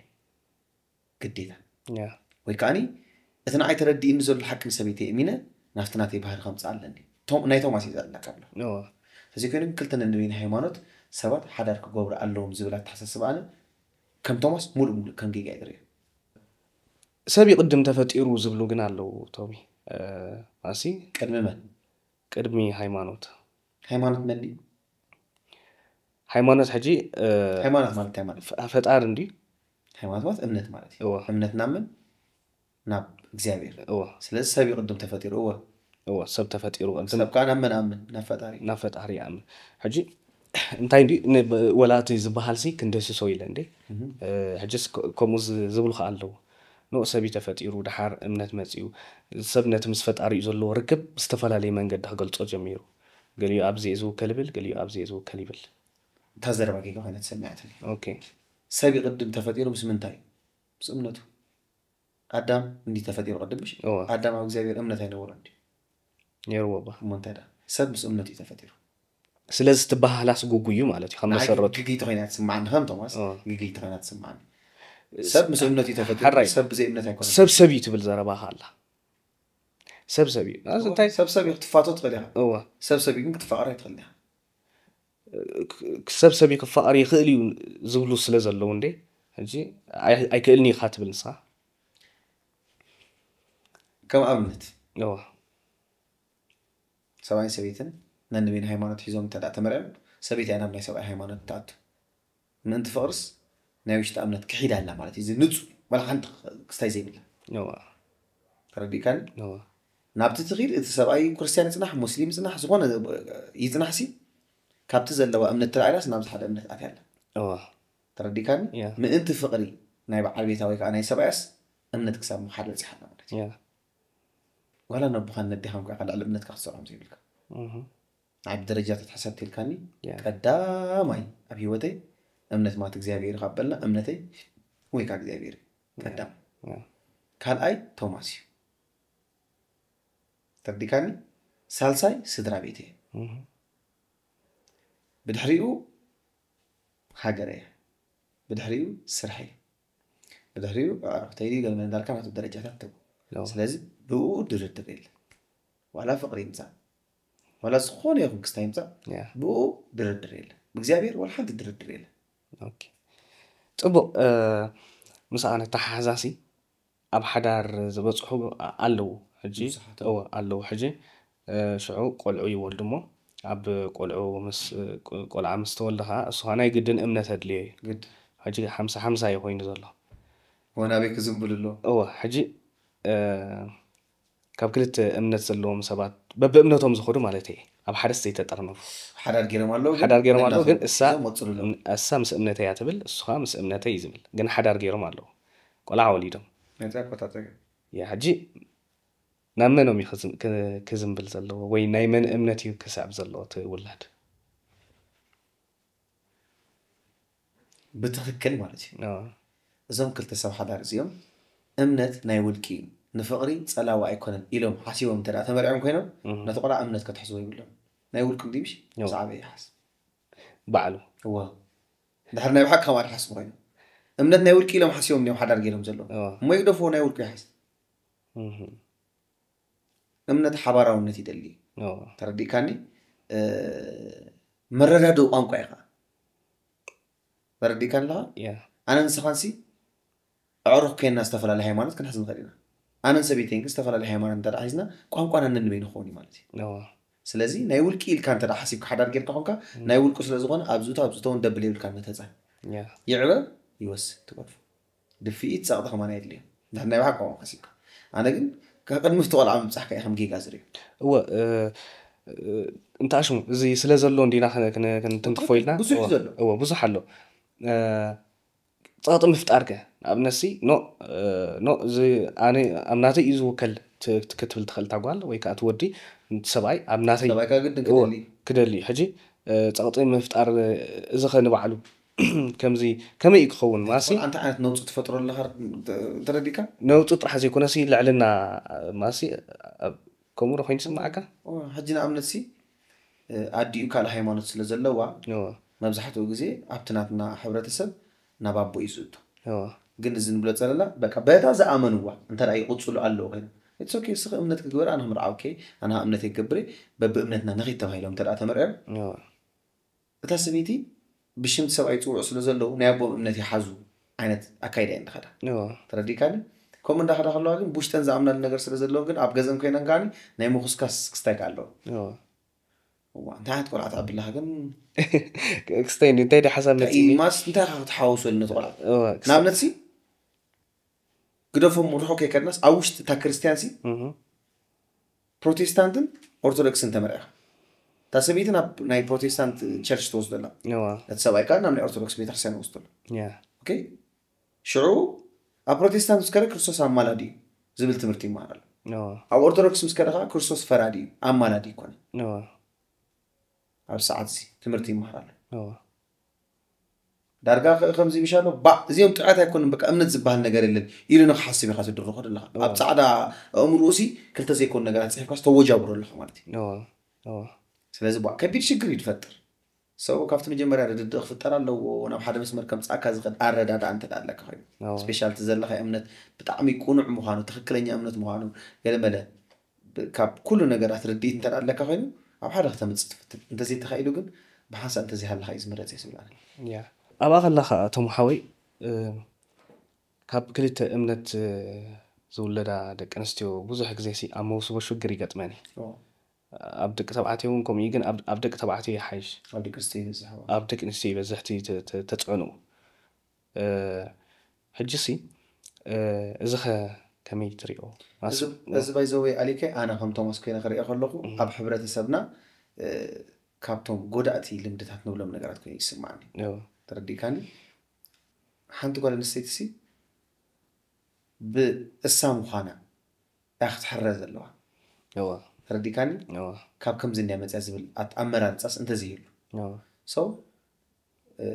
ግዴታ። ያ ወይ ከዓኒ እቲ ንዓይ ተረዲእኒ ዘሎ ሓቂ ንሰበይቲ እሚነ ናብቲ ናተይ ባህሪ ከምፅእ ኣለኒ። ቶም- ናይ ቶማስ እዩ ዘለካ ብሎ እዎ ተዘይኮይኑ ግን ክልተ ነንበይኑ ሃይማኖት ሰባት ሓዳር ክገብሩ ኣለዎም ዝብል ኣተሓሳስባ ኣነ ከም ቶማስ ሙሉእ ሙሉእ ከም ጌጋ ይርኢ። ሰብ ይቕድም ተፈጢሩ ዝብሉ ግን ኣለዉ ቶሚ። ማሲ ቅድሚ መን? ቅድሚ ሃይማኖት። ሃይማኖት መን ድዩ? ሃይማኖት ሕጂ ሃይማኖት ማለት እንታይ ማለት? ፈጣሪ እንዲ ሃይማኖት ማለት እምነት ማለት እዩ። እዎ እምነት ናብ መን? ናብ እግዚኣብሔር። እዎ ስለዚ ሰብ ይቕድም ተፈጢሩ። እወ እዎ ሰብ ተፈጢሩ ቅድም ሰብ ከዓ ናብ መን ኣምን? ናብ ፈጣሪ። ናብ ፈጣሪ ይኣምን። ሕጂ እንታይ እንዲ ወላ እቲ ዝበሃል ሲ ክንደስሶ ኢለ እንዲ ሕጅስ ከምኡ ዝብሉ ከዓ ኣለዉ። ንኡ ሰብ እዩ ተፈጢሩ ድሓር እምነት መፅኡ። ሰብ ነቲ ምስ ፈጣሪኡ ዘለዎ ርክብ ብዝተፈላለየ መንገዲ ክገልፆ ጀሚሩ። ገሊኡ ኣብዚ እየ ዝውከል ይብል፣ ገሊኡ ኣብዚ እየ ዝውከል ይብል። እታ ዘረባ ጌጋ ኮይና ተሰሚዓትኒ። ኦኬ ሰብ ይቕድም ተፈጢሩ ምስ ምንታይ? ምስ እምነቱ። ኣዳም እንዲ ተፈጢሩ ቅድም ምሽ? እወ ኣዳም ኣብ እግዚኣብሔር እምነት ኣይነበሮ እንዲ? ነይርዎ ባ እሞ እንታይ ዳ ሰብ ምስ እምነቱ እዩ ተፈጢሩ። ስለዚ ትበሃላስ ጉጉይ እዩ ማለት እዩ ካብ ንዓይ መሰረቱ። ግግይቲ ኮይና ትስምዓኒ ከም ቶማስ እወ ግግይቲ ኮይና ትስምዓኒ። ሰብ ምስ እምነቱ እዩ ተፈጢሩ። ሓራይ። ሰብ ብዘይ እምነት ኣይኮነን። ሰብ ሰብ እዩ ትብል ዘረባኻ ኣላ። ሰብ ሰብ እዩ ናዚ እንታይ ሰብ ሰብ እዩ ክትፋቶ ትኽእል ኢኻ። እወ ሰብ ሰብ እዩ ግን ክትፋቐር ኣይትኽእል ኢኻ። ሰብ ሰብ እዩ ክፋቐር ይኽእል እዩ ዝብሉ ስለ ዘለዉ እንዴ ሕጂ ኣይ- ኣይክእልን ኢኻ ትብል ንስኻ። ከም ኣብነት እወ ሰብኣይን ሰበይትን ነንበይን ሃይማኖት ሒዞም እንተ ደኣ ተመርዕዮም ሰበይቲ እያ ናብ ናይ ሰብኣይ ሃይማኖት ትኣቱ። ምእንቲ ፍቕርስ ናይ ውሽጢ እምነት ክሒዳ ኣላ ማለት እዩ። እዚ ንጹር ዋላ ሓንቲ ክስታይ ዘይብላ እወ ተረዲእካኒ? እወ ናብቲ ትኺድ እቲ ሰብኣይ ክርስትያን ይጽናሕ ሙስሊም ይጽናሕ ዝኾነ ይጽናሕሲ ካብቲ ዘለዋ እምነት ተላዒላስ ናብዚ ሓደ እምነት ኣትያ ኣላ። እወ ተረዲእካኒ? ያ ምእንቲ ፍቕሪ ናይ በዓል ቤታ ወይ ከዓ ናይ ሰብኣያስ እምነት ክሳብ ምሓድ በጺሓ ኣላ ማለት እዩ። ያ ዋላ ነቦኻን ነዴኻን ኮይንካ ልዕሊ እምነትካ ክትሰርዖም ዘይብልካ እህ ንዓይ ብደረጃታት ሓሳብ ተልካኒ ያ ቀዳማይ ኣብ ህይወተይ እምነት ማለት እግዚኣብሔር ካብ በልና እምነተይ ወይ ካብ እግዚኣብሔር እዩ ቀዳም ያ ካልኣይ ቶማስ እዩ ተርዲካኒ ሳልሳይ ስድራ ቤት እየ እህ ብድሕሪኡ ሃገረ እየ ብድሕሪኡ ስርሐ እየ ብድሕሪኡ ኣዕሩኽተይ ገለ እንዳልካ ናቱ ደረጃታት ተው ሎ ስለዚ ብኡ ድርድር የለ ዋላ ፍቕሪ ይምፃእ ዋላ ዝኾነ ይኹን ክስታይ ይምፃእ ያ ብኡ ድርድር የለ ብእግዚኣብሔር ዋላ ሓንቲ ድርድር የለ ኦኬ ጽቡቕ ምስ ኣነ ተሓዛሲ ኣብ ሓዳር ዝበፅሑ ኣለዉ ሕጂ ብዙሓት እወ ኣለዉ ሕጂ ሽዑ ቆልዑ ይወልዱ እሞ ኣብ ቆልዑ ምስ ቆልዓ ምስ ተወልደ ከዓ እሱ ከዓ ናይ ግድን እምነት ኣድልዮ እዩ ግድ ሕጂ ሓምሳ ሓምሳ እዩ ኮይኑ ዘሎ ወናበይ ክዝንብሉ ኣሎ እወ ሕጂ ካብ ክልተ እምነት ዘለዎም ሰባት በብእምነቶም ዝኸዱ ማለት እየ ኣብ ሓደስ ዘይተጠርነፉ ሓዳር ገይሮም ኣለዉ ሓዳር ገይሮም ኣለዉ ግን እሳ ወፅሉ ኣለዉ እሳ ምስ እምነተይ እያ ትብል እሱ ከዓ ምስ እምነተይ እዩ ዝብል ግን ሓዳር ገይሮም ኣለዉ ቆልዓ ወሊዶም ነዚ ኣቆጣጠር ያ ሕጂ ናብ መኖም እዩ ክዝም- ክ- ክዝንብል ዘለዎ ወይ ናይ መን እምነት እዩ ክስዕብ ዘለዎ እቲ ውላድ ብትክክል ማለት እዩ አ፣ እዞም ክልተ ሰብ ሓዳር እዚኦም እምነት ናይ ውልቂ እዩ ንፍቕሪ ፀላዊ ኣይኮነን ኢሎም ሓሲቦም እንተ ተመርዖም ኮይኖም እህ፣ ነቲ ቆልዓ እምነት ከትሕዝዎ ይብሎም ናይ ውልቂ እንዲምሽ ዮ። ዝዓበ ይሓስ ባዕሉ እዋ ድሕር ናይ ብሓቂ ከማድ ሓስቡ ኮይኑ እምነት ናይ ውልቂ ኢሎም ሓሲቦም እዮም ሓዳር ገይሮም ዘለዉ አ፣ እሞ ይግደፍዎ ናይ ውልቂ ይሓስ እህ፣ እምነት ሓባራውነት ይደሊ አ፣ ተረዲእካኒ እ፣ መረዳድኡ ቋንቋ ኢኻ ተረዲእካኒ ኣለኻ ያ ኣነ ንስኻንሲ ኣዕሩኽ ኮይንና ዝተፈላለየ ሃይማኖት ክንሕዝ ንኽእል ኢና ኣነን ሰበይተይን ግን ዝተፈላለየ ሃይማኖት እንተ ሒዝና ቋንቋና ነንበይኑ ክኸውን እዩ ማለት እዩ አ፣ ስለዚ ናይ ውልቂ ኢልካ እንተ ሓሲብካ ሓዳር ጌርካ ኮንካ ናይ ውልቁ ስለ ዝኾነ ኣብዝቶ ኣብዝቶ እውን ደብል የብልካ መተፃ ያ ይዕበ ይወስድ ትገድፎ ድፍኢት ፀቕጢ ከማን የድልዮ እንድሕር ናይ ብሓቂ ቋንቋ ሓሲብካ ኣነ ግን ከቅድሚ እቲ ቆልዓ ምብፃሕካ ኢኸም ጌጋ ዝርእዩ እወ እ፣ እ፣ እንተ ኣሽሙ እዚ ስለ ዘሎ እንዲና ክን- ክን- ክንትንክፎ ኢልና ብዙሕ እዩ ዘሎ እወ ብዙሕ ኣሎ እ፣ ፀቕጢ ምፍጣር ከ ንኣብነት ሲ ኖ እ፣ ኖ እዚ ኣነ ኣብ ናተይ እዩ ዝውከል ት- ክትብል ትኽእል እታ ጓል ወይ ከዓ እቲ ወዲ እቲ ሰብኣይ ኣብ ናተይ ሰብኣይካ ግድን እወ። ክደሊ ክደሊ ሕጂ እ፣ ፀቕጢ ምፍጣር እ፣ እዚ ኸ ንባዕሉ ከምዚ ከመይ እዩ ክኸውን ማሲ ቆልዓ እንታይ ዓይነት ነውፂ ትፈጥሮ ኣለካ ተረዲካ ነውፂ ጥራሕ ዘይኮነሲ ልዕልና ማሲ ኣብ- ከምኡ ዶ ኮይኑ ይስማዓካ ሕጂ ንኣብነት ሲ ኣዲኡ ካልእ ሃይማኖት ስለ ዘለዋ እወ፣ መብዛሕትኡ ግዜ ኣብቲ ናትና ሕብረተሰብ ናብ ኣቦ እዩ ዝእቶ እወ፣ ግን እዚ ንብሎ ዘለና በቃ በታ ዝኣመንዋ እንተ ይቕፅሉ ኣለዎ ኮይኑ it's okay እስኺ እምነት ክግበር ኣነ ክምርዓ okay ኣነ እምነት ይገብር በብእምነትና ንኺድ ተባሂሎም እንተ ተመርዕዮም እወ፣ እታ ሰበይቲ ብሽምቲ ሰብኣይ ይፅውዑ ስለ ዘለዉ ናይ ኣቦም እምነት ይሓዙ ዓይነት ኣካይዳ እየ እንዳኸዳ እወ፣ ተረዲካኒ ከምኡ እንዳኸዳ ከለዋ ግን ብውሽጠን ዝኣምናሉ ነገር ስለ ዘለዎ ግን ኣብ ገዘን ኮይነን ከዓኒ ናይ ምኹስካስ ክስታይ ከ ኣለዎ እወ። እዋ እንታይ ዓይነት ቆልዓ ትዓቢ ኣለኻ ግን ክስተይ እንዲ እንታይ ደ ሓሳብ መፂ ማስ እንታይ ኢኻ ክትሓወሶ ነቲ ቆልዓ እወ፣ ክስ- ንኣብነት ሲ ግደፎም ርሑቕ ከይከድናስ ኣብ ውሽጢ እታ ክርስትያን ሲ እህ፣ ፕሮቴስታንትን ኦርቶዶክስን ተመርዕኻ እታ ሰበይቲ ናብ ናይ ፕሮቴስታንት ቸርች ትወስደላ እወ፣ እቲ ሰብኣይ ከዓ ናብ ናይ ኦርቶዶክስ ቤተክርስትያን ወስደሉ ያ፣ ኦኬ ሽዑ ኣብ ፕሮቴስታንት ምስ ከደ ክርስቶስ ኣማላዲ እዩ ዝብል ትምህርቲ ይመሃር ኣሎ እወ፣ ኣብ ኦርቶዶክስ ምስ ከደ ከዓ ክርስቶስ ፈራዲ እዩ ኣማላዲ ይኮነ እወ፣ ኣብ ሰዓት እዚ ትምህርቲ ይመሃር ኣሎ እወ፣ ዳርጋ ከ- ከምዚ ምሻሎ ባ እዚኦም ጥዑያት ኣይኮኑን በቃ እምነት ዝበሃል ነገር የለን ኢሉ ንክሓስብ ኢካ ትድርኮ ኣለካ ኣብ ፃዕዳ ኣእምርኡ ሲ ክልተ ዘይኮኑ ነገራት ፅሒፍካ ዝተወጃብሮ ኣለካ ማለት እዩ እወ፣ እወ፣ ስለዚ ቧ ከቢድ ሽግር እዩ ትፈጥር ሰው ካብቲ መጀመርያ ርድድእ ክፍጠር ኣለዎ ናብ ሓደ መስመር ከምፃእካ ዝኽእል ኣረዳድኣ እንተ ደኣ ኣለካ ኮይኑ እወ፣ ስፔሻልቲ ዘለካ እምነት ብጣዕሚ ቁኑዕ ምዃኑ ትኽክለኛ እምነት ምዃኑ ገለመለ ብ- ካብ ኩሉ ነገራት ርድኢት እንተ ደኣ ኣለካ ኮይኑ ኣብ ሓደ ክተምፅእ ትፍትን እንተዘይተኻኢሉ ግን ብሓንሳእ እንተዘይሃለካ እዩ ዝምረፅ እየ ዝብል ኣነ ያ፣ ኣብኣ ከላ ከዓ እቶም ሓወይ እ፣ ካብ ክልተ እምነት እ፣ ዝውለዳ ደቂ ኣንስትዮ ብዙሕ ግዜ ሲ ኣብ መውስቦ ሽግር ይገጥመን እዩ ኦ፣ ኣብ ደቂ ተባዕትዮ እውን ከምኡ እዩ ግን ኣብ- ኣብ ደቂ ተባዕትዮ ይሓይሽ ኣብ ደቂ ኣንስትዮ ይበዝሕ ኣብ ደቂ ኣንስትዮ ይበዝሕ እቲ ተ- ተ- ተፅዕንኡ እ፣ ሕጂ ሲ እ፣ እዚ ኸ ከመይ ትሪኦ እዚ ባይዘወይ ኣሊከ ኣነ ከም ቶማስ ኮይነ ክሪኦ ከለኹ ኣብ ሕብረተሰብና እ፣ ካብቶም ጎዳእቲ ልምድታት ንብሎም ነገራት ኮይኑ ይስማዓኒ እዎ። ተረዲእካኒ ሓንቲ ጓል ኣንስተይቲ ሲ ብእሳ ምዃና እያ ክትሕረ ዘለዋ እዎ። ተረዲእካኒ እዎ። ካብ ከምዚ እንድያ መፅያ ዝብል ኣት- ኣመራርፃስ እንተዘይህሉ እዎ። so እ፣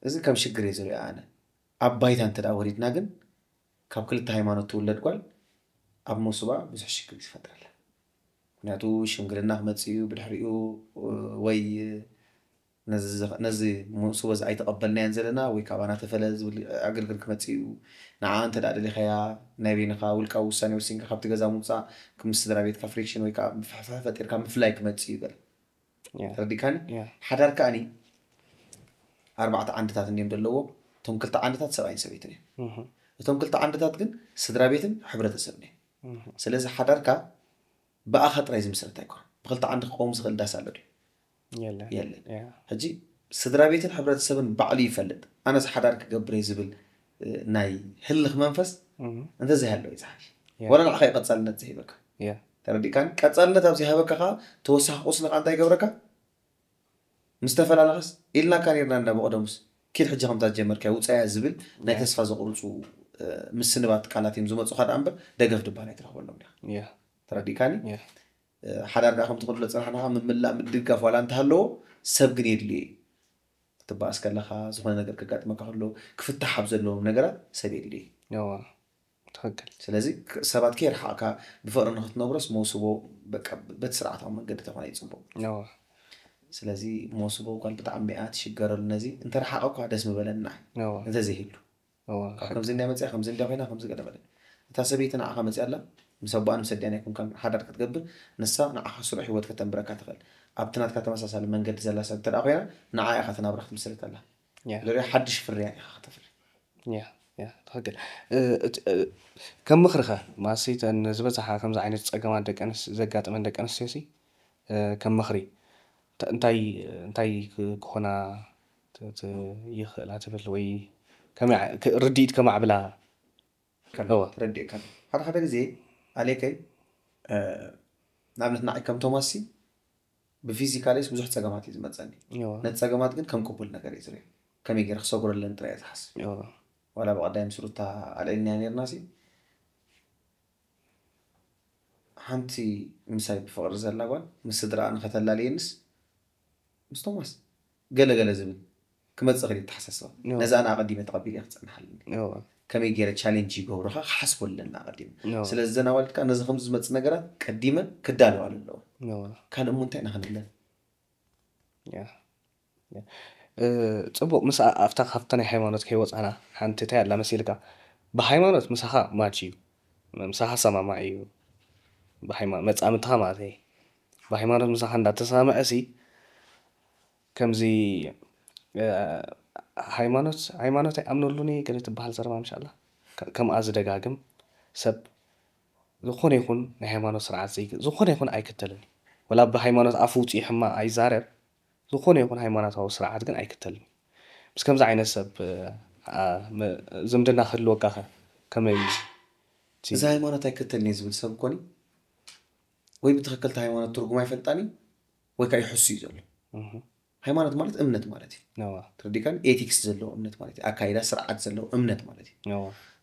እዚ ከም ሽግር እየ ዝሪኦ ኣነ ኣብ ባይታ እንተ ደኣ ወሪድና ግን ካብ ክልተ ሃይማኖት ትውለድ ጓል ኣብ መውስባ ብዙሕ ሽግር እዩ ዝፈጥረላ ምክንያቱ ሽምግልና ክመፅእ እዩ ብድሕሪኡ እ፣ ወይ ነዚ ዘ- ነዚ መውስቦ እዚ ኣይተቐበልናዮን ዘለና ወይ ካባና ተፈለ ዝብል ኣገልግል ክመፅእ እዩ ንዓ እንተ ደኣ ደሊኻያ ናይ በይንኻ ውልቃዊ ውሳኔ ወሲንካ ካብቲ ገዛ ምውፃእ ምስ ስድራ ቤትካ ፍሪክሽን ወይ ከዓ ምፍሕፍሕ ፈጢርካ ምፍላይ ክመፅእ እዩ ገለ ያ። ተረዲካኒ ያ። ሓዳር ከኣኒ ኣርባዕተ ዓንድታት እንዲዮም ዘለዎ እቶም ክልተ ዓንድታት ሰብኣይን ሰበይትን እዮም እህ። እቶም ክልተ ዓንድታት ግን ስድራ ቤትን ሕብረተሰብን እዮም እህ። ስለዚ ሓዳርካ ብኣኻ ጥራይ ዝምስረት ኣይኮን ብክልተ ዓንዲ ክቀውም ዝኽእል ዳስ ኣሎ ድዩ የለን። የለን ያ። ሕጂ ስድራ ቤትን ሕብረተሰብን ባዕሉ ይፈልጥ ኣነስ ሓዳር ክገብር እየ ዝብል እ፣ ናይ ህልኽ መንፈስ እህ። እንተዘይሃለወ እዩ ዝሓሽ ያ። ወላ ንዓኻ እዩ ቀፃልነት ዝሂበካ ያ። ተረዲእካኒ? ቀጻልነት ኣብ ዘይሃበካ ከዓ ተወሳኺ ቁስሊ ከዓ እንታይ ይገብረካ? ምስ ተፈላለኻስ ኢልናካ ነርና እንዳ ብቐደሙስ፣ ኪድ ሕጂ ከምታ ዝጀመርካዮ ውጻያ ዝብል ናይ ተስፋ ዘቑርጹ ምስንባት ቃላት እዮም ዝመጹኻ ደኣ እምበር ደገፍ ድባል ኣይትረኽበሎም ዲኻ። ተረዲእካኒ? ሓዳር ደኣ ከምቲ ክድሎ ጽናሕና ምምላእ ምድጋፍ ዋላ እንተሃለዎ ሰብ ግን የድልዮ እዩ። ክትበኣስ ከለኻ ዝኾነ ነገር ከጋጥመካ ከሎ ክፍታሕ ኣብ ዘለዎም ነገራት ሰብ የድልዮ እዩ። ትኽክል። ስለዚ ሰባት ከይረሓቕካ ብፍቕሪ ንክትነብሮስ መውስቦ በቃ በቲ ስርዓታዊ መንገዲ ተኾነ ይፅቡቕ። ስለዚ መውስቦ ጓል ብጣዕሚ እያ ትሽገረሉ። ነዚ እንተረሓቐ እኳ ደስ ምበለና። እንተዘይህሉ ካብ ከምዚ እንዲያ መፅያ ከምዚ እንዲያ ኮይና ከምዚ ገለ በለ። እታ ሰበይቲ ንዓኻ መፅያ ኣላ ምስ ኣቦኣን ምስ ኣዲኣን ኣይኮንካን ሓዳር ክትገብር። ንሳ ንዓኻ ስሩዕ ህይወት ከተንብረካ ትኽእል። ኣብቲ ናትካ ተመሳሳሊ መንገዲ ዘላ ሰብ እንተ ኮይና ንዓ ኢኻ ተናብራ ክትምስርተላ። ድሪያ ሓድሽ ፍርያ ኢኻ ከተፍሪ። ትኽክል። ከም ምኽርኸ ማሲ ዝበዝሓ ከምዚ ዓይነት ፀገማት ደቂ ኣንስትዮ ዘጋጥመን ደቂ ኣንስትዮ ሲ ከም ምኽሪ እንታይ እንታይ ክኾና ይኽእላ ትብል ወይ ርድኢት ከማዕብላ? ተረዲእካ። ሓደ ሓደ ግዜ ኣሌከይ ንኣብነት ንዓይ ከም ቶማስ ሲ ብፊዚካሌስ ብዙሕ ፀገማት እዩ ዝመፀኒ። ነቲ ፀገማት ግን ከም ቅቡል ነገር እዩ ዝርኢ። ከመይ ገይረ ክሰጉረለን ጥራይ ዝሓስብ። ዋላ ብቐዳይ ምስ ሩታ ኣልዒልናያ ነርና ሲ ሓንቲ ምሳይ ብፍቕሪ ዘላ ጓል ምስ ስድራኣ ንኸተላለየንስ ምስ ቶማስ ገለ ገለ ዝብል ክመፅእ ክእል ተሓሳስባ። ነዛ ኣነ ኣቐዲመ ተቐቢለ ክፀንሓለኒ ከመይ ገይረ ቻሌንጅ ይገብሩኻ ክሓስቦ ኣለና ኣቐዲመ። ስለዚ ዘን ኣዋልድ ከዓ ነዚ ከምዚ ዝመፅእ ነገራት ቀዲመን ክዳለዋሉ ኣለዎ። ካልእ እሞ እንታይ ኢና ክንብለን? ፅቡቕ ምስ ኣብታ ካብታ ናይ ሃይማኖት ከይወፃና ሓንቲ እንታይ ኣላ መሲልካ ብሃይማኖት ምሳኻ ማች እዩ ምሳኻ ሰማማዕ እዩ። መፃምድትኻ ማለት እዩ ብሃይማኖት ምሳኻ እንዳተሰማምዐ ሲ ከምዚ ሃይማኖት ሃይማኖት ኣይኣምነሉን እየ ገለ ትበሃል ዘረባ ምሻላ ከምኣ ዝደጋግም ሰብ ዝኾነ ይኹን ናይ ሃይማኖት ስርዓት ዘይክ ዝኾነ ይኹን ኣይክተልን እዩ ወላ ብሃይማኖት ኣፉ ውፅኡ ሕማቕ ኣይዛረብ ዝኾነ ይኹን ሃይማኖታዊ ስርዓት ግን ኣይክተልን እዩ። ምስ ከምዚ ዓይነት ሰብ ዝምድና ክህልወካ ከ ከመይ እዩ? እዚ ሃይማኖት ኣይክተልን እየ ዝብል ሰብ ኮኒ ወይ ብትኽክልቲ ሃይማኖት ትርጉም ኣይፈልጣን እዩ ወይ ከዓ ይሕሱ እዩ ዘሎ። ሃይማኖት ማለት እምነት ማለት እዩ። ተረዲካን ኤቲክስ ዘለዎ እምነት ማለት እዩ። ኣካይዳ ስርዓት ዘለዎ እምነት ማለት እዩ።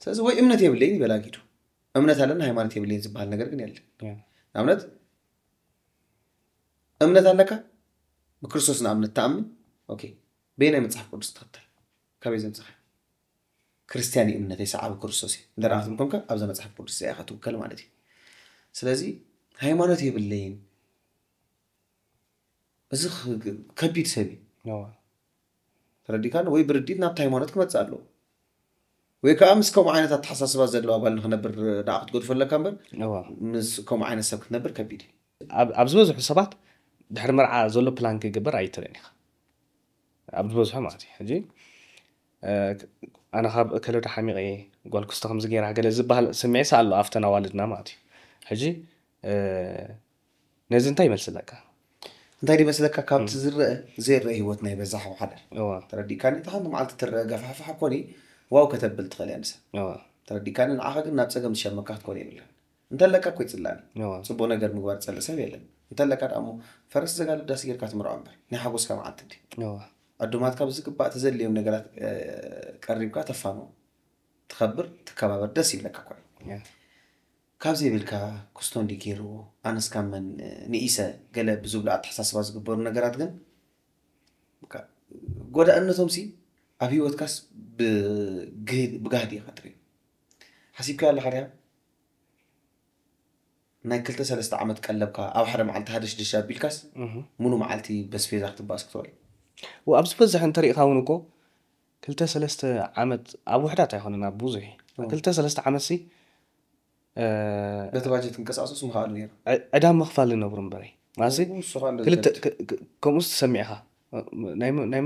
ስለዚ ወይ እምነት የብለይን ይበል ኣጊዱ እምነት ኣለና ሃይማኖት የብለይን ዝበሃል ነገር ግን የለን። ንኣብነት እምነት ኣለካ ብክርስቶስ ንኣብነት ትኣምን ኦኬ በየናይ መፅሓፍ ቅዱስ ትኽተል ካበይ ዘምፅኻ? ክርስትያን እዩ እምነተይ ሰዓቢ ክርስቶስ እዩ እንተ ክትብል ኮንካ ኣብዛ መፅሓፍ ቅዱስ እዚኣ ኢኻ ትውከል ማለት እዩ። ስለዚ ሃይማኖት የብለይን እዚ ከቢድ ሰብ እዩ። ተረዲካን ወይ ብርዲት ናብቲ ሃይማኖት ክመፅእ ኣለዎ ወይ ከዓ ምስ ከምኡ ዓይነት ኣተሓሳስባ ዘለዋ ጓል ንክነብር ደኣ ክትገድፎ ኣለካ እምበር ምስ ከምኡ ዓይነት ሰብ ክትነብር ከቢድ እዩ። ኣብ ዝበዝሑ ሰባት ድሕሪ መርዓ ዘሎ ፕላን ክግበር ኣይትርእን ኢኻ። ኣብ ዝበዝሑ ማለት እዩ ሕጂ ኣነ ካብ እከለ ዶ ሓሚቐ እየ ጓል ክስቶ ከምዚ ገይራ ገለ ዝበሃል ስምዒት ኣሎ ኣብተን ኣዋልድና ማለት እዩ። ሕጂ ነዚ እንታይ ይመስለካ? እንታይ ድመስለካ ካብቲ ዝረአ ዘይረአ ህይወት ናይ በዛሕ ሓዳር ተረዲእካኒ? እታ ሓንቲ መዓልቲ ትረአ ገፋሕፋሕ ኮኒ ዋው ከተብል ትኽእል እያ ንሰብ ተረዲእካኒ? ንዓኻ ግን ናብ ፀገም ዝሸመካ ክትኮን የብልካን። እንተለካ እኮ ይፅላኒ። ጽቡቅ ነገር ምግባር ዝጸልእ ሰብ የለን። እንተለካ ደኣ እሞ ፈረስ ዘጋልብ ዳስ ጌርካ ትምርዖ እምበር ናይ ሓጎስካ መዓልቲ እንዲ ዕዱማትካ ብዝግባእ ተዘድልዮም ነገራት ቀሪብካ ተፋንዎም። ትኸብር ትከባበር ደስ ይብለካ እኮ እዩ። ካብ ዘይብልካ ክስቶ እንዲ ገይርዎ ኣነስ ካብ መን ንኢሰ ገለ ብዝብሉ ኣተሓሳስባ ዝግበሩ ነገራት ግን በቃ ጎዳእነቶም ሲ ኣብ ህይወትካስ ብጋህዲ ኢኻ ትሪኦ። ሓሲብካዮ ኣለኻ ድያ? ናይ ክልተ ሰለስተ ዓመት ቀለብካ ኣብ ሓደ መዓልቲ ሃደሽደሽ ኣቢልካስ ሙሉ መዓልቲ በስፔዛ ክትባኣስ ክትበል። ኣብ ዝበዝሕ እንተሪእኻ እውን እኮ ክልተ ሰለስተ ዓመት ኣብ ውሕዳት ኣይኮነን ኣብ ብዙሕ እዩ። ክልተ ሰለስተ ዓመት ሲ በቲ ባጀት ክንቀሳቀሶስ ምኽኣሉ ነይሩ። ዕዳ ምኽፋል ዝነብሩ እምበረይ ማለትሲ ከምኡስ ትሰሚዕኻ ናይ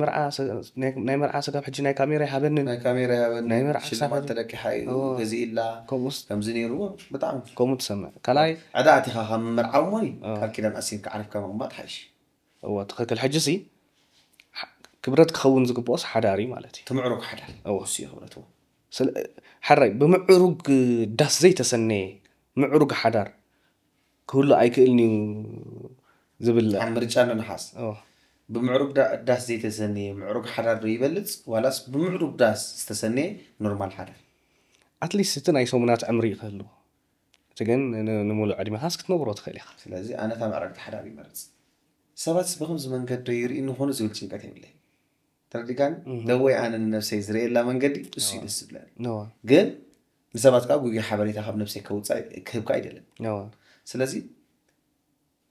መርዓ ስጋብ ሕጂ ናይ ካሜራ ይሃበንን ናይ ካሜራ ይሃበንን ናይ መርዓ ሽልማት ተለቂሓ እዩ ገዚእላ ከምኡስ ከምዚ ነይርዎ ብጣዕሚ ከምኡ ትሰምዕ ካልኣይ ዕዳ ኣቲኻ ካብ ምምርዓው እሞ ቃል ኪዳን ኣሲርካ ዓሪፍካ ምቕማጥ ሓይሽ እወ ትኽክል ሕጂ ሲ ክብረት ክኸውን ዝግብኦስ ሓዳር እዩ ማለት እዩ ትምዕሩግ ሓዳር እወ እሱ እዩ ክብረት እወ ሕራይ ብምዕሩግ ዳስ ዘይተሰነየ ምዕሩግ ሓዳር ክህሉ ኣይክእልን እዩ ዝብል ኣብ ምርጫ ንንሓስ ኦ፣ ብምዕሩግ ዳ- ዳስ ዘይተሰነየ ምዕሩግ ሓዳር ዶ ይበልፅ ዋላስ ብምዕሩግ ዳስ ዝተሰነየ ኖርማል ሓዳር? ኣትሊስት እቲ ናይ ሰሙናት ዕምሪ ክህልዎ፣ እቲ ግን ን- ንምሉእ ዕድሜኻስ ክትነብሮ ትኽእል ኢኻ። ስለዚ ኣነ እታ ምዕረግቲ ሓዳር ይመርፅ። ሰባትስ ብከምዚ መንገዲ ዶ ይርኢ ንኾኑ ዝብል ጭንቀት የብለይ። ተረዲካኒ? ደወይ ኣነ ንነብሰይ ዝርእየላ መንገዲ እሱ እዩ ደስ ዝብለኒ። ነዋ ግን ንሰባት ከዓ ጉጉይ ሓበሬታ ካብ ነብሰይ ከውፃእ ክህብካ ኣይደልን። ነዋ ስለዚ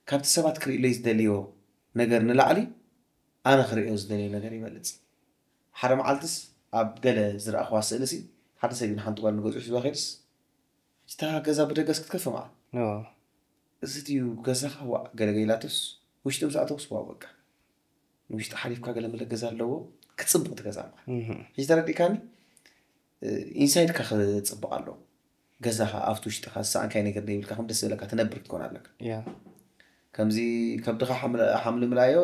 ካብቲ ሰባት ክርእለይ ዝደልዮ ነገር ንላዕሊ ኣነ ክርእዮ ዝደልዮ ነገር ይበልፅ። ሓደ መዓልትስ ኣብ ገለ ዝረኣኽዋ ስእሊ ሲ ሓደ ሰብ እዩ ንሓንቲ ጓል ንገዝኡ ሒዝዋ ከይድስ ሕጂ እታ ገዛ ብደገስ ክትከፍእ መዓል ነዋ እዚ ድዩ ገዛኻ ዋእ ገለገ ኢላቶስ ውሽጢ ምስ ኣተውስ ዋው በቃ ንውሽጢ ሓሊፍካ ገለ መለ ገዛ ኣለዎ ክፅብቕ ትገዛ ማለት እህ፣ ሕጂ ተረዲእካኒ ኢንሳይድካ ክፅብቕ ኣለዎ ገዛኻ ኣብቲ ውሽጥኻ ዝሰኣንካይ ነገር ደይብልካ ከም ደስ ዝብለካ ትነብር ክትኮን ኣለካ ያ ከምዚ ከብድኻ ሓምለ- ሓምልምላዮ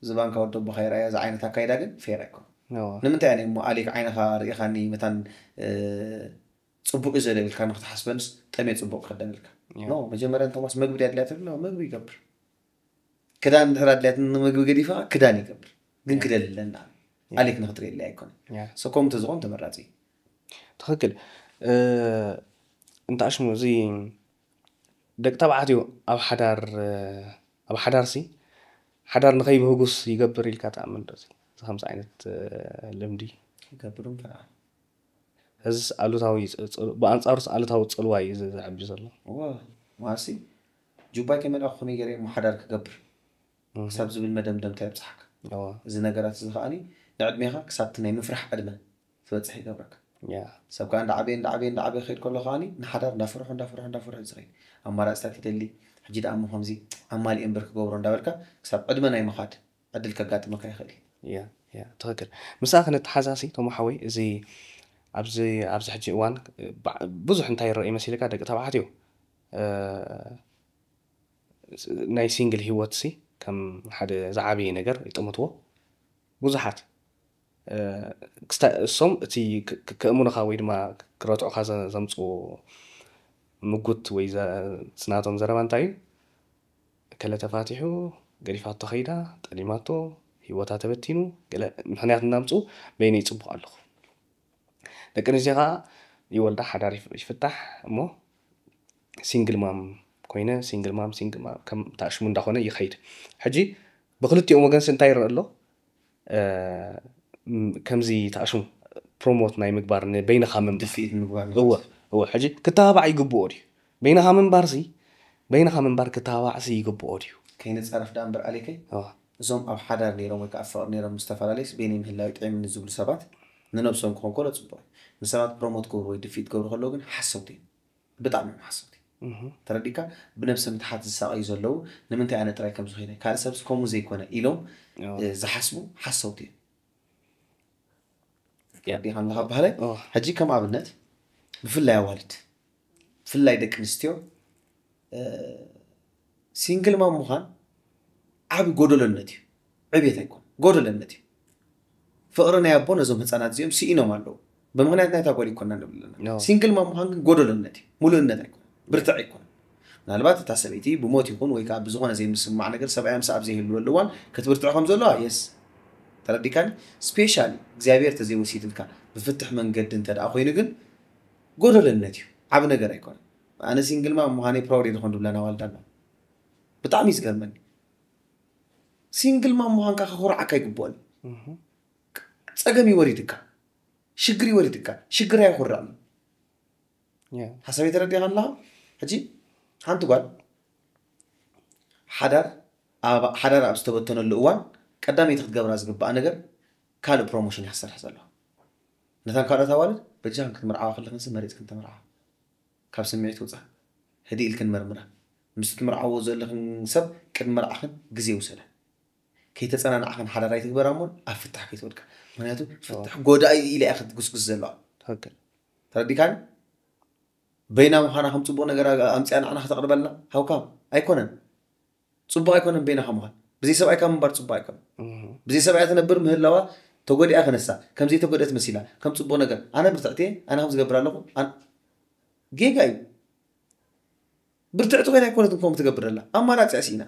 ዝባንካ ወደቦ ከይረኣዮ እዚ ዓይነት ኣካይዳ ግን ፌር ኣይኮን ነዋ ንምንታይ ኣነ እሞ ኣሌክ ዓይንኻ ርኢኻኒ መታን እ፣ ፅቡቅ እዩ ዘሎ ኢልካ ንክትሓስበንስ ጠሜ ፅቡቅ ክደን ኢልካ ያ። ኖ መጀመርያ ንቶማስ መግቢ ድያ ድልያት ሎ መግቢ ይገብር ክዳን እንድሕር ኣድልያት ንምግቢ ገዲፋ ክዳን ይገብር ግን ክደልለና ኣሌክ ንክትርእየለይ ኣይኮነ ያ ሰኮም ተዝኾን ተመራፂ እዩ። ትኽክል እ፣ እንተ ኣሽሙ እዚ ደቂ ተባዕትዮ ኣብ ሓዳር እ፣ ኣብ ሓዳር ሲ ሓዳር ንኸይብህጉስ ይገብር ኢልካ ትኣምን ዶ እዚ ከምዚ ዓይነት እ፣ ልምዲ ይገብር እምበር እዚስ ኣሉታዊ ፅ- ፅ- ብኣንፃሩስ ኣሉታዊ ፅልዋ እዩ ዝ- ዘዕቢ ዘሎ እዋ ማሲ ጁባይ ከመልኣ ክኾነ ገይረ እሞ ሓዳር ክገብር ክሳብ ዝብል መደምደምታ ይብፅሓካ እዋ እዚ ነገራት እዚ ከዓኒ ንዕድሜኻ ክሳብ እቲ ናይ ምፍራሕ ዕድመ ትበፅሕ ይገብረካ ያ ሰብ ከዓ እንዳዓበየ እንዳዓበየ እንዳዓበየ ክኸይድ ከሎ ከዓኒ ንሓዳር እንዳፈርሑ እንዳፈርሑ እንዳፈርሑ ዝኸይድ ኣማራፅታት ይደሊ ሕጂ ደኣ እሞ ከምዚ ኣማሊእ እምበር ክገብሮ እንዳበልካ ክሳብ ዕድመ ናይ ምኻድ ዕድል ከጋጥመካ ይኽእል እዩ ያ ያ ትኽክል። ምስኣ ክነተሓዛሲ ቶሞ ሓወይ እዚ ኣብዚ ኣብዚ ሕጂ እዋን ባ- ብዙሕ እንታይ ይረአ መሲልካ ደቂ ተባዕትዮ እ፣ ናይ ሲንግል ህይወት ሲ ከም ሓደ ዝዓበየ ነገር ይጥምትዎ ብዙሓት እ፣ ክስታ- እሶም እቲ ክ- ክ- ከእምኑኻ ወይ ድማ ክረትዑኻ ዘ- ዘምፅዎ ምጉት ወይ ዘ- ስናቶም ዘረባ እንታይ እዩ? ከለ ተፋቲሑ ገዲፋቶ ከይዳ ጠሊማቶ ህይወታ ተበቲኑ ገለ ምክንያት እናምፁ በይነይ ፅቡቅ ኣለኹ ደቂ ኣንስትዮ ከዓ ይወልዳ ሓዳር ይፍ- ይፍታሕ እሞ ሲንግል ማም ኮይነ ሲንግል ማም ሲንግል ማም ከም ታሽሙ እንዳኾነ ይኸይድ ሕጂ ብክልቲኦም ወገንስ እንታይ ይረአ ኣሎ እ፣ ም- ከምዚ ታሽሙ ፕሮሞት ናይ ምግባር ንበይንኻ ምንባር ድፍኢት ምግባር እወ እወ ሕጂ ክተባባዕ ይግብኦ ድዩ በይንኻ ምንባር ሲ በይንኻ ምንባር ክተባባዕ ሲ ይግብኦ ድዩ ከይንፃረፍ ዳ እምበር ኣሌከይ እወ እዞም ኣብ ሓዳር ነይሮም ወይ ከዓ ኣብ ፍቅሪ ነይሮም ምስ ተፈላለዩስ በይነይ ምህላው ይጥዕምኒ ዝብሉ ሰባት ንነብሶም ክኾን ከሎ ፅቡቅ እዩ ንሰባት ፕሮሞት ክገብሩ ወይ ድፊት ክገብሩ ከለዉ ግን ሓሰውቲ እዮም ብጣዕሚ እዮም ሓሰውቲ እህ፣ ተረዲካ ብነብሰ ምትሓት ዝሳቀዩ ዘለዉ ንምንታይ ኣነ ጥራይ ከም ዝኾይነ ካልእ ሰብስ ከምኡ ዘይኮነ ኢሎም እወ እ፣ ዝሓስቡ ሓሰውቲ እዮም ያ። ተረዲካ ኣለካ ባህላይ እወ ሕጂ ከም ኣብነት ብፍላይ ኣዋልድ ብፍላይ ደቂ ኣንስትዮ እ፣ ሲንግል ማም ምዃን ዓብ ጎደሎነት እዩ ዕብየት ኣይኮን ጎደለነት እዩ ፍቕሪ ናይ ኣቦ ነዞም ህፃናት እዚኦም ስኢኖም ኣለዉ ብምክንያት ናይታ ጓል ይኮና ንብል ኣለና No. ሲንግል ማም ምዃን ግን ጎደሎነት እዩ ሙሉእነት ኣይኮን ብርትዕ ኣይኮን ምናልባት እታ ሰበይቲ ብሞት ይኹን ወይ ከዓ ብዝኾነ ዘይምስማዕ ነገር ሰብኣያ ምስ ኣብ ዘይህልወሉ እዋን ክትብርትዕ ከም ዘለዋ የስ ተረዲካኒ ስፔሻሊ እግዚኣብሔር ተዘይወሲድልካ ብፍትሕ መንገዲ እንተ ደኣ ኮይኑ ግን ጎደለነት እዩ ዓብ ነገር ኣይኮነ ኣነ ሲንግል ማም ምዃነይ ፕራውድ የድኾን ድብላ ናዋልዳ ኣሎ ብጣዕሚ እዩ ዝገርመኒ ሲንግል ማም ምዃንካ ከኹርዓካ ይግብኦን እህ፣ ፀገም ይወሪድካ ሽግር ይወሪድካ ሽግር ኣይኹርዕን ያ ሓሳብ የተረዲኻ ኣለኻ ሕጂ ሓንቲ ጓል ሓዳር ኣብ- ሓዳር ኣብ ዝተበተነሉ እዋን ቀዳመይቲ ክትገብራ ዝግባኣ ነገር ካልእ ፕሮሞሽን እያ ክሰርሕ ዘለዋ ነታን ካልኦት ኣዋልድ በጃኽን ክትምርዓዋ ከለኽንሲ መሪፅክን ተምርዓ ካብ ስምዒት ውፃ ህድእ ኢልክን መርምራ ምስ ትምርዓዎ ዘለኽን ሰብ ቅድሚ መርዓኽን ግዜ ውሰዳ ከይተፀናናዕኽን ሓዳር ኣይትግበራ እሞ ኣብ ፍታሕ ከይትወድቃ ምክንያቱ ፍታሕ ጎዳኢ ኢለ እያ ክትጉስጉስ ዘለዋ ትኽክል ተረዲካኒ በይና ምዃና ከም ፅቡቅ ነገር ኣምፅያ ንዓና ከተቅርበልና ሃውካም ኣይኮነን ፅቡቅ ኣይኮነን በይናኻ ምዃን ብዘይ ሰብኣይካ ምንባር ፅቡቅ ኣይኮነን እህ፣ ብዘይ ሰብኣያ ትነብር ምህላዋ ተጎዲኣ ከነሳ ከም ዘይተጎደት መሲላ ከም ፅቡቅ ነገር ኣነ ብርትዕቲ ኣነ ከም ዝገብር ኣለኹ ኣን- ጌጋ እዩ ብርትዕቲ ኮይና ኣይኮነትን ከምኡ ትገብር ዘላ፣ ኣማራፂ ስኢና።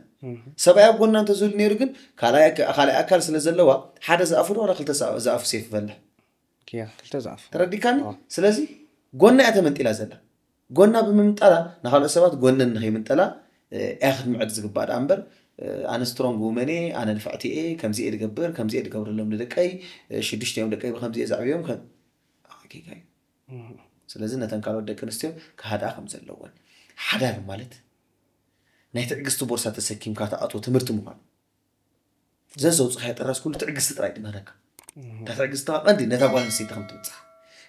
ሰብኣይ ኣብ ጎና እንተዝህሉ ነይሩ ግን ካልኣይ ኣካ- ካልኣይ ኣካል ስለ ዘለዋ ሓደ ዝኣፉ ዶ ዋላ ክልተ ዝኣ- ዝኣፉ ሴፍ በልሕ። ያ ክልተ ዝኣፉ ተረዲካኒ? ስለዚ ጎና እያ ተመንጢላ ዘላ። ጎና ብምምንጣላ ንካልኦት ሰባት ጎነን ንከይምንጠላ እያ ክትምዕድ ዝግባእ። ደኣ እምበር ኣነ ስትሮንግ ውመን እየ፣ ኣነ ንፍዕቲ እየ፣ ከምዚ እየ ድገብር፣ ከምዚ እየ ድገብረሎም ንደቀይ፣ ሽዱሽተ እዮም ደቀይ ብከምዚ እየ ዘዕብዮም። ከ- ጌጋ እዩ። ስለዚ ነተን ካልኦት ደቂ ኣንስትዮ ክሃድኣ ከም ዘለወን፣ ሓዳር ማለት ናይ ትዕግስቲ ቦርሳ ተሰኪምካ ትኣትዎ ትምህርቲ ምዃኑ፣ ዘዘውፅኻዮ ጥራዝ ኩሉ ትዕግስቲ ጥራይ ድመረካ። እታ ትዕግስቲ ከዓ ቀንዲ ነታ ጓል ኣንስተይቲ ከም ትብፅሓ፣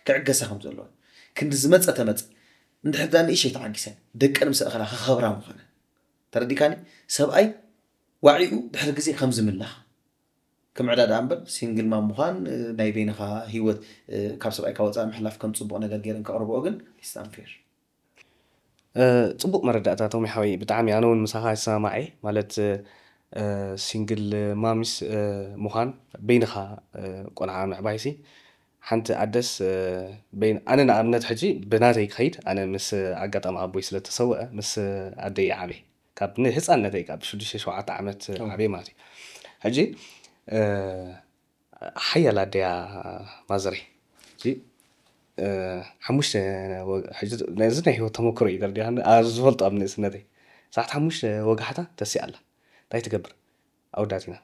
ክዕገሳ ከም ዘለወን፣ ክንዲ ዝመፀ ተመፀ፣ እንድሕር ዳ ንእሸይ ተዓጊሰን ደቀን ምስ ኣኸላ ክኸብራ ምዃነን ተረዲካኒ። ሰብኣይ ዋዒኡ ድሕሪ ግዜ ከም ዝምለኽ ክምዕዳ ደኣ እምበር ሲንግል ማም ምዃን ናይ በይንኻ ህይወት ካብ ሰብኣይካ ወፃኢ ምሕላፍ ከም ፅቡቕ ነገር ገይረን ከቕርብኦ ግን ስታንፌር ፅቡቅ መረዳእታ ቶሚ ሓወይ፣ ብጣዕሚ ኣነ እውን ምሳኻ ይሰማማዕ እየ። ማለት ሲንግል ማሚስ ምዃን በይንኻ ቆልዓ ምዕባይሲ ሓንቲ ኣደስ በይን ኣነ ንኣብነት ሕጂ ብናተይ ክኸይድ ኣነ ምስ ኣጋጣሚ ኣቦይ ስለተሰወአ ምስ ኣደይ ዓበይ ካብ ንህፃነተይ ካብ ሽዱሽተ ሸውዓተ ዓመት ዓበይ ማለት እዩ። ሕጂ ሓያል ኣደያ ማዘረይ እዚ ሓሙሽተ ነዚ ናይ ህይወት ተመክሮ እዩ ደርዲኻ ዝፈልጦ ኣብ ንእስነተይ ሰዓት ሓሙሽተ ወጋሕታ ተሲኣላ እንታይ ትገብር ኣወዳት ኢና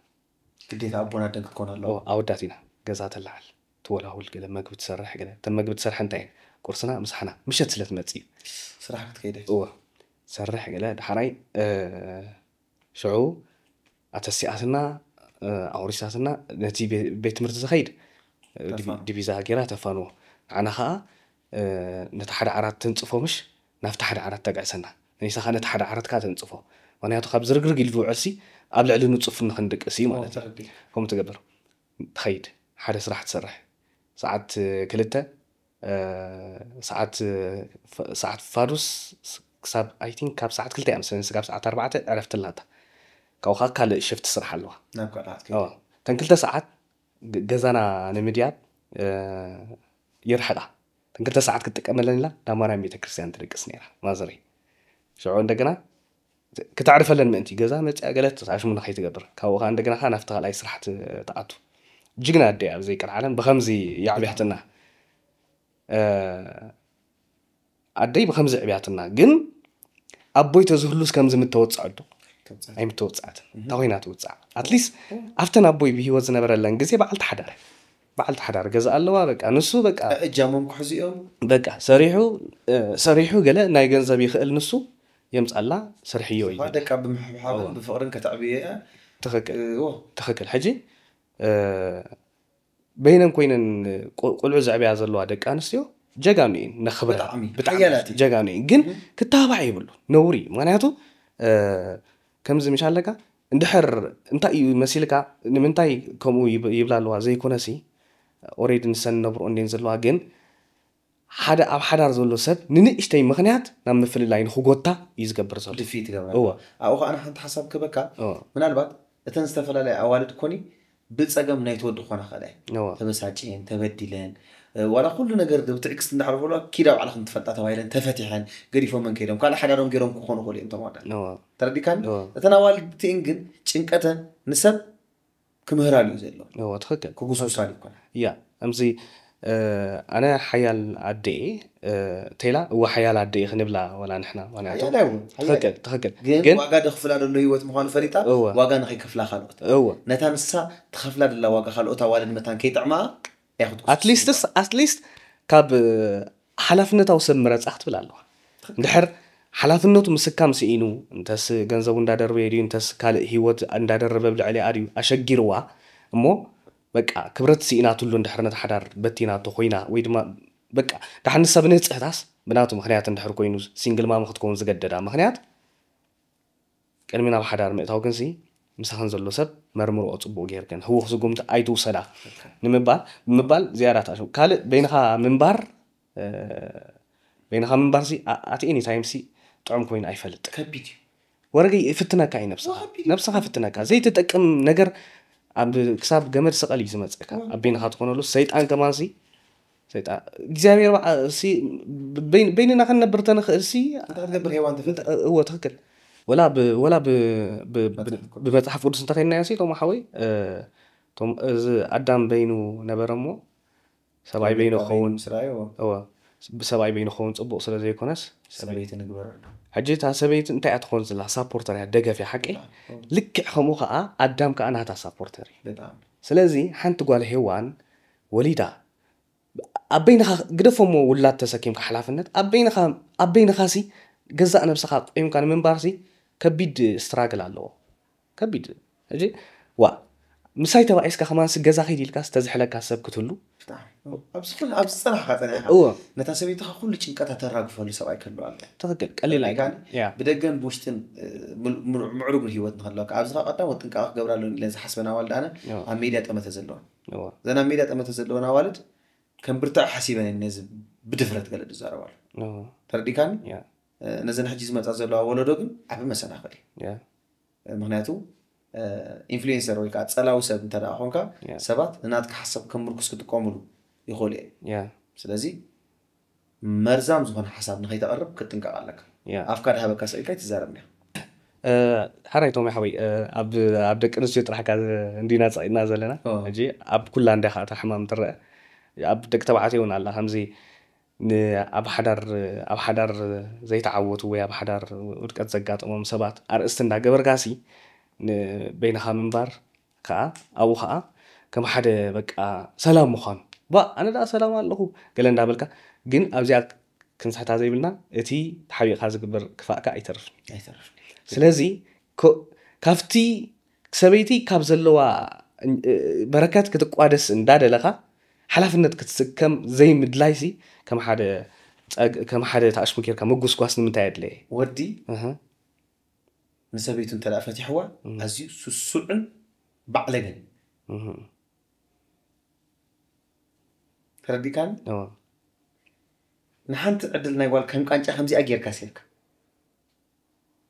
ግዴታ ኣቦና ደግ ክትኮን ኣለዎ ኣወዳት ኢና ገዛ ተለዓል ትወላውል ገለ መግቢ ትሰርሕ ገለ እተን መግቢ ትሰርሐ እንታይ እየን ቁርስና ምሳሕና ምሸት ስለ ትመፅእ እዩ ስራሕ ክትከይደ እወ ትሰርሕ ገለ ዳሕራይ ሽዑ ኣተሲኣትና ኣውሪሳትና ነቲ ቤት ትምህርቲ ዝኸይድ ዲቪዛ ገይራ ተፋንዎ ንዓና ከዓ ነቲ ሓደ ዓራት ተንፅፎ ምሽ ናብቲ ሓደ ዓራት ተግዕሰና ንሳ ከዓ ነቲ ሓደ ዓራት ከዓ ተንፅፎ ምክንያቱ ካብ ዝርግርግ ኢሉ ዝውዕል ሲ ኣብ ልዕሊ ንፁፍ ንክንድቅስ እዩ ማለት እዩ ከምኡ ትገብር ትኸይድ ሓደ ስራሕ ትሰርሕ ሰዓት ክልተ ሰዓት ሰዓት ፋዱስ ክሳብ ኣይ ቲንክ ካብ ሰዓት ክልተ እያ መስለኒ ስጋብ ሰዓት ኣርባዕተ ዕረፍቲ ኣላታ ካብኡ ከዓ ካልእ ሽፍቲ ስራሕ ኣለዋ ናብ ካልኣት እተን ክልተ ሰዓት ገዛና ንምድያብ ይርሕቃ እተን ክልተ ሰዓት ክትጥቀመለን ኢላ ናብ ማርያም ቤተክርስትያን ትደቅስ ነይራ ማዘረይ ሽዑ እንደገና ክተዕርፈለን ምእንቲ ገዛ መፅያ ገለ ተሳሽሙ ንኸይትገብር ካብኡ ከዓ እንደገና ከዓ ናብቲ ካልኣይ ስራሕ ትኣቱ ጅግና ኣደ ኣብ ዘይቀር ዓለም ብከምዚ የዕብያትና ኣደይ ብከምዚ ዕብያትና ግን ኣቦይ ተዝህሉስ ከምዚ ምተወፅዐ ዶ ኣይምተወፅዐትን እንታ ኮይና ትውፅዓ ኣትሊስት ኣብተን ኣቦይ ብሂወት ዝነበረለን ግዜ በዓልቲ ሓዳር በዓልቲ ሓዳር ገዛ ኣለዋ በቃ ንሱ በቃ እጃሞም ክሕዙ እዮም በቃ ሰሪሑ ሰሪሑ ገለ ናይ ገንዘብ ይኽእል ንሱ የምፃላ ስርሕዮ እዩ ደቃ ብምሕብሓብን ብፍቅርን ከተዕብዮ እያ ትኽክል ትኽክል ሕጂ በይነን ኮይነን ቆልዑ ዘዕብያ ዘለዋ ደቂ ኣንስትዮ ጀጋኑ እየን ነኽብረ ብጣዕሚ ጀጋኑ እየን ግን ክተባባዕ ይብሉ ነውሪ እዩ ምክንያቱ ከምዚ ምሽ ኣለካ እንድሕር እንታይ እዩ መሲልካ ንምንታይ ከምኡ ይብላ ኣለዋ ዘይኮነሲ ኦሬዲ ንሰን ነብርኦ እንዴን ዘለዋ ግን ሓደ ኣብ ሓዳር ዘሎ ሰብ ንንእሽተይ ምኽንያት ናብ ምፍልላይ ንክጎታ እዩ ዝገብር ዘሎ ድፊት ይገብራ እወ ኣብኡ ከዓ ሓንቲ ሓሳብ ክበካ እወ ምናልባት እተን ዝተፈላለያ ኣዋልድ ኮኒ ብፀገም ናይ ትወዲ ክኾና ክእላ እየን እወ ተበሳጭየን ተበዲለን እ፣ ዋላ ኩሉ ነገር ብትዕግስቲ እንዳሕለፈሉ ኪዳ ባዕልኽን ትፈልጣ ተባሂለን ተፈቲሐን ገዲፎመን ከይዶም ካልእ ሓዳሮም ገይሮም ክኾኑ ክእሉ እዮም ተማዳ እወ ተረዲካኒ እወ እተን ኣዋልድ እቲእን ግን ጭንቀተን ንሰብ ክምህራሉ እዩ ዘሎ እወ ትኽክል ክጉስጉሳሉ ይኮነ እያ ከምዚ ኣነ ሓያል ኣደ እየ ቴላ እወ ሓያል ኣደ እየ ክንብላ ወላ ንሕና ምክንያቱ ሓያል ኣይውን ሓያል ትኽክል ትኽክል ግን ግን ዋጋ ደኽፍላ ደሎ ህይወት ምዃኑ ፈሊጣ እወ ዋጋ ንኸይከፍላ ካልኦት እወ ነታ ንሳ ትኸፍላ ደላ ዋጋ ካልኦት ኣዋልድ መታን ከይጥዕማ እያ ክትጉስጉስ ኣትሊስትስ ኣትሊስት ካብ ሓላፍነታዊ ሰብ ምረፃ ክትብል ኣለዋ እንድሕር ሓላፍነቱ ምስካም ስኢኑ እንተስ ገንዘቡ እንዳደርበየ ድዩ እንተስ ካልእ ህይወት እንዳደረበ ብልዕሊኣ ድዩ ኣሸጊርዋ እሞ በቃ ክብረት ስኢናትሉ እንድሕር ነቲ ሓዳር በቲናቶ ኮይና ወይ ድማ በቃ ዳሕን ንሳ ብንህፅህታስ ብናቱ ምክንያት እንድሕር ኮይኑ ሲንግል ማም ክትከውን ዝገደዳ ምክንያት ቅድሚ ናብ ሓዳር ምእታው ክንሲ ምሳኽን ዘሎ ሰብ መርምርኦ ፅቡቅ ጌርክን ህውኽ ስጉምቲ ኣይትውሰዳ ንምባል ብምባል ዝያዳ ተኣሽሙ ካልእ በይንኻ ምንባር በይንኻ ምንባር ሲ ኣት ኤኒ ታይም ሲ ጥዑም ኮይኑ ኣይፈልጥ ከቢድ እዩ ወረገይ ይፍትነካ እዩ ነብስኻ ነብስኻ ፍትነካ ዘይትጠቅም ነገር ኣብ ክሳብ ገመድ ስቐል እዩ ዝመፀካ ኣብ በይንኻ ትኾነሉ ሰይጣን ከማንሲ ሰይጣን እግዚኣብሔር በዓ- ሲ- በይን- በይንና ክንነብር ተንኽእል ሲ እንታይ ክትገብር ሄዋን ትፈጥር እዎ ትኽክል ወላ ብ- ወላ ብ- ብ- ብ- ብመፅሓፍ ቅዱስ እንተኸይድናዮ ሲ ቶም ሓወይ እ፣ ቶም- እዚ ኣዳም በይኑ ነበረ እሞ ሰብኣይ በይኑ ክኸውን ምስ ረኣዮ እወ ብሰብኣይ በይኑ ክኸውን ፅቡቕ ስለ ዘይኮነስ ሰበይቲ ንግበር ኣሎ ሕጂ እታ ሰበይቲ እንታይ እያ ትኾን ዘላ ሳፖርተር እያ ደገፍ እያ ሓቂ ልክዕ ከምኡ ከዓ ኣዳም ከዓ ናታ ሳፖርተር እዩ ብጣዕሚ ስለዚ ሓንቲ ጓል ሄዋን ወሊዳ ኣብ በይንኻ ግደፎሞ ውላድ ተሰኪምካ ሓላፍነት ኣብ በይንኻ ኣብ በይንኻ ሲ ገዛእ ነብስኻ ቆይምካ ንምንባር ሲ ከቢድ ስትራግል ኣለዎ ከቢድ ሕጂ ዋ ምሳይ ተባኢስካ ከማን ሲ ገዛ ከይድ ኢልካ ዝተዝሕለካ ሰብ ክትህሉ ብጣዕሚ ኣብዚ ኩሉ ኣብዚ ዝፀናሕካ ፀኒሕካ እዎ ነታ ሰበይትኻ ኩሉ ጭንቀታ ተራግፈሉ ሰብኣይ ከሉ ኣሎ ትኽክል ቀሊል ኣይኮን ያ ብደገን ብውሽጥን እ፣ ምል- ምሉ- ምዕሩግን ህይወት ንክህልወካ ኣብዚ ከዓ ቀዳሞት ጥንቃቐ ክገብራ ኣለኒ ኢለን ዝሓስበን ኣዋልድ ኣነ እዎ ኣብ ሜድያ ጠመተ ዘለወን እዎ እዘን ኣብ ሜድያ ጠመተ ዘለወን ኣዋልድ ከም ብርታዕ ሓሲበን እየን ነዚ ብድፍረት ገለ ዝዛረባሉ እዎ ተረዲካኒ ያ እ፣ ነዘን ሕጂ ዝመፃ ዘለዋ ወለዶ ግን ዓቢ መሰናኽል እዩ ያ ምክንያቱ ኢንፍሉዌንሰር ወይ ከዓ ፀላዊ ሰብ እንተ ደኣ ኮንካ ያ። ሰባት ንናትካ ሓሳብ ከም ምርኩስ ክጥቀሙሉ ይኽእሉ እዮም ያ ስለዚ መርዛም ዝኾነ ሓሳብ ንኸይተቐርብ ክትጥንቀቕ ኣለካ ያ ኣፍካ ድሃበካ ስኢልካ ኣይትዛረብን ኢኻ እ፣ ሓራይ ቶም ሓወይ እ፣ ኣብ ኣብ ደቂ ኣንስትዮ ጥራሕ ካ እንዲና ፀቂጥና ዘለና ኦ። ሕጂ ኣብ ኩላ እንዳ ከዓ እታ ሕማም ትረአ ኣብ ደቂ ተባዕትዮ እውን ኣላ ከምዚ ን- ኣብ ሓዳር ኣብ ሓዳር ዘይተዓወቱ ወይ ኣብ ሓዳር ውድቀት ዘጋጠሞም ሰባት ኣርእስቲ እንዳገበርካሲ ንበይንኻ ምንባር ከዓ ኣብኡ ከዓ ከም ሓደ በቃ ሰላም ምዃኑ ባ ኣነ ደኣ ሰላም ኣለኹ ገለ እንዳበልካ ግን ኣብዚኣ ክንስሕታ ዘይብልና እቲ ተሓቢእካ ዝግበር ክፋእ ከዓ ኣይተርፍን ኣይተርፍን ስለዚ ኮ- ካብቲ ሰበይቲ ካብ ዘለዋ እ፣ በረከት ክትቋደስ እንዳደለኻ ሓላፍነት ክትስከም ዘይምድላይሲ ከም ሓደ ጸግ- ከም ሓደ ተኣሽሙ ጌርካ ምጉስጓስ ንምንታይ ኣድለየ ወዲ እህ፣ ንሰበይቱ እንተ ደኣ ፈቲሕዋ ኣዝዩ ስሱዕን ባዕለገን እህ፣ ተረዲካኒ እዎ፣ ንሓንቲ ዕድል ናይ ጓል ከም ቃንጫ ከምዚኣ ጌርካ ሴልካ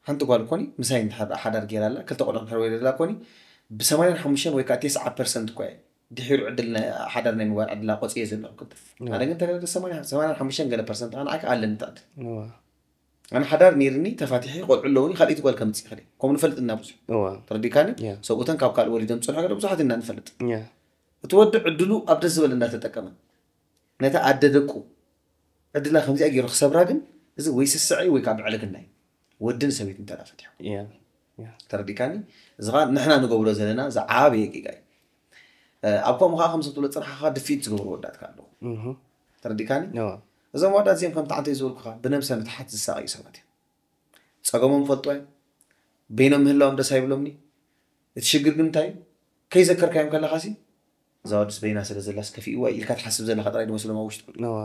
ሓንቲ ጓል ኮኒ ምሳይ እንድሕር ሓዳር ጌራ ኣላ ክልተ ቆልዑ እንድሕር ወሊዳ ኣላ ኮኒ ብሰማንያን ሓሙሽተን ወይ ከዓ ተስዓ ፐርሰንት እኳ እየ ድሒሩ ዕድል ናይ ሓዳር ናይ ምግባር ዕድላ ቆፅየ ዘለኹ ክልተ ኣነ ግን ተገደ ሰማንያን ሓሙሽተን ገለ ፐርሰንት ከዓ ንዓይ ከዓ ኣለኒ ትዕድል እዎ፣ ኣነ ሓዳር ነይርኒ ተፋቲሐ ቆልዑ ኣለውኒ ካልኣይቲ ጓል ከምፅእ ይኽእል እየ ከምኡ ንፈልጥ እና ብዙሕ እዎ፣ ተረዲካኒ ያ። ሰብኡተን ካብ ካልእ ወሊዶም ዝፀንሑ ገለ ብዙሓት ኢና ንፈልጥ ያ፣ እቲ ወዲ ዕድሉ ኣብ ደስ ዝበለ እንዳተጠቀመ ነታ ኣደ ደቁ ዕድላ ከምዚኣ ገይሩ ክሰብራ ግን እዚ ወይ ስስዐ ወይ ካብ ብዕልግና እዩ ወድን ሰበይት እንተ ፈትሑ ያ፣ ያ፣ ተረዲካኒ እዚ ከዓ ንሕና ንገብሮ ዘለና ዝዓበየ ጌጋ እዩ እ፣ ኣብ ከምኡ ከዓ ከምዚ ክትብሎ ፅናሕካ ድፊት ዝገብሩ ወዳትካ ኣለዉ እህ፣ ተረዲካኒ እዎ፣ እዞም ወዳት እዚኦም ከምቲ ዓንተ ዝብልኩካ ብነብሰ ምትሓት ዝሳቀዩ ሰባት እዮም ፀገሞም ፈልጦ እዮም በይኖም ምህላዎም ደስ ኣይብሎምኒ እቲ ሽግር ግን እንታይ እዩ ከይዘከርካዮም ከለካ ሲ እዛ ወድስ በይና ስለ ዘላስ ከፊእዋ ኢልካ ትሓስብ ዘለካ ጥራይ ዝመስሎም ኣብ ውሽጢ እዎ፣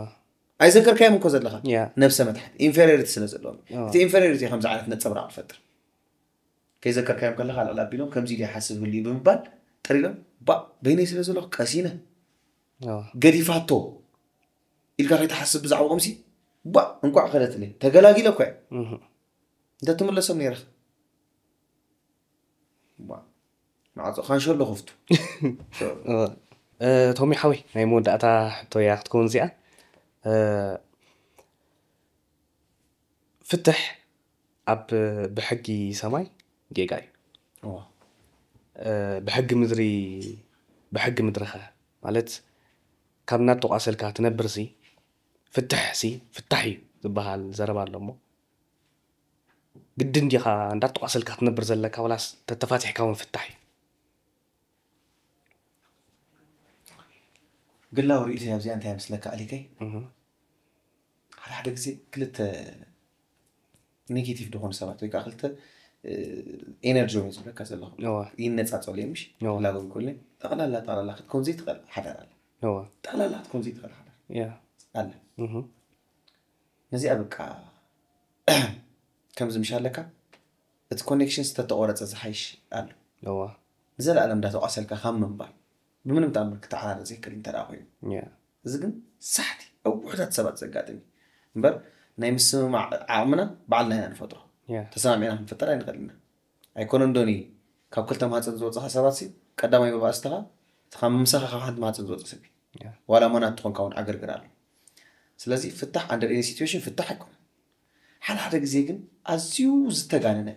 ኣይዘከርካዮም እኮ ዘለካ ያ፣ ነብሰ መትሓት ኢንፌሪሪቲ ስለ ዘለዎም አዎ። እቲ ኢንፌሪሪቲ ከምዚ ዓይነት ነፀብራቅ ትፈጥር ከይዘከርካዮም ከለካ ልዕሊ ኣቢሎም ከምዚ ኢሉ ይሓስብ ህልዩ ብምባል ጥሪሎም ባ በይነይ ስለ ዘለኩ ቀሲነ እዎ፣ ገዲፋቶ ኢልካ ከይትሓስብ ብዛዕባኦምሲ ባ እንኳዕ ከደትለ ተገላጊለ እኮ እየ እህ፣ እንተትምለሶም ነይረኻ ባ ማዕፆ ካንሸሎ ክፍቱ እዎ። እ፣ ቶሚ ሓወይ ናይ መወዳእታ ሕቶ እያ ክትከውን እዚኣ እ፣ ፍትሕ ኣብ ብሕጊ ሰማይ ጌጋ እዩ እዎ። እ፣ ብሕጊ ምድሪ ብሕጊ ምድሪ ኸ ማለት ካብ እናተቋሰልካ ትነብር ሲ ፍትሕ ሲ ፍታሕ እዩ ዝበሃል ዘረባ ኣሎ እሞ ግድን ዲኻ እንዳተቋሰልካ ትነብር ዘለካ ወላስ ተተፋቲሕካ እውን ፍታሕ እዩ ግላዊ ርእይቶ ኣብዚኣ እንታይ ምስለካ ኣሊከይ እህ፣ ሓደ ሓደ ግዜ ክልተ ኔጌቲቭ ዝኾኑ ሰባት ወይ ከዓ ክልተ ኤነርጂ እዮም ዝብለካ ዘለኹ እወ፣ ይነፃፀሉ እዮም ምሽ እወ። ላጎም ኮለ ጠቕላላ ጠቕላላ ክትኮን ዘይትኽእል ሓዳር ኣለ እወ፣ ጠቕላላ ክትኮን ዘይትኽእል ሓዳር ያ፣ ኣለ እህ፣ ነዚኣ በቃ ከምዚ ምሽ ኣለካ እቲ ኮኔክሽን ዝተተቆረፀ ዝሓይሽ ኣሎ እወ፣ ንዘለኣለም እንዳተቋሰልካ ካብ ምንባር ብምንም ተኣምር ክተዓራረ ዘይክእል እንተ ደኣ ኮይኑ ያ፣ እዚ ግን ሳሕቲ ኣብ ውሑዳት ሰባት ዘጋጥም እዩ እምበር ናይ ምስምማዕ ዓቕምና ባዕልና ኢና ንፈጥሮ ያ፣ ተሰማሚዕና ክንፈጠር ኣይንኽእል ኢና ኣይኮነን ዶኒ ካብ ክልተ ማህፀን ዝወፅኻ ሰባት ሲ ቀዳማይ መባእስትኻ እቲ ካብ ምሳኻ ካብ ሓንቲ ማህፀን ዝወፀ ሰብ እዩ ዋላ ሞናት ትኾንካ እውን ዓገርግር ኣሎ። ስለዚ ፍታሕ under any situation ፍታሕ ኣይኮነን። ሓደ ሓደ ግዜ ግን ኣዝዩ ዝተጋነነ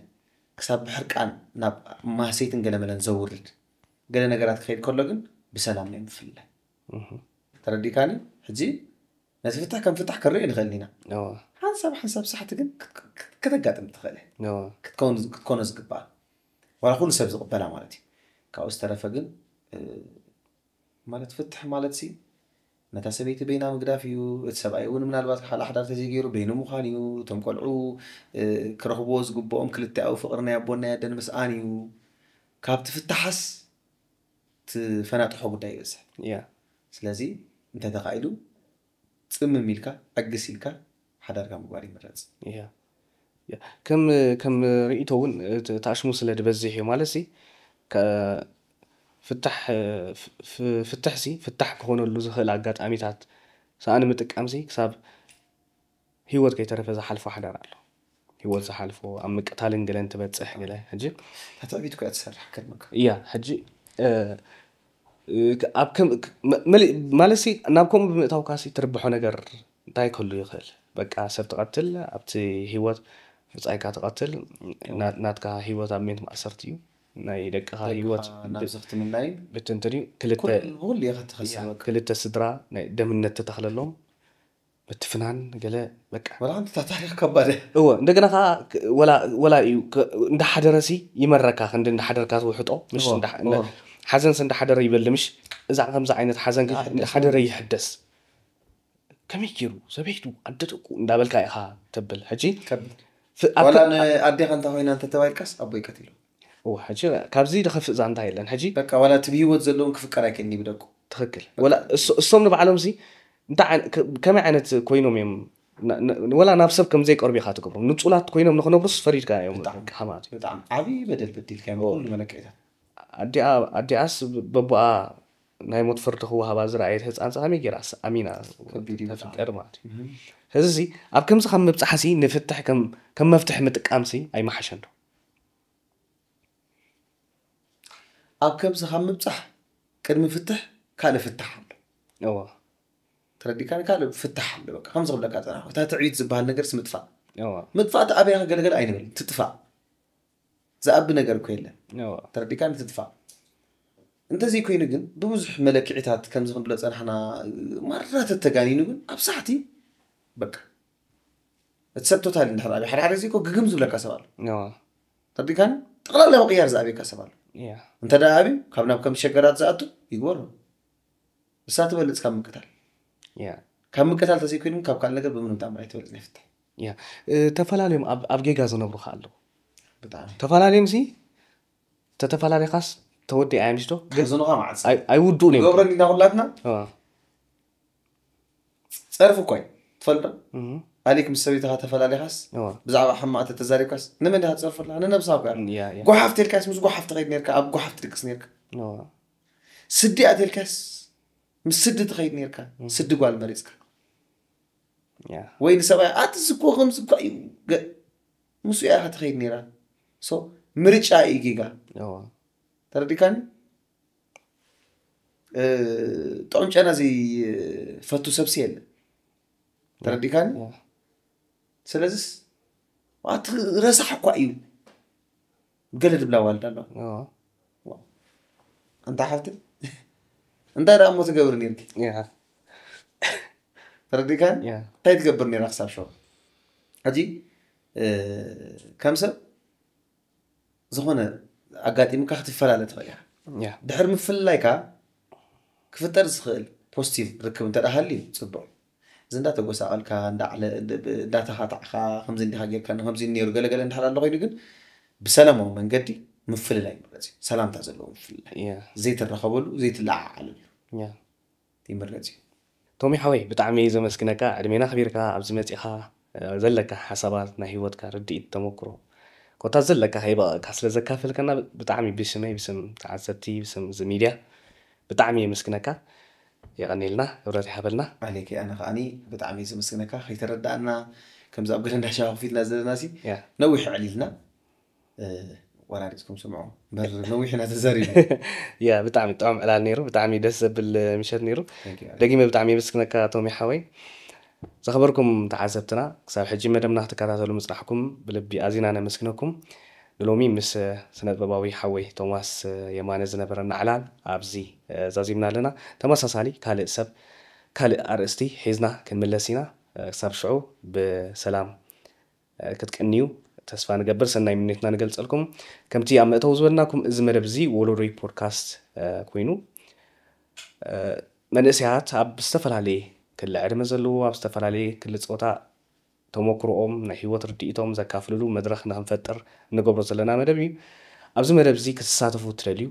ክሳብ ብሕርቃን ናብ ማህሰይትን ገለመለን ዘውርድ ገለ ነገራት ክኸይድ ከሎ ግን ብሰላም ናይ ምፍልላይ ተረዲካኒ። ሕጂ ነቲ ፍታሕ ከም ፍታሕ ከረዩ ንኽእል ኢና። ሓንሳብ ሓንሳብ ሳሕቲ ግን ከተጋጥም ትኽእል ክትኮኖ ዝግባኣ ዋላ ኩሉ ሰብ ዝቕበላ ማለት እዩ። ካብኡ ዝተረፈ ግን ማለት ፍትሕ ማለት ሲ ነታ ሰበይቲ በይና ምግዳፍ እዩ። እቲ ሰብኣይ እውን ምናልባት ሓደ ሓዳር ተዘይገይሩ በይኑ ምዃን እዩ። እቶም ቆልዑ ክረኽብዎ ዝግብኦም ክልቲኣዊ ፍቕሪ ናይ ኣቦን ናይ ኣደን ምስኣን እዩ። ካብቲ ፍታሓስ ትፈናጥሖ ጉዳይ ይበዝሕ። ስለዚ እንተተኻኢሉ ፅምም ኢልካ ዕግስ ኢልካ ሓዳርካ ምግባር ይምረፅ። ከም ከም ርእይቶ እውን ተኣሽሙ ስለ ዝበዝሕ እዩ ማለት ሲ ፍታሕ ፍትሕ ሲ ፍታሕ ክኾነሉ ዝኽእል ኣጋጣሚታት ሰኣን ምጥቃም ሲ ክሳብ ህይወት ከይተረፈ ዝሓልፎ ሓዳር ኣሎ። ህይወት ዝሓልፎ ኣብ ምቅታልን ገለን ትበፅሕ ገለ ሕጂ ታትዕቢት ኮያ ትሰርሕ ከድመካ እያ። ሕጂ ኣብ ማለት ናብ ከምኡ ብምእታውካ ሲ ትርብሖ ነገር እንታይ ክህሉ ይኽእል? በቃ ሰብ ትቐትል ኣብቲ ህይወት ብፃይካ ትቐትል ናትካ ህይወት ኣብ ሜንት ማእሰርቲ እዩ። ናይ ደቅኻ ህይወት ናብ ዘኽትምናይን ብትንትን እዩ። ብኩሉ ኢኻ ትኸስር። ክልተ ስድራ ናይ ደምነት ተተኽለሎም ምትፍናን ገለ በቃ ወላ ሓንቲ እታ ታሪኽ ከባድ እያ። እወ እንደገና ከዓ ወላ እዩ እንዳሓደረ ሲ ይመረካ ክንዲ እንዳሓደርካ ትውሕጦ ምሽ ሓዘንስ እንዳሓደረ ይበል ምሽ እዛ ከምዚ ዓይነት ሓዘን ከዓ እንዳሓደረ ይሕደስ ከመይ ገይሩ ሰበይቱ ኣደደቁ እንዳበልካ ኢኻ ተብል ሕጂ ወላ ንኣዴኻ እንተ ኮይና እንተተባይልካስ ኣቦይ ቀቲሉ እወ ሕጂ ካብዚ ዝኸፍእ ዛንታ የለን ሕጂ በቃ ዋላ እቲ ብህይወት ዘለውን ክፍቀር ኣይክእልን ብደቁ ትኽክል እሶም ንባዕሎም ሲ እንታይ ከመይ ዓይነት ኮይኖም እዮም ወላ ናብ ሰብ ከም ዘይቀርቡ ኢኻ ትገብሮም ንፁላት ኮይኖም ንክነብሩስ ፈሪድካ እዮም ማለት እዩ። ብጣዕሚ ዓብዪ በደል በዲልካ እዮም ኩሉ መለክዒታት ኣዲኣስ በቦኣ ናይ ሞት ፍርዲ ክወሃባ ዝረኣየት ህፃን ከመይ ገይራስ ኣሚና ተፍቀር ማለት እዩ። ሕዚ ኣብ ከምዚ ካብ ምብፃሕሲ ንፍትሕ ከም መፍትሒ ምጥቃምሲ ኣይመሓሸን ዶ? ኣብ ከምዚ ካብ ምብፃሕ ቅድሚ ፍትሕ ካልእ ፍታሕ ኣሎ። ተረዲካኒ? ካልእ ፍታሕ ኣሎ። በቃ ከምዚ ክብለካ ፀናሕኩ። እታ ትዕቢት ዝበሃል ነገርስ ምጥፋእ። ምጥፋእ እቲ ኣበይ ገለገለ ኣይንበል። ትጥፋእ። ዝኣቢ ነገር እኮ የለን። ተረዲካኒ? ትጥፋእ። እንተዘይኮይኑ ግን ብብዙሕ መለክዒታት ከምዚ ክንብሎ ፀናሕና ማራ ተተጋኒኑ ግን ኣብ ሳሕቲ በቃ እቲ ሰብ ቶታሊ እንድሕር ኣብዩ ሓደ ሓደ ግዜ እኮ ግግም ዝብለካ ሰብ ኣሎ ተረዲካኒ ጠቕላላ ምቕያር ዝኣብየካ ሰብ ኣሎ እንተ ደኣ ኣብዩ ካብ ናብ ከም ሸገራት ዝኣቱ ይግበሮ እሳ ትበልፅ ካብ ምቅታል ካብ ምቅታል ተዘይኮይኑ ካብ ካልእ ነገር ብምንም ተኣምር ኣይትበልፅ ናይ ፍትሕ ተፈላለዮም ኣብ ጌጋ ዝነብሩ ከ ኣለዉ ብጣዕሚ ተፈላለዮም ሲ ተተፈላለኻስ ተወዲ ኣያምሽቶ ሕዝኑኻ ማዕፅ ኣይውድኡን እዮም ገብረን ኢና ኩላትና ፀርፊ እኳ እዩ ትፈልጦ ኣሊክ ምስ ሰበይትኻ ተፈላለኻስ ብዛዕባ ሕማቕ ተተዛሪብካስ ንመን ኢኻ ትፀርፈላ ንነብስኻ እኳ ጎሓፍ ተልካስ ምስ ጎሓፍ ትኸይድ ነርካ ኣብ ጎሓፍ ትድቅስ ነርካ ስዲ ኣተልካስ ምስ ስዲ ትኸይድ ነርካ ስዲ ጓል መሪፅካ ወይ ንሰብኣይ ኣቲ ዝኮ ከምዚ እኳ እዩ ምስኡ እያ ትኸይድ ነራ ምርጫ እዩ ጌጋ ተረዲካኒ ጥዑም ጨና ዘይፈቱ ሰብሲ የለ ተረዲካኒ ስለዚስ ኣቲ ረሳሕ እኳ እዩ ገለ ድብላ ዋልዳ ኣሎ እንታ ሓፍቲ እንታይ ደኣ እሞ ትገብር ነርኪ ተረዲካኒ እንታይ ትገብር ነራ ክሳብ ሸው ሕጂ ከም ሰብ ዝኾነ ኣጋጢምካ ክትፈላለ ትኽእል ኢኻ ድሕሪ ምፍልላይካ ክፍጠር ዝኽእል ፖዚቲቭ ርክብ እንተ ሃልዩ ፅቡቅ እዚ እንዳተጎሳቐልካ እንዳተኻታዕካ ከምዚ እንዲኻ ጌርካ ከምዚ ነይሩ ገለገለ እንድሕር ኣሎ ኮይኑ ግን ብሰላማዊ መንገዲ ምፍልላይ ይምረፅ እዩ ሰላምታ ዘለዎ ምፍልላይ ዘይትራኸበሉ ዘይትለዓዓለሉ ይምረፅ እዩ ቶሚ ሓወይ ብጣዕሚ እየ ዘመስግነካ ዕድሜና ኣኽቢርካ ኣብዚ መፂኻ ዘለካ ሓሳባት ናይ ሂወትካ ርድኢት ተመክሮ ኮታ ዘለካ ከይበቐእካ ስለ ዘካፈልከና ብጣዕሚ ብስመይ ብስም ተዓዘብቲ ብስም እዚ ሚድያ ብጣዕሚ የመስግነካ የቐኒልና ክብረት ይሃበልና ኣሌክ ኣነ ከዓኒ ብጣዕሚ እየ ዘመስግነካ ከይተረዳእና ከምዚ ኣብ ገለ እንዳሻ ኮፊትና ዘለና ሲ ነዊሕ ዕሊልና ወራሪፅኩም ስምዑ። በር ነዊሕ ኢና ተዛሪቡ። ያ ብጣዕሚ ጥዑም ዕላል ነይሩ። ብጣዕሚ ደስ ዘብል ምሸት ነይሩ። Thank you። ደጊመ ብጣዕሚ የመስግነካ ቶሚ ሓወይ። ዝኸበርኩም ተዓዘብትና፣ ክሳብ ሕጂ መደብና ክትከታተሉ ምጽናሕኩም ብልቢ ኣዚና ነመስግነኩም። ንሎሚ ምስ ስነጥበባዊ ሓወይ ቶማስ የማነ ዝነበረና ዕላል ኣብዚ ዛዚምና ኣለና። ተመሳሳሊ ካልእ ሰብ ካልእ ኣርእስቲ ሒዝና ክንምለስ ኢና። ክሳብ ሽዑ ብሰላም ክትቅንዩ ተስፋ ንገብር፣ ሰናይ ምንዮትና ንገልጸልኩም። ከምቲ ኣብ መእተዊ ዝበልናኩም፣ እዚ መደብ እዚ ወለዶይ ፖድካስት ኮይኑ መንእሰያት ኣብ ዝተፈላለየ ክሊ ዕድመ ዘለዎ፣ ኣብ ዝተፈላለየ ክሊ ጾታ ተመክሮኦም፣ ናይ ህይወት ርድኢቶም ዘካፍልሉ መድረኽ ንክንፈጥር እንገብሮ ዘለና መደብ እዩ። ኣብዚ መደብ እዚ ክትሳተፉ እትደልዩ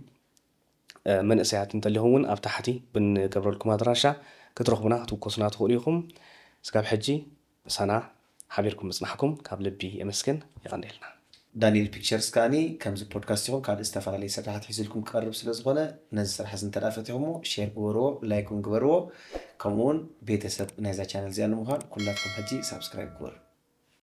መንእሰያት እንተሊኹም እውን ኣብ ታሕቲ ብንገብረልኩም ኣድራሻ ክትረኽቡና ክትውከሱና ትኽእሉ ኢኹም። ስጋብ ሕጂ ምሳና ሓቢርኩም ምጽናሕኩም ካብ ልቢ የመስግን። የቐንየልና። ዳንኤል ፒክቸርስ ከዓኒ ከምዚ ፖድካስት ይኹን ካልእ ዝተፈላለዩ ስራሓት ሒዝልኩም ክቐርብ ስለ ዝኾነ ነዚ ስራሕ እዚ እንተ ፈቲኹሞ ሼር ግበርዎ፣ ላይክ እውን ግበርዎ። ከምኡ እውን ቤተሰብ ናይዛ ቻነል እዚኣ ንምዃን ኩላትኩም ሕጂ ሳብስክራይብ ግበሩ።